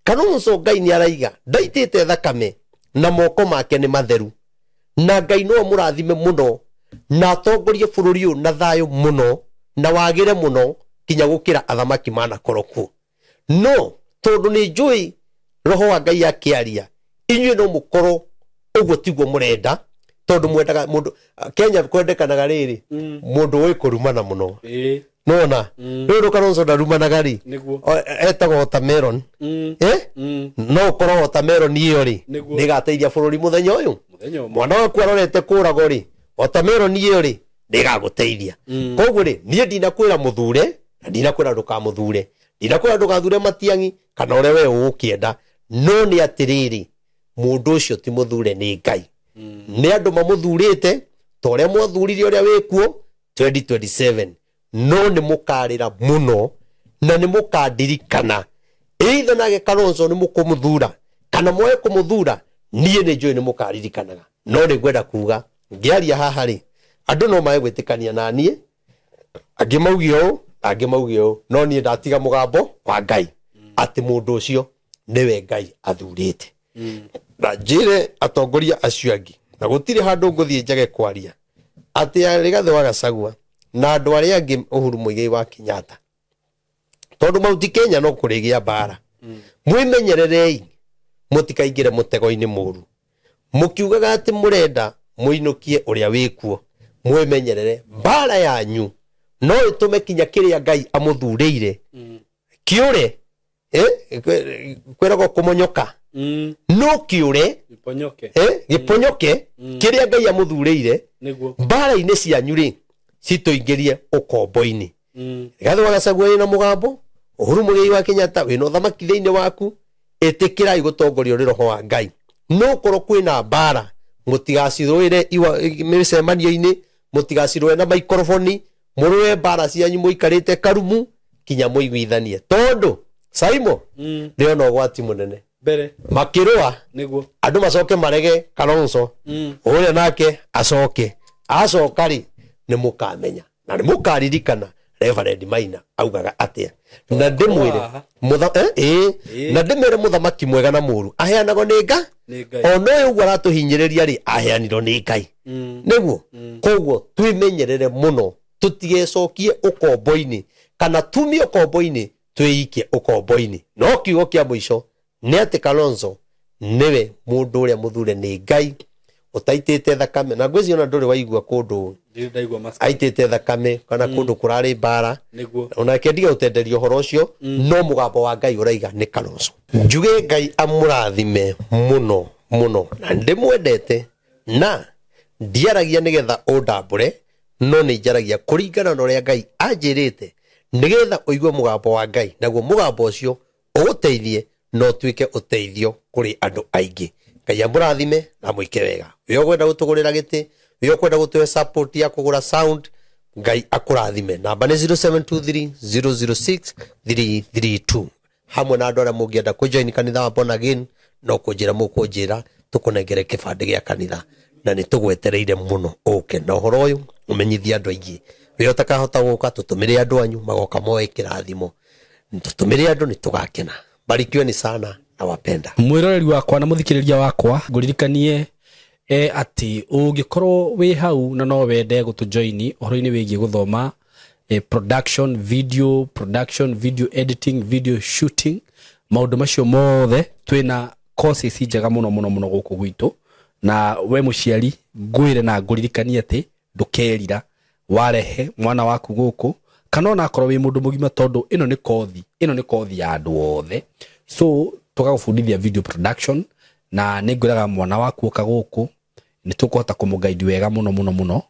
Kalonzo Ngai nĩ araiga ndaitĩte thakame na moko make nĩ matheru na Ngai no amũrathime mũno na atongorie bũrũri ũyũ na thayũ mũno na wagĩre mũno kinya gũkĩra athamaki manakorwo kuo no tondũ nĩ njũĩ roho wa Ngai akĩaria inyuĩ no mũkorwo ũguo tiguo mũrenda tondũ mwendaga mũndũ Kenya kwendekanaga rĩrĩ mũndũ ũĩ kũrumana mũno nona rĩu Kalonzo ndarumanaga rĩ etagwo watermelon no ũkorwo watermelon ĩyo rĩ nĩĩgateithia bũrũri mũthenya ũyũ mwana waku arorete kũragwo rĩ watermelon ĩyo rĩ nĩĩgagũteithia koguo rĩ niĩ ndinakwĩra mũthure na ndinakwĩra ndũkamũthure ndinakwĩra ndũgathure Matiang'i kana ũrĩa we ũgũkĩenda no nĩ atĩrĩrĩ mũndũ ũcio ti mũthure nĩ Ngai nĩ andũ mamũthurĩte ta ũrĩa mwathurire ũrĩa wĩkuo 2027 no nĩ mũkarĩra mũno na nĩ mũkandirikana either nake Kalonzo nĩ mũkũmũthura kana mwae kũmũthura niĩ nĩ njũĩ nĩ mũkaririkanaga no nĩ ngwenda kuga ngĩaria haha rĩ andũ no mae gwĩtĩkania na niĩ angĩ mauge ũũ angĩ mauge ũũ no niĩ ndatiga mũgambo wa Ngai atĩ mũndũ ũcio nĩwe Ngai athurĩte na njĩre atongoria acio angĩ na gũtirĩ handũ ngũthiĩ njage kwaria atĩ Rigathĩ wa Gachagua na andũ arĩa angĩ Uhuru Muigai wa Kenyatta tondũ Mount Kenya no kũrĩgĩa mbara mwĩmenyererei mũtikaingĩre mũtego-inĩ mũru mũkiugaga atĩ mũrenda mũinũkie ũrĩa wĩkuo mwĩmenyerere mbara yanyu no ĩtũme kinya kĩrĩa Ngai amũthurĩire kĩũre kwĩragwo kũmonyoka no kĩũre gĩponyoke kĩrĩa Ngai amũthurĩire mbara-inĩ cianyu rĩ citũingĩrie ũkombo-inĩ Rigathĩ wa Gachagua wĩna mũgambo Uhuru Muigai wa Kenyatta wĩna ũthamaki thĩinĩ waku ĩtĩkĩrai gũtongorio nĩ roho wa Ngai no korwo kwĩna mbara mũtigacirũĩre mĩcemanio-inĩ mũtigacirũe na maikoroboni mũrũe mbara cianyu mũikarĩte karumu kinya mũiguithanie tondũ Saimo ndĩrona ũgwati mũnene mbere makĩrũa nĩguo andũ macoke marege Kalonzo ũrĩa nake acoke acoka rĩ nĩ mũkamenya na nĩ mũkaririkana Reverend Maina augaga atĩa na ndĩmwĩre na ndĩmwĩre mũthamaki mwega na mũru aheanagwo nĩ Ngai ona ũyũ ũguo aratũhinyĩrĩria rĩ aheanirwo nĩ Ngai nĩguo koguo twĩmenyerere mũno tũtigecokie ũkombo-inĩ kana tumie ũkombo-inĩ twĩikie ũkombo-inĩ no kiugo kĩa mũico nĩ atĩ Kalonzo nĩwe mũndũ ũrĩa mũthure nĩ Ngai ũtaitĩte thakame na ngwĩciria ona ndũrĩ waigua kũndũ aitĩte thakame kana kũndũ kũrarĩ mbara onake ndiga gũtenderia ũhoro ũcio no mũgambo wa Ngai ũraiga nĩ Kalonzo njuge Ngai amũrathime mũno mũno na ndĩmwendete na ndiaragia nĩgetha ũndambũre no nĩ njaragia kũringana na ũrĩa Ngai anjĩrĩte nĩgetha ũigue mũgambo wa Ngai naguo mũgambo ũcio ũgũteithie no ũtuĩke ũteithio kũrĩ andũ aingĩ Ngai amũrathime na mwĩke wega wĩ ũkwenda gũtũgũrĩra gĩtĩ wĩ ũkwenda gũtũhe support ya kũgũra sound Ngai akũrathime namba nĩ 0723 006 332 hamwe na andũ arĩa mũngĩenda kũjoin kanitha wa Born Again no kũnjĩra mũkũnjĩra tũkũnengere kĩbandĩ gĩa kanitha na nĩ tũgwetereire mũno ũke na ũhoro ũyũ ũmenyithie andũ aingĩ wĩ ũtakahota gũka tũtũmĩre andũ anyu magoka moe kĩrathimo tũtũmĩre andũ nĩ tũgakena barikiweni sana na wapenda mwiroreri wakwa na muthikiriria wakwa nguririkanie atĩ ũngĩkorwo wĩ hau na no wende gũtũjoini ũhoro-inĩ wĩgiĩ gũthoma production, video production, video editing, video shooting, maũndũ macio mothe, twĩna courses njega mũno mũno mũno gũkũ gwitũ. Na we mũciari, ngwĩre na ngũririkanie atĩ ndũkerira warehe mwana waku gũkũ, kana ona akorwo wĩ mũndũ mũgima, tondũ ĩno nĩ kothi, ĩno nĩ kothi ya andũ othe. So tũgagũbundithia video production, na nĩ ngwĩraga mwana waku oka gũkũ nĩ tũkũhota kũmũguide wega mũno mũno mũno,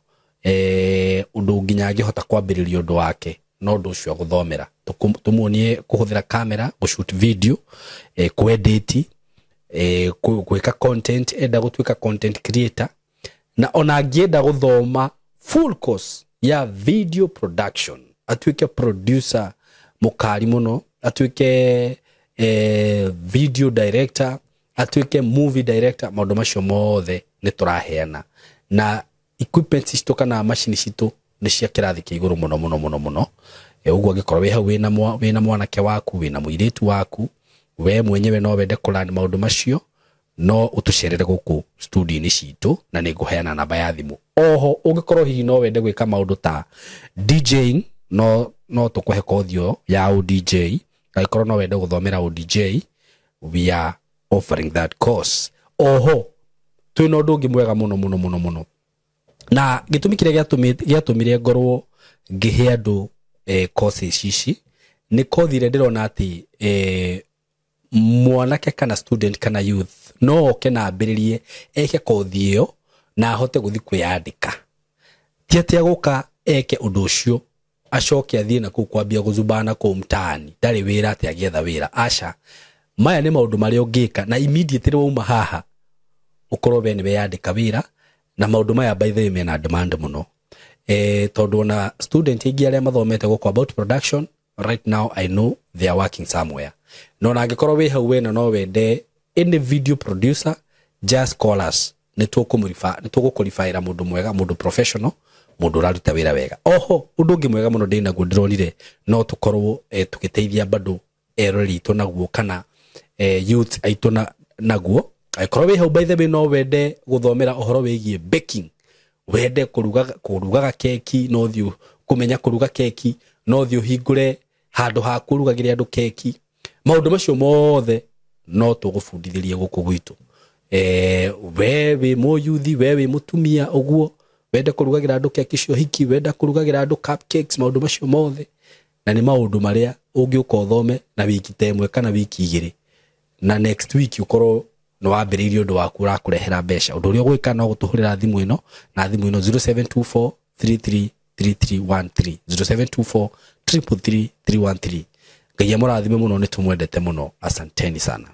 ũndũ nginya angĩhota kwambĩrĩria ũndũ wake na ũndũ ũcio agũthomera. Tũmuonie kũhũthĩra kamera gũshoot video, kwedit, gwĩka content, enda gũtuĩka content creator, na ona angĩenda gũthoma full course ya video production, atuĩke producer mũkari mũno, atuĩke video director, atuĩke movie director, maũndũ macio mothe nĩ tũraheana. Na equipment citũ kana macini citũ nĩ cia kĩrathi kĩa igũrũ mũno mũno mũno mũno. Ũguo angĩkorwo wĩ hau wĩna mwanake waku, wĩna mũirĩtu waku, we mwenyewe no wende kũlearn maũndũ macio, no ũtũcerere gũkũ studio-inĩ citũ, na nĩ ngũheana namba ya thimũ. Oho ũngĩkorwo hihi no wende gwĩka maũndũ ta DJing, no tũkũhe kothi ĩyo ya ũDJ. Angĩkorwo no wende gũthomera ũDJ, we are offering that course. Oho twĩna ũndũ ũngĩ mwega mũno mũno mũno mũno, na gĩtũmi kĩrĩa gĩatũmire ngorwo ngĩhe andũ courses ici nĩ kothi ĩrĩa ndĩrona atĩ mwanake kana student kana youth no oke na ambĩrĩrie eke kothi ĩyo na ahote gũthiĩ kwĩyandĩka. Ti atĩ agũka eke ũndũ ũcio acoke athiĩ na kũu kwambia gũzubana kũu mtaani, ndarĩ wĩra, atĩ agĩetha wĩra. Aca, maya nĩ maũndũ marĩa ũngĩka na immediately wauma haha ũkorwo we nĩ weyandĩka wĩra. Na maũndũ maya, by the way, mena demand mũno, tondũ ona student aingĩ arĩa mathomete gũkũ about production, right now I know they are working somewhere. No ona angĩkorwo wĩ hau wena no wende any video producer, just call us, nĩ tũgũkũribaĩra mũndũ mwega, mũndũ professional, mũndũ ũraruta wĩra wega. Oho ũndũ ũngĩ mwega mũno ndĩnaguo ndĩronire no tũkorwo tũgĩteithia bado eroreri aitũ naguo kana youth aitũ naguo, angĩkorwo wĩ hau, by the way, no wende gũthomera ũhoro wĩgiĩ baking, wende kũrugaga keki, no thiĩ kũmenya kũruga keki, no thiĩ ũhingũre handũ ha kũrugagĩra andũ keki, maũndũ macio mothe no tũgũbundithĩrie gũkũ gwitũ. We wĩ mũyuthi, we wĩ mũtumia ũguo wende kũrugagĩra andũ keki cia ũhiki, wenda kũrugagĩra andũ cupcakes, maũndũ macio mothe na nĩ maũndũ marĩa ũngĩũka ũthome na wiki ta ĩmwe kana wiki 2, na next week ũkorwo nĩ wambĩrĩirie ũndũ waku ũrakũrehera mbeca. Ũndũ ũrĩa ũgwĩka no gũtũhũrĩra thimũ ĩno na thimũ ĩno, 0724 333313, 0724 333 313. Ngai amũrathime mũno, nĩ tũmwendete mũno, asanteni sana.